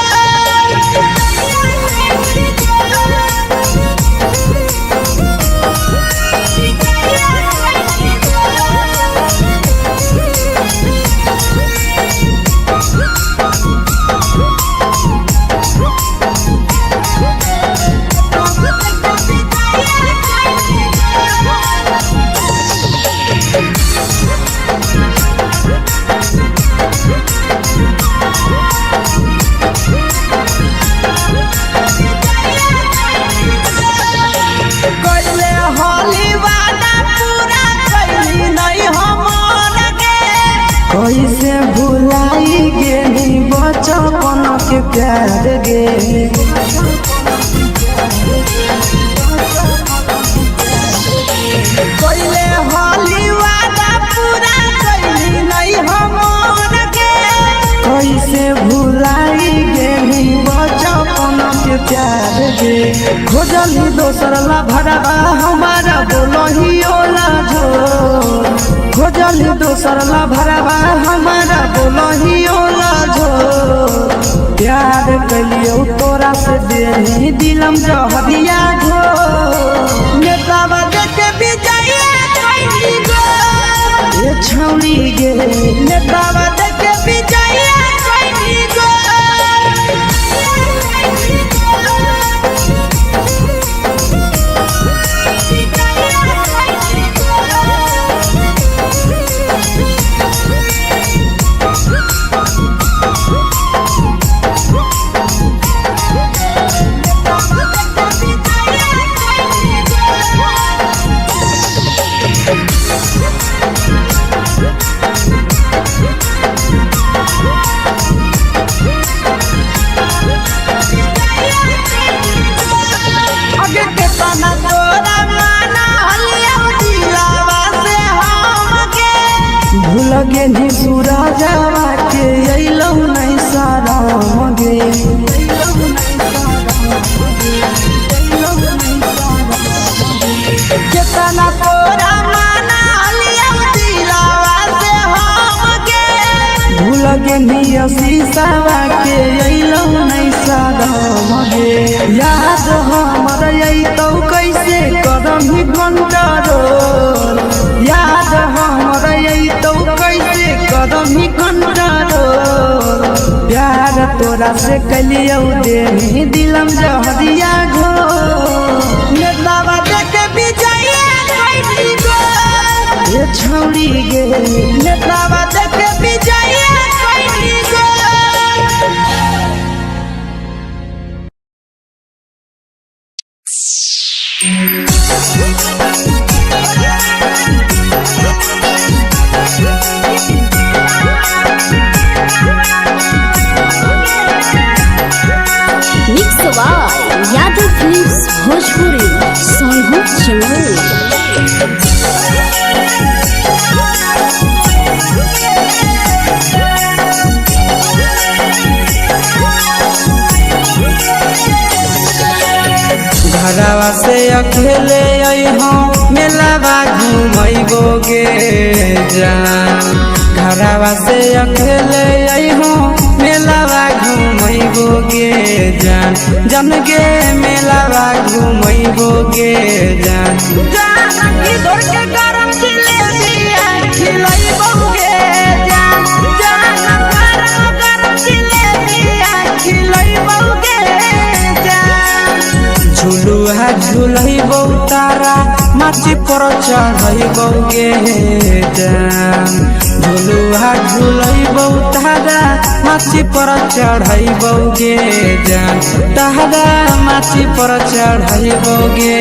C: कैले होली वादा पूरा कैली नहीं हमर के। कैसे भुलाई गेली बचपन के प्यार गे। कैले होली वादा पूरा कैली नहीं हमर के। कैसे भुलाई गेली बचपन के प्यार गे। खोजली दोसर ला भरवा हमारा बोलही ओला झो। खोजली दोसर ला भरवा हमारा बोलही ओला झो। प्यार कलियो तोरा से देनी दिलम जहरिया घो। नेतावा देखे विजय कैली गो। ए छौड़ी गे नेतावा देखे विजय कैली गो। अगे केतना तोरा माना हलिया दिलावा से हमके। भूल गेनी सूरजवा के अइलौ नहीं शरम गे। केतना तोरा माना हलिया दिलावा से हमके। भूल गेनी शीशावा के अइलौ नहीं शरम गे। याद हमर अइतौ कैसे करम कंट्रोल। याद हमर अइतौ कैसे करम कंट्रोल। प्यार तोरा से कलियौ देनी दिलम जहरिया घो। नेतावा देखे विजय कैली गो। ए छौड़ी गे नेतावा देखे विजय कैली गो।
D: Mix by Yadav films Bhojpuri Sonbhadra Jamui.
C: घरवा से अकेले अइहो मेलावा घुमैबो गे जान। घरवा से अकेले अइहो मेलावा घुमैबो गे जान, जान गे मेलावा घुमैबो गे जान। जान की धर के गरम जिलेबिया खिलैबो गे जान, जान गरम गरम जिलेबिया खिलैबो गे जान। झुलुआ झुलैबो तारा माची पर चढ़ैबो गे जान, झुलुआ झुलैबो तारा माची पर चढ़ैबो गे जान, तारा माची पर चढ़ैबो गे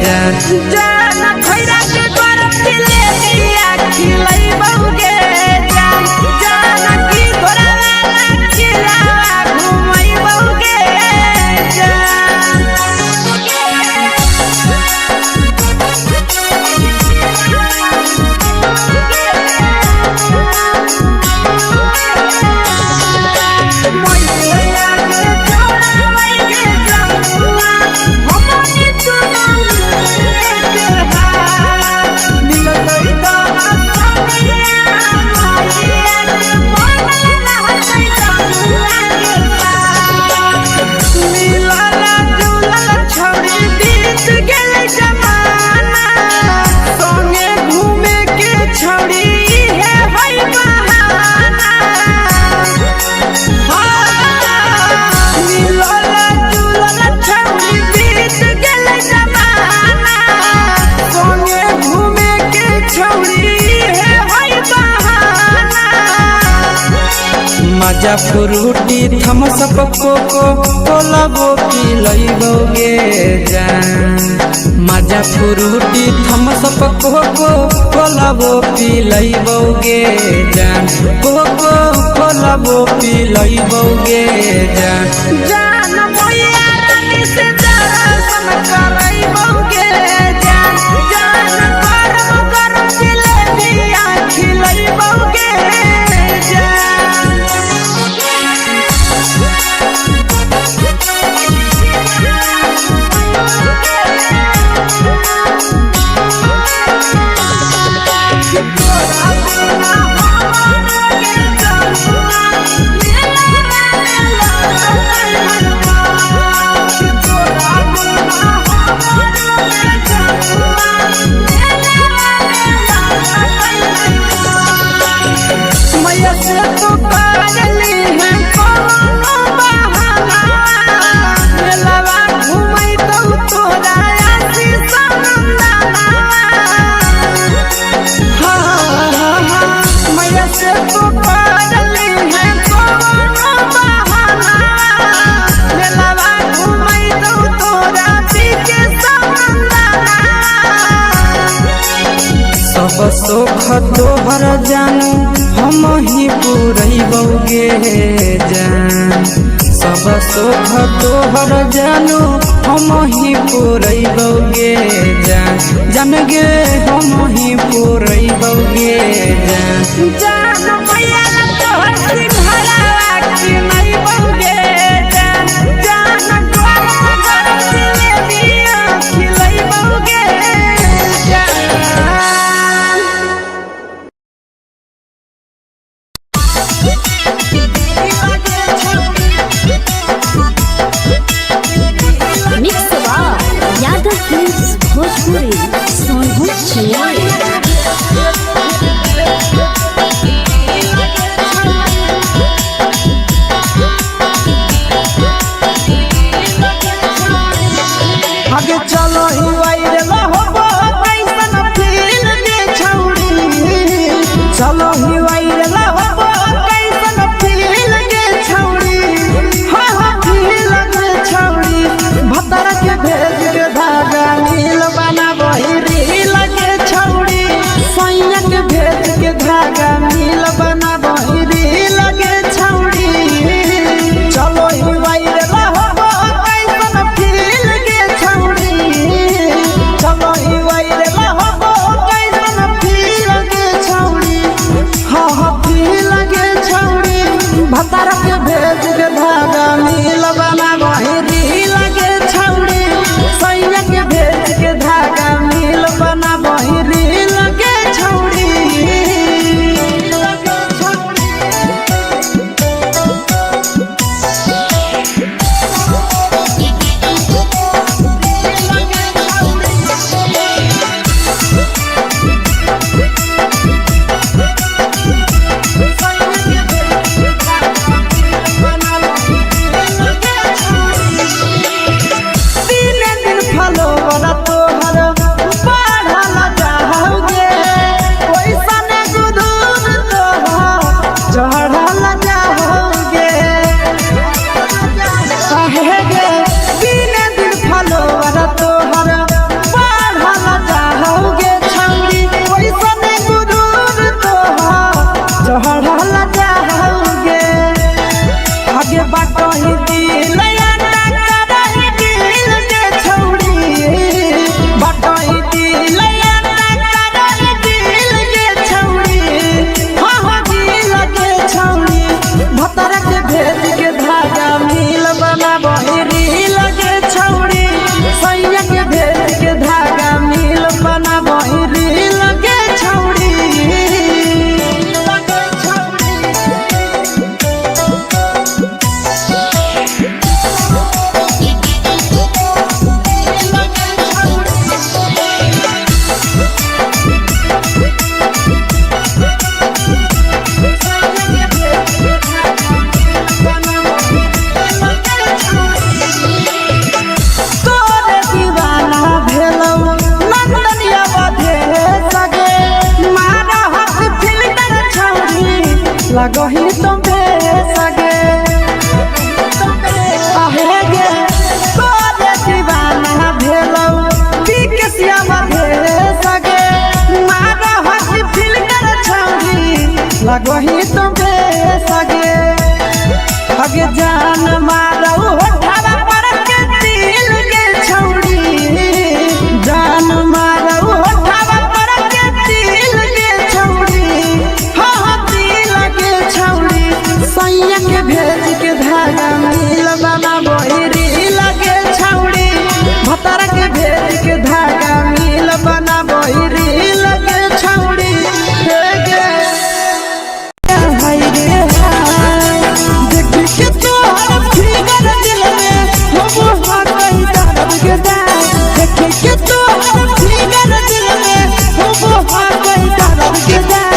C: जान। जान खैरा के गरम जिलेबिया खिलैबो गे जान, जान की तोरा वाला खिलावा घुमैबो गे जान। मजा फ्रूटी थम्सअप कोको कोला वो पिलैबो गे जान, मजा फ्रूटी थम्सअप कोको कोला वो पिलैबो गे जान, कोको कोला वो पिलैबो गे जान। जान मैया रानी से दर्शन करैबो गे जान, जान गरम गरम जिलेबिया खिलैबो गे जान। मैया से तो पागली है कोनो बहाना, मेलावा घुमै तो तोरा आशीष नंदना। हाँ हाँ हाँ, मैया से तो पागली है कोनो बहाना, मेलावा घुमै तो तोरा पीके नंदना। सब सुख तोहर जानू हम ही पुरैबो गे जान, सब सुख तोहर जानू हम ही पुरैबो गे जान, जान गे हम ही पुरैबो गे जान। जान मैया तोहर सिंघारावा किनैबो गे जान, जान गरम गरम जिलेबिया खिलैबो गे जान।
D: Mix by Yadav films Bhojpuri Sonbhadra Chennai.
C: आगे चलो ही वायरल होबो कैसन फील गे छौड़ी, चलो ही वायरल होबो कैसन फील गे छौड़ी, हाँ हाँ फील गे छौड़ी, भतर के भेज के धागा नील बनाबही रील गे छौड़ी, सैया के भेज के धागा नील बनाबही रील गे छौड़ी, चलो ही वायरल होबो कैसन फील गे छौड़ी,
A: लगही तुम सगे आहे गे तोरे दीवाना भेलौ पी के श्यामा सगे मारा हसी फिल्टर छौरी लगही तुम सगे अगे जान मारौ होठावा पर के दिल के छौरी जान मारौ होठावा पर के दिल के छौरी हाँ हाँ दिल के छौरी सैया के भेज के धागा मिल बना बहिरी लगे छौरी भतारा के भेज के धागा मिल बना बहिरी लगे छौरी हे गे हाय रे हाय देख के तोहर फिगर दिल में हम हा कहीं दर्द के दाग देख के तोहर फिगर दिल में हम हा कहीं दर्द के दाग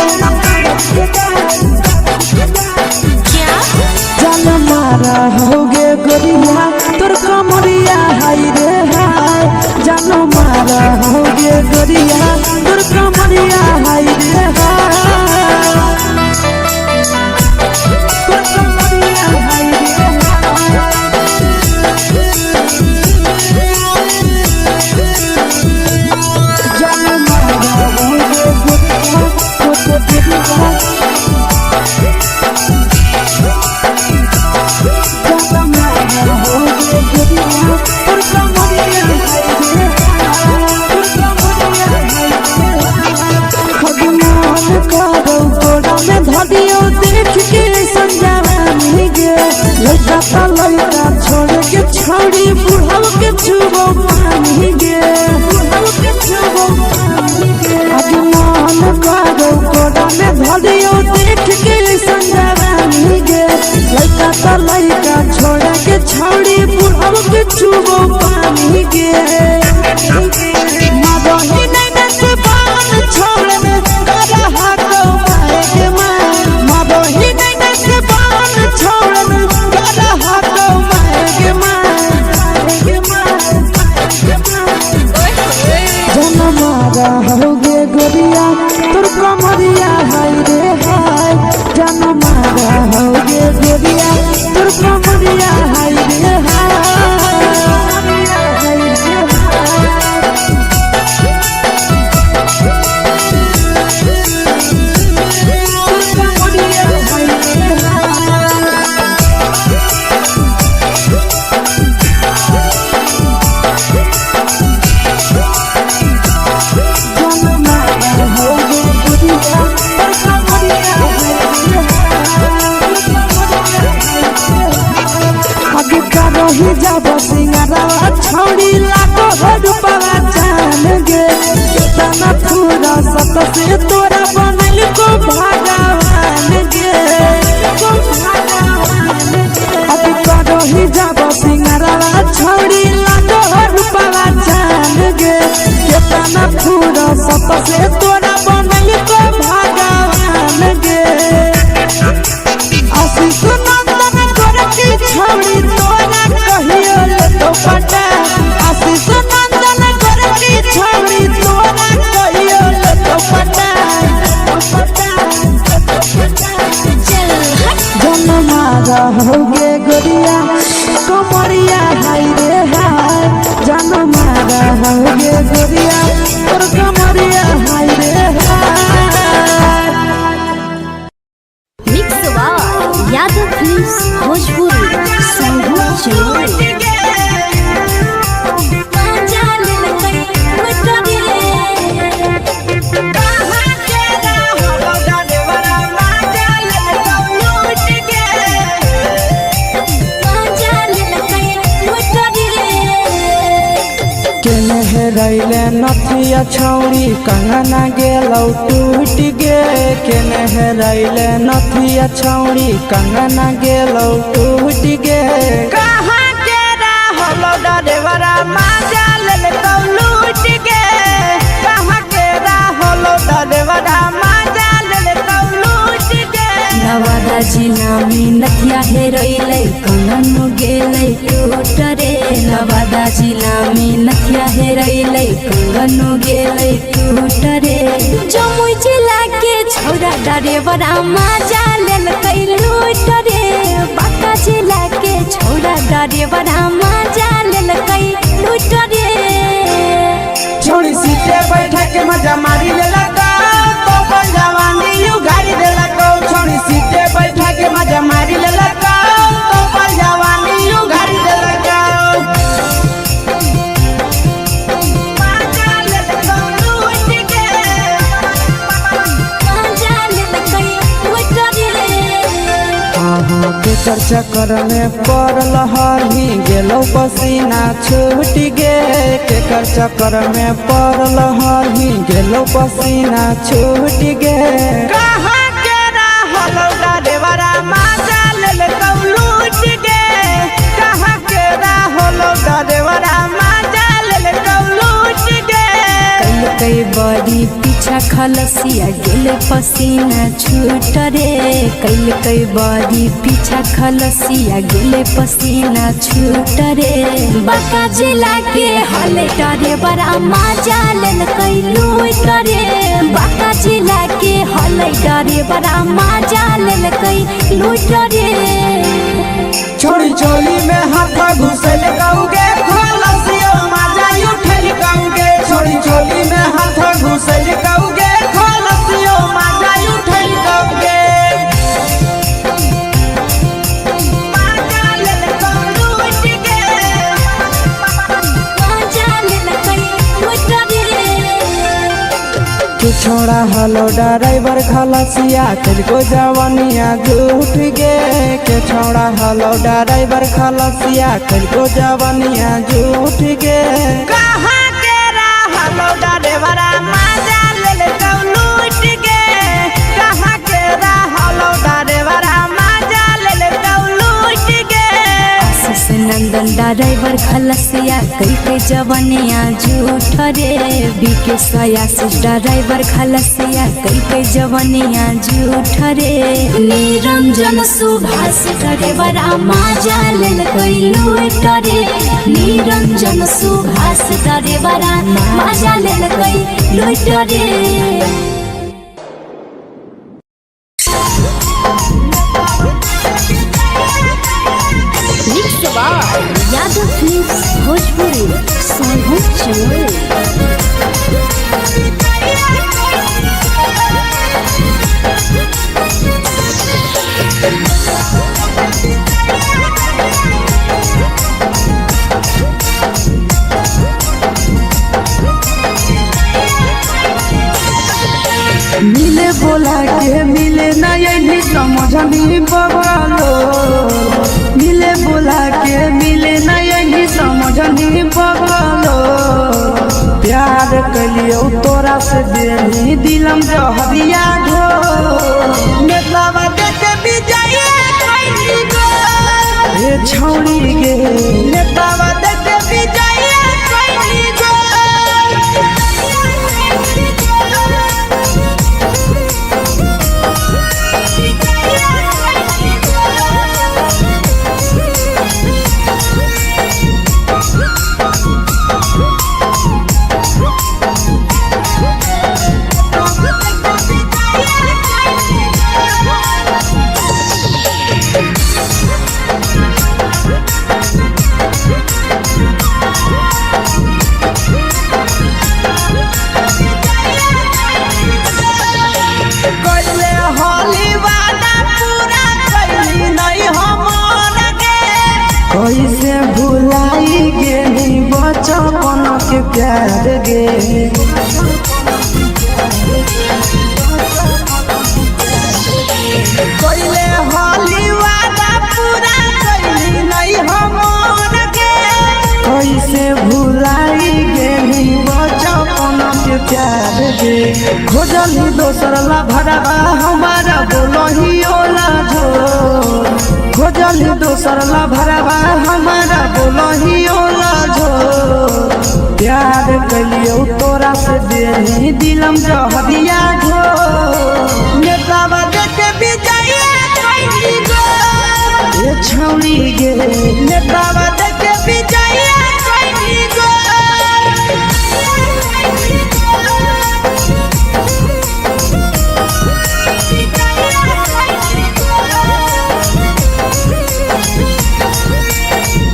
A: जान मारा होगे गोरिया तोर कमरिया हाय रे हाय जान मारा होगे गोरिया तोर कमरिया हाय रे हाय तोर कमरिया हाय रे हाय जान मारा होगे गोरिया तोर कमरिया छोड़ी बुढ़ाव के छुबो पानी गे बुढ़ाव के छुबो पानी गे अभिमान करो कोड़ा में धरियो देख के संजवानी गे लइका त लइका छोड़ के छोड़ी बुढ़ाव के छुबो पानी गे मदही नैना से बाल छोड़ में करहा को माए के माए मदही नैना से बाल छोड़ में करहा को माए के माए के माए जनमारा होगे गोरिया तोर कमरिया हाय रे हाय जनमारा होगे गोरिया तोर कमरिया हाय रे हाय तोर कमरिया हाय रे हाय रही जाब सिंगारा छौड़ी लागो रूपवा जान गे केतना पूरा सत से तोरा बनल को भगवान गे को भगवान गे अब करही जाब सिंगारा छौड़ी लागो रूपवा जान गे केतना पूरा सत से तोरा बनल को भगवान गे आशीष नंदन गोरखी छौड़ी तोरा कहियो लेतो पटा आशीष नंदन गोरखी छौड़ी तोरा कहियो लेतो पटा जनमारा होगे गोरिया कमरिया हाय रे हाय जनमारा होगे गोरिया तोर कमरिया हाय रे हाय
D: mix by Yadav films Bhojpuri Sanghu Jamui.
C: केने हेरैले नथिया छौरी कंगना गेलौ टूट गे केने हेरैले नथिया छौरी कंगना गेलौ टूट गे कहाँ के रहलो डरेवरा माजा ले तो लूट गे कहाँ के रहलो डरेवरा माजा ले तो लूट गे
B: नवादा जिला में नथिया हेरैलै कंगन गेलै टूट रे नवादा जिला में नथिया हेरैलै कंगन गेलै टूट रे जमुई जिला के छौरा डरेवरा माजा लेलकै। डरेवरा मजा लेलकै लूट रे।
C: छोड़ी सीटे बैठा के मजा मारी लेलक तो अपन जवानी you गाड़ी देलक। छोड़ी सीटे बैठा के मजा मारी लेलक तो अपन जवानी you गाड़ी देलक। मजा लेलक लूट के।
B: मजा लेलकै लूट रे।
C: अहाँ के चक्कर में पड़ल हही गेलो पसीना छूट गे। केकर चक्कर में पड़ल हही गेलो पसीना छूट गे। कहाँ के रहल डरेवरा मजा लेलकौ लूट गे। कहाँ के रहल डरेवरा मजा लेलकौ लूट गे।
B: कई बड़ी पीछा खलसिया गेल पसीना छूट रे। कैलकै बड़ी पीछा खलसिया गेल पसीना छूट रे। बांका जिला के हले डरेवरा मजा लेलकै लूट रे। बांका जिला के हले डरेवरा मजा लेलकै लूट रे।
C: छोड़ी चोली में हाथ घुसल कौगे खलसियो मजा उठल कौगे। छोड़ी चोली में हाथ घुसल कौगे खलसियो मजा उठल कौगे। मजा लेलकौ लूट गे।
B: मजा लेलकै लूट रे।
C: तू छोड़ा हलो ड्राइवर खलसिया को जवानिया झूठ गे। के छोड़ा हलो ड्राइवर खलसिया को जवानिया झूठ गे। कहाँ के रहलो ड्राइवरा मजा लेलकौ लूट गे। कहाँ के रहलो ड्राइवरा मजा लेलकौ लूट गे।
B: आशीष नंदन ड्राइवर खलसिया कैके जवनिया झूठ रे। बीके आशीष ड्राइवर खलसिया कैके जवनिया झूठ रे। निरंजन सुभाष ड्राइवरा मजा लेलकै लूट रे। निरंजन सुभाष ड्राइवरा मजा लेलकै लूट रे।
D: Mix by Yadav films Bhojpuri Sonbhadra Jamui.
C: मिले बोला के मिले ना यही समझनी बगलो। मिले बोला के मिले ना यही समझनी बगलो। प्यार कलियो तोरा से देनी दिलम जहरिया घो। नेतावा देख विजय कैली गो। हे छौड़ी गे नेतावा देख विजय कैली गो। कैले होली वादा पूरा कैली नहीं हमर गे। कैसे भुलाई गेली बचपन के प्यार गे। कैले होली वादा पूरा कैली नहीं हमर गे। कैसे भुलाई गेली बचपन के प्यार गे। खोजली दोसर ला भरवा हमारा बोलही ओला झो। खोजली दोसर ला भरवा हमारा बोलही ओला झो। प्यार कलियो तोरा से देनी दिलम जहरिया घो। नेतावा देख विजय कैली गो। ए छौड़ी गे नेतावा देख विजय कैली गो।
D: Thank you.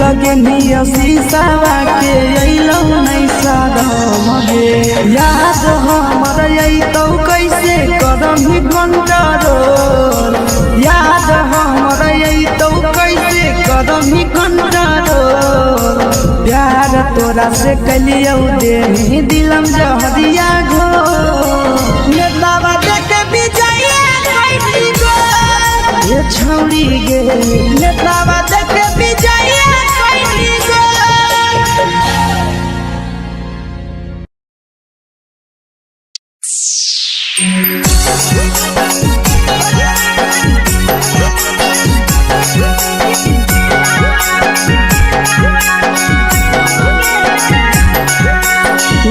A: लगे नियसीसावा के अइलौ नै सरम गे। याद हमर अइतौ कैसे करम कंट्रोल, याद हमर अइतौ कैसे करम कंट्रोल। प्यार तोरा से कलियौ देही दिलम जहरिया घो।
C: नेतावा देख विजय कैली गो।
A: ये छौरी गे।
C: नेतावा देख विजय कैली गो।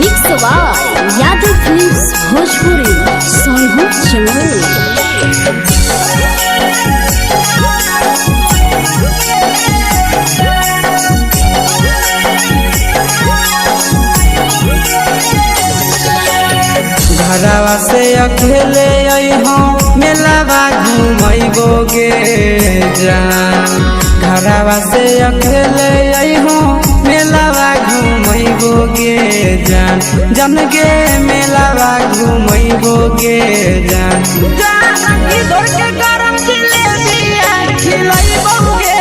D: Mix by Yadav films Bhojpuri Sonhu Chamoli.
C: घरवा से अकेले अइहो मेलावा घुमैबो गे जान। घरवा से अकेले अइहो मेलावा घुमैबो गे जान। जन गे मेलावा घुमैबो गे जान। जान इधर के गरम जिलेबिया खिलैबो गे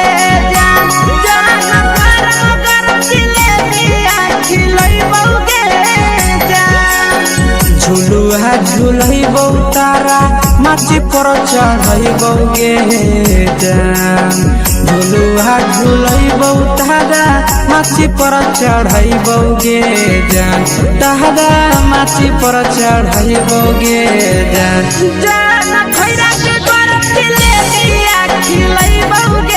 C: जान। जान गरम गरम जिलेबिया खिलैबो गे जान। झुलुहा झुलैबौ तारा माची पर चढ़ैबौ गे जान। झुलुहा झुलैबौ तारा माची पर चढ़ैबौ गे जान। तारा माची पर चढ़ैबौ गे जान। जान खैरा के गरम जिलेबिया खिलैबौ गे।